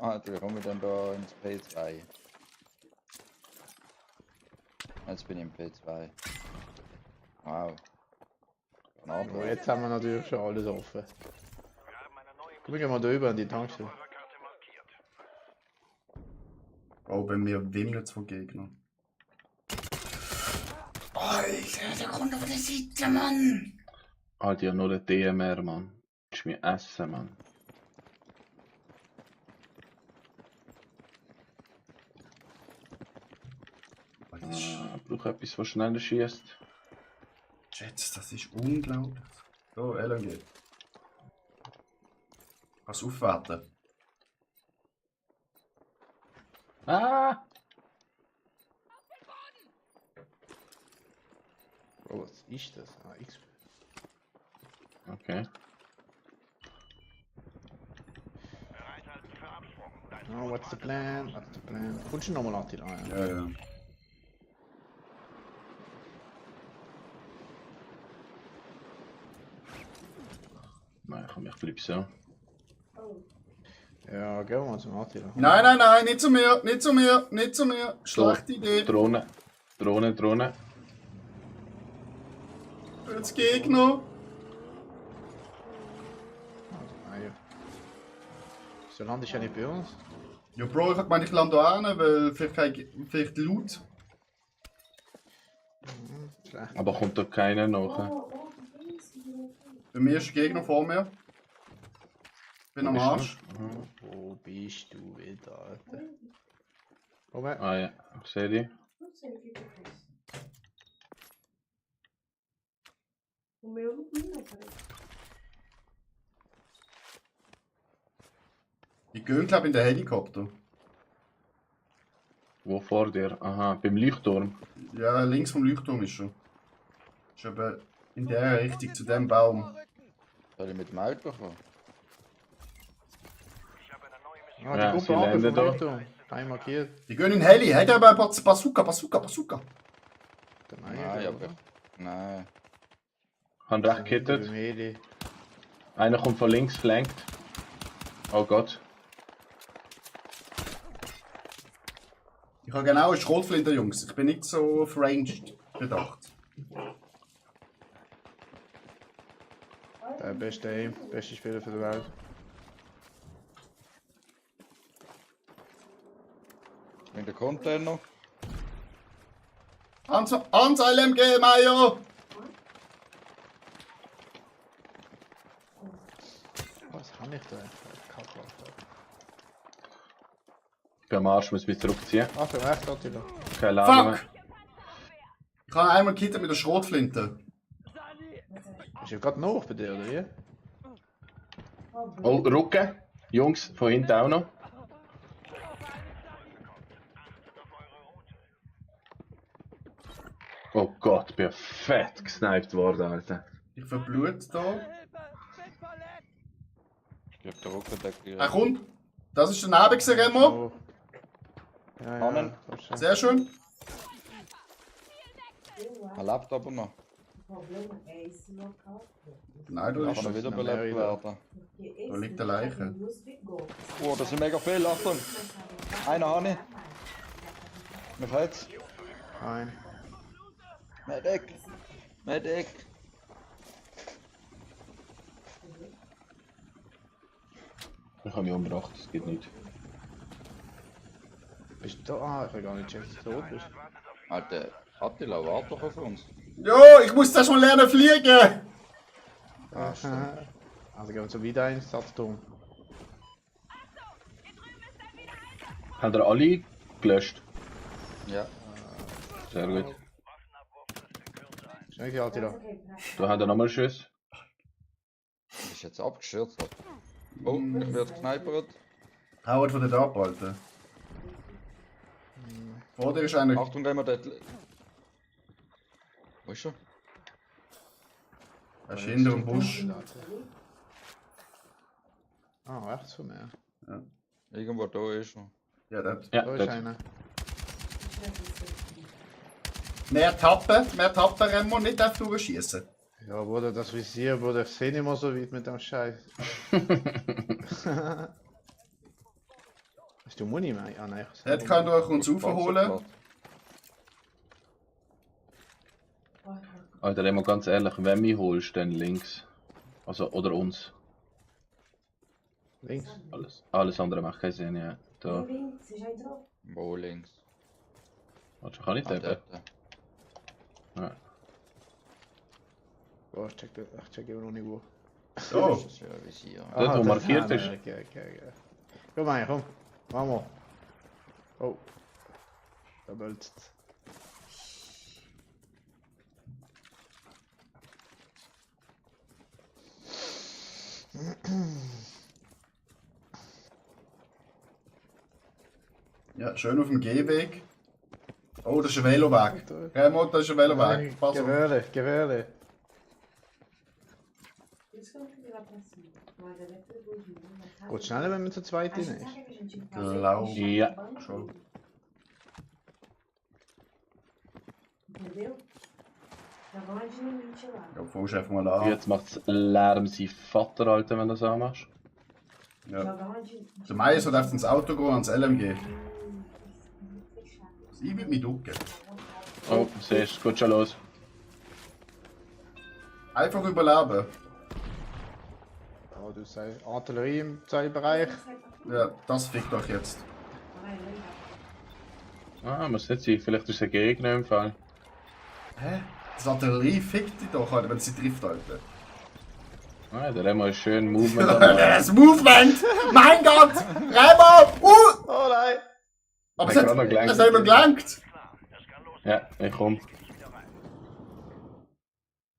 Also, wie komme ich denn da ins P2? Jetzt bin ich im P2. Wow. Aber jetzt haben wir natürlich schon alles offen. Wir haben eine neue Guck mal da rüber an die Tankstelle. eurer Karte markiert. Oh, bei mir wimmelt es von Gegnern. Alter, der kommt auf der Seite, Mann! Alter, ja, nur der DMR, Mann. Das ist mir Essen, Mann. Ich brauche etwas, was schneller schießt. Jets, das ist unglaublich. Oh, LNG. Kannst du aufwerten? Ah! Oh, was ist das? Ah, XP. Okay. Bereithalten für Absprung. Dein Oh, what's the plan? Kommst du nochmal Attila? Ja. Nein, komm, ich bleib so. Ja, gehen wir mal zum Attila. Nein, nicht zu mir. Schlechte Idee. Drohne. Jetzt Gegner. Ja. So landest du ja nicht bei uns. Ja, Bro, ich hab gemeint, ich lande da hin, weil vielleicht Loot. Schlecht. Aber kommt da keiner nach? Bei mir ist ein Gegner vor mir. Bin am Arsch. Wo bist du wieder, Alter? Komm Ah ja, ich sehe die. O meu não tem, não, peraí. Die gehen, glaube ich, in den Helikopter. Wo vor dir? Aha, beim Leuchtturm. Ja, links vom Leuchtturm ist schon. Ist eben in der Richtung zu dem Baum. Soll ich mit dem Auto kommen? Ich habe eine neue Mission. Ah, die Ja, Gruppe sie runter landen vom da. Leuchtturm. Kein markiert. Die gehen in Heli. Hat er aber ein Bazooka. Der Nein, aber... Nein. Haben recht gehittet. Einer kommt von links, flankt. Oh Gott. Ich habe genau eine Schrotflinte, Jungs. Ich bin nicht so auf Ranged bedacht. Der beste Aim, beste Spieler für die Welt. In der Container. Ans LMG, Mayo! Was kann ich da? Kacke. Beim Arsch muss mich zurückziehen. Achtung, rechts, Attila. Keine Ladung mehr. Fuck! Ich habe einmal gekittet mit der Schrotflinte. Ist er gerade noch bei dir, oder wie? Oh, Rücken. Jungs, von hinten auch noch. Oh Gott, bin fett gesniped worden, Alter. Ich verblut da. Ich glaube, der Rückendecker... Er kommt. Das ist daneben gewesen, Remo. Oh. Ja, Amen. kommst du. Sehr schön. Er lebt aber noch. O problema é esse local. Nein, du Da bist kann er wieder noch belebt mehr werden. Porque esse Da liegt eine daqui Leiche. tem duas bigodes. Oh, das sind mega viele, Achtung! Einer habe ich. Mich hat's. Nein. Medic! Medic! Ich habe mich umgebracht, das geht nicht. Bist du da? Ah, ich will gar nicht checken, dass du tot bist. Alter, Attila, warte doch auf uns. Jo, ich muss da schon lernen fliegen! Ah, stimmt. Also gehen wir zum Wiedereinsatzturm. Habt ihr alle gelöscht? Ja. Sehr gut. Schnell hier, Attila. Da habt ihr nochmal Schuss. Ist jetzt abgeschürzt. Oh, ich werde gekneipert. Howard von der abhalten. Vor dir ist einer. Achtung, wenn wir dort... Wo ist er? Er ist hinter dem Busch. Ah, rechts von mir. Irgendwo da ist er. Ja, dort. Ja, Da ist dort. einer. Mehr tappen, Remo, nicht einfach durchschießen. Ja, Bruder, das Visier, Bruder, ich sehe nicht mehr so weit mit dem Scheiß. Hast du Muni mehr? Ah, nein. Dort kann durch uns raufholen. Alter, immer ganz ehrlich, wenn du mich holst, dann links. Also, oder uns. Links. Alles andere macht keinen Sinn, ja. Da. Links, ist ein drauf. Wo links? Warte, kann ich Ah, tappen? dort. Ja. Oh, ich check immer noch nicht wo. Oh, Das ist ja ein Visier. Dort, wo markiert ah, ist. nein, okay. Komm mal, komm. Vamos. Oh. Da bölzt. ja, schön auf dem Gehweg. Oh, das ist ein Veloweg. Remo, das ist ein Veloweg. Pass auf. Gewehre. Geht schneller, wenn man zu zweit drin ist. Blau. Ja. Schon. Entendeu? Agora a gente não mente lá. Ja, fängst einfach mal an. Jetzt macht's Lärm sein Vater, Alter, wenn du das anmachst. Ja. Joga onde? Der Meier soll einfach ins Auto gehen, ans LMG. Ich will mich ducken. Oh, siehst du, geht schon los. Einfach überleben. Oh, du sagst Artillerie im Zeitbereich. Ja, das fickt euch jetzt. Ah, muss nicht sein, vielleicht ist es ein Gegner im Fall. Hä? Das Artillerie fickt dich doch, Alter, wenn sie trifft, Alter. Ah, der Remo ist schön Movement. Das Movement! Mein Gott! Remo! Oh nein! Aber Ich es hab auch noch gelangt. hat noch gelangt! Ja, ich komm.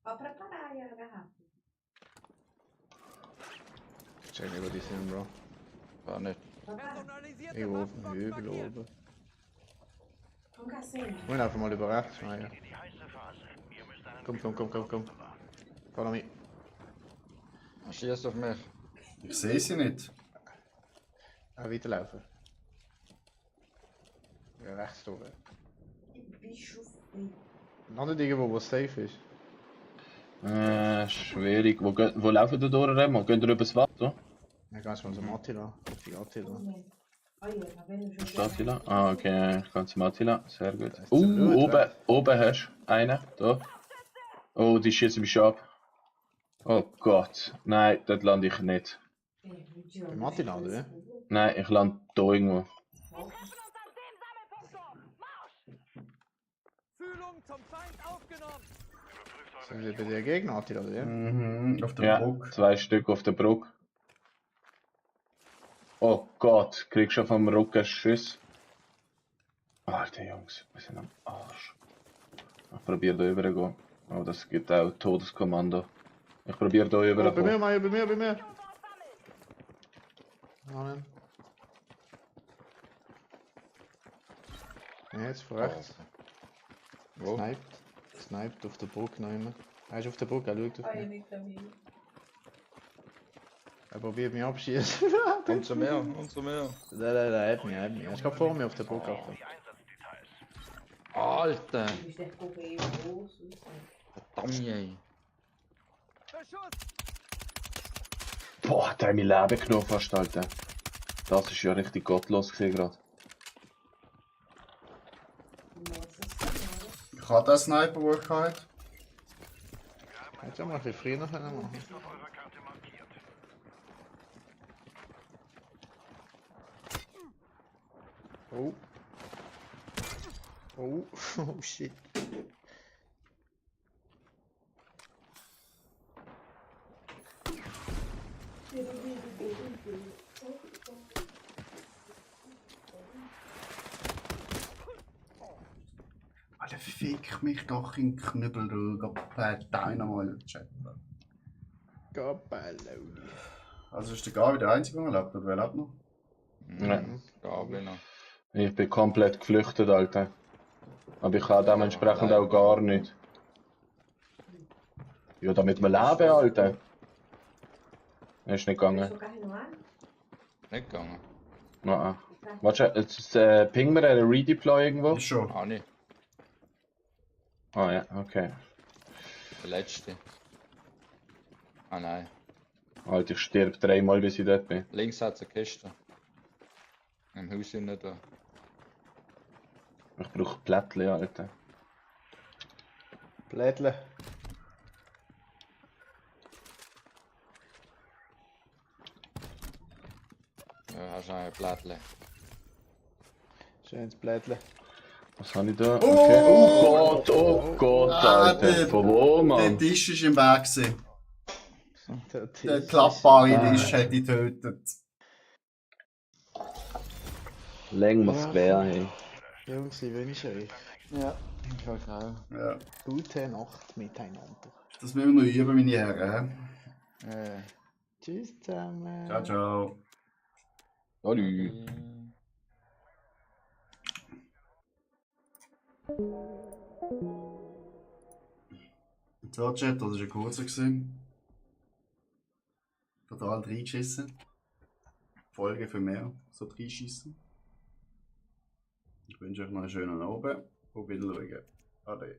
Pode preparar aí a garrafa. Check nicht, wo die sind, Bro. Gar nicht. Personalisierte Irgendwo auf dem Waffenposten Hügel markiert. oben. Um cacete. Ich will einfach mal über rechts, Meier. Komm. Follow me. Er schießt auf mich. Ich sehe sie nicht. Weiterlaufen. Ja, rechts durch. Bicho feio. Landet irgendwo, wo es safe ist. Schwierig. Wo laufen wir durch, Remo? Gehen wir übers Wasser? Dann kannst du mal zum Attila. Die Attila. Olha, tá vendo? Eu Ist joguei. Attila? Ah, okay, ich kann zum Attila. Sehr gut. Das ist der Blut, Oben hast du einen. Da. Oh, die schießen mich schon ab. Oh Gott. Nein, dort lande ich nicht. Beim Attila, oder? Nein, ich lande da irgendwo. Fühlung zum Feind aufgenommen. Sind wir bei der Gegner, Attila, oder? Mhm, auf der Ja, Brücke. 2 Stück auf der Brücke. Oh Gott, krieg schon vom Rücken Schuss. Alter Jungs, wir sind am Arsch. Ich probiere da rüber zu gehen. Oh, das gibt auch Todeskommando. Ich probiere da rüber Oh, zu bei mir, gehen. Meier, bei mir. Amen. Ja, jetzt von rechts. Wo? Sniped auf der Brücke noch immer. Er ist auf der Brücke, er schaut auf Olha, mich. ele também. Er probiert mich abschießen. Und zu mir, und zu mir. Nein, er hat mich. Er ist gerade vor mir auf der Brücke. Alter. Alter! O bicho deve correr o bolso. Verdammt, ey. Beschuss! Boah, der hat mein Leben genommen fast, Alter. Das ist ja richtig gottlos gewesen gerade. Nossa senhora. Ich habe den Sniper, den ich hatte. Hätte ja mal ein bisschen früher noch machen können. Oh. Oh, oh shit. Alter, fick mich doch in den Knüppel, du per Dynamo chatten. Gabelloni. Also ist der Gabi der Einzige, der lebt, oder wer lebt noch? Mhm. Gabi noch. Ich bin komplett geflüchtet, Alter. Aber ich kann dementsprechend auch gar nicht. Ja, damit wir leben, Alter. Ist nicht gegangen. Nicht gegangen. Nein. Warte, jetzt ping mir einen Redeploy irgendwo? Ist schon. Auch nicht. Ah ja, okay. Der letzte. Ah nein. Alter, ich sterbe 3-mal, bis ich dort bin. Links hat es eine Kiste. Im Haus hinten da. Ich brauche Plättchen, Alter. Blädle. Ja, hast du noch ein Blättchen. Schönes Blädle. Was habe ich da? Okay. Oh Gott, Alter. der- Von wo, Der Mann? Tisch ist im Weg gewesen. Der Der Tisch klappbare ist- Tisch hat die getötet. Läng mir's Ja. quer, hey. Jungs, ich wünsche euch Ja, ich auch. Ja. gute Nacht miteinander. Das müssen wir noch üben, meine Herren. Tschüss zusammen. Ciao, ciao. Salut. So, Chat, das war ein kurzer gewesen. Total reingeschissen. Folge für mehr, so reinschiessen. Ich wünsche euch noch einen schönen Abend. Auf Wiedersehen. Ade.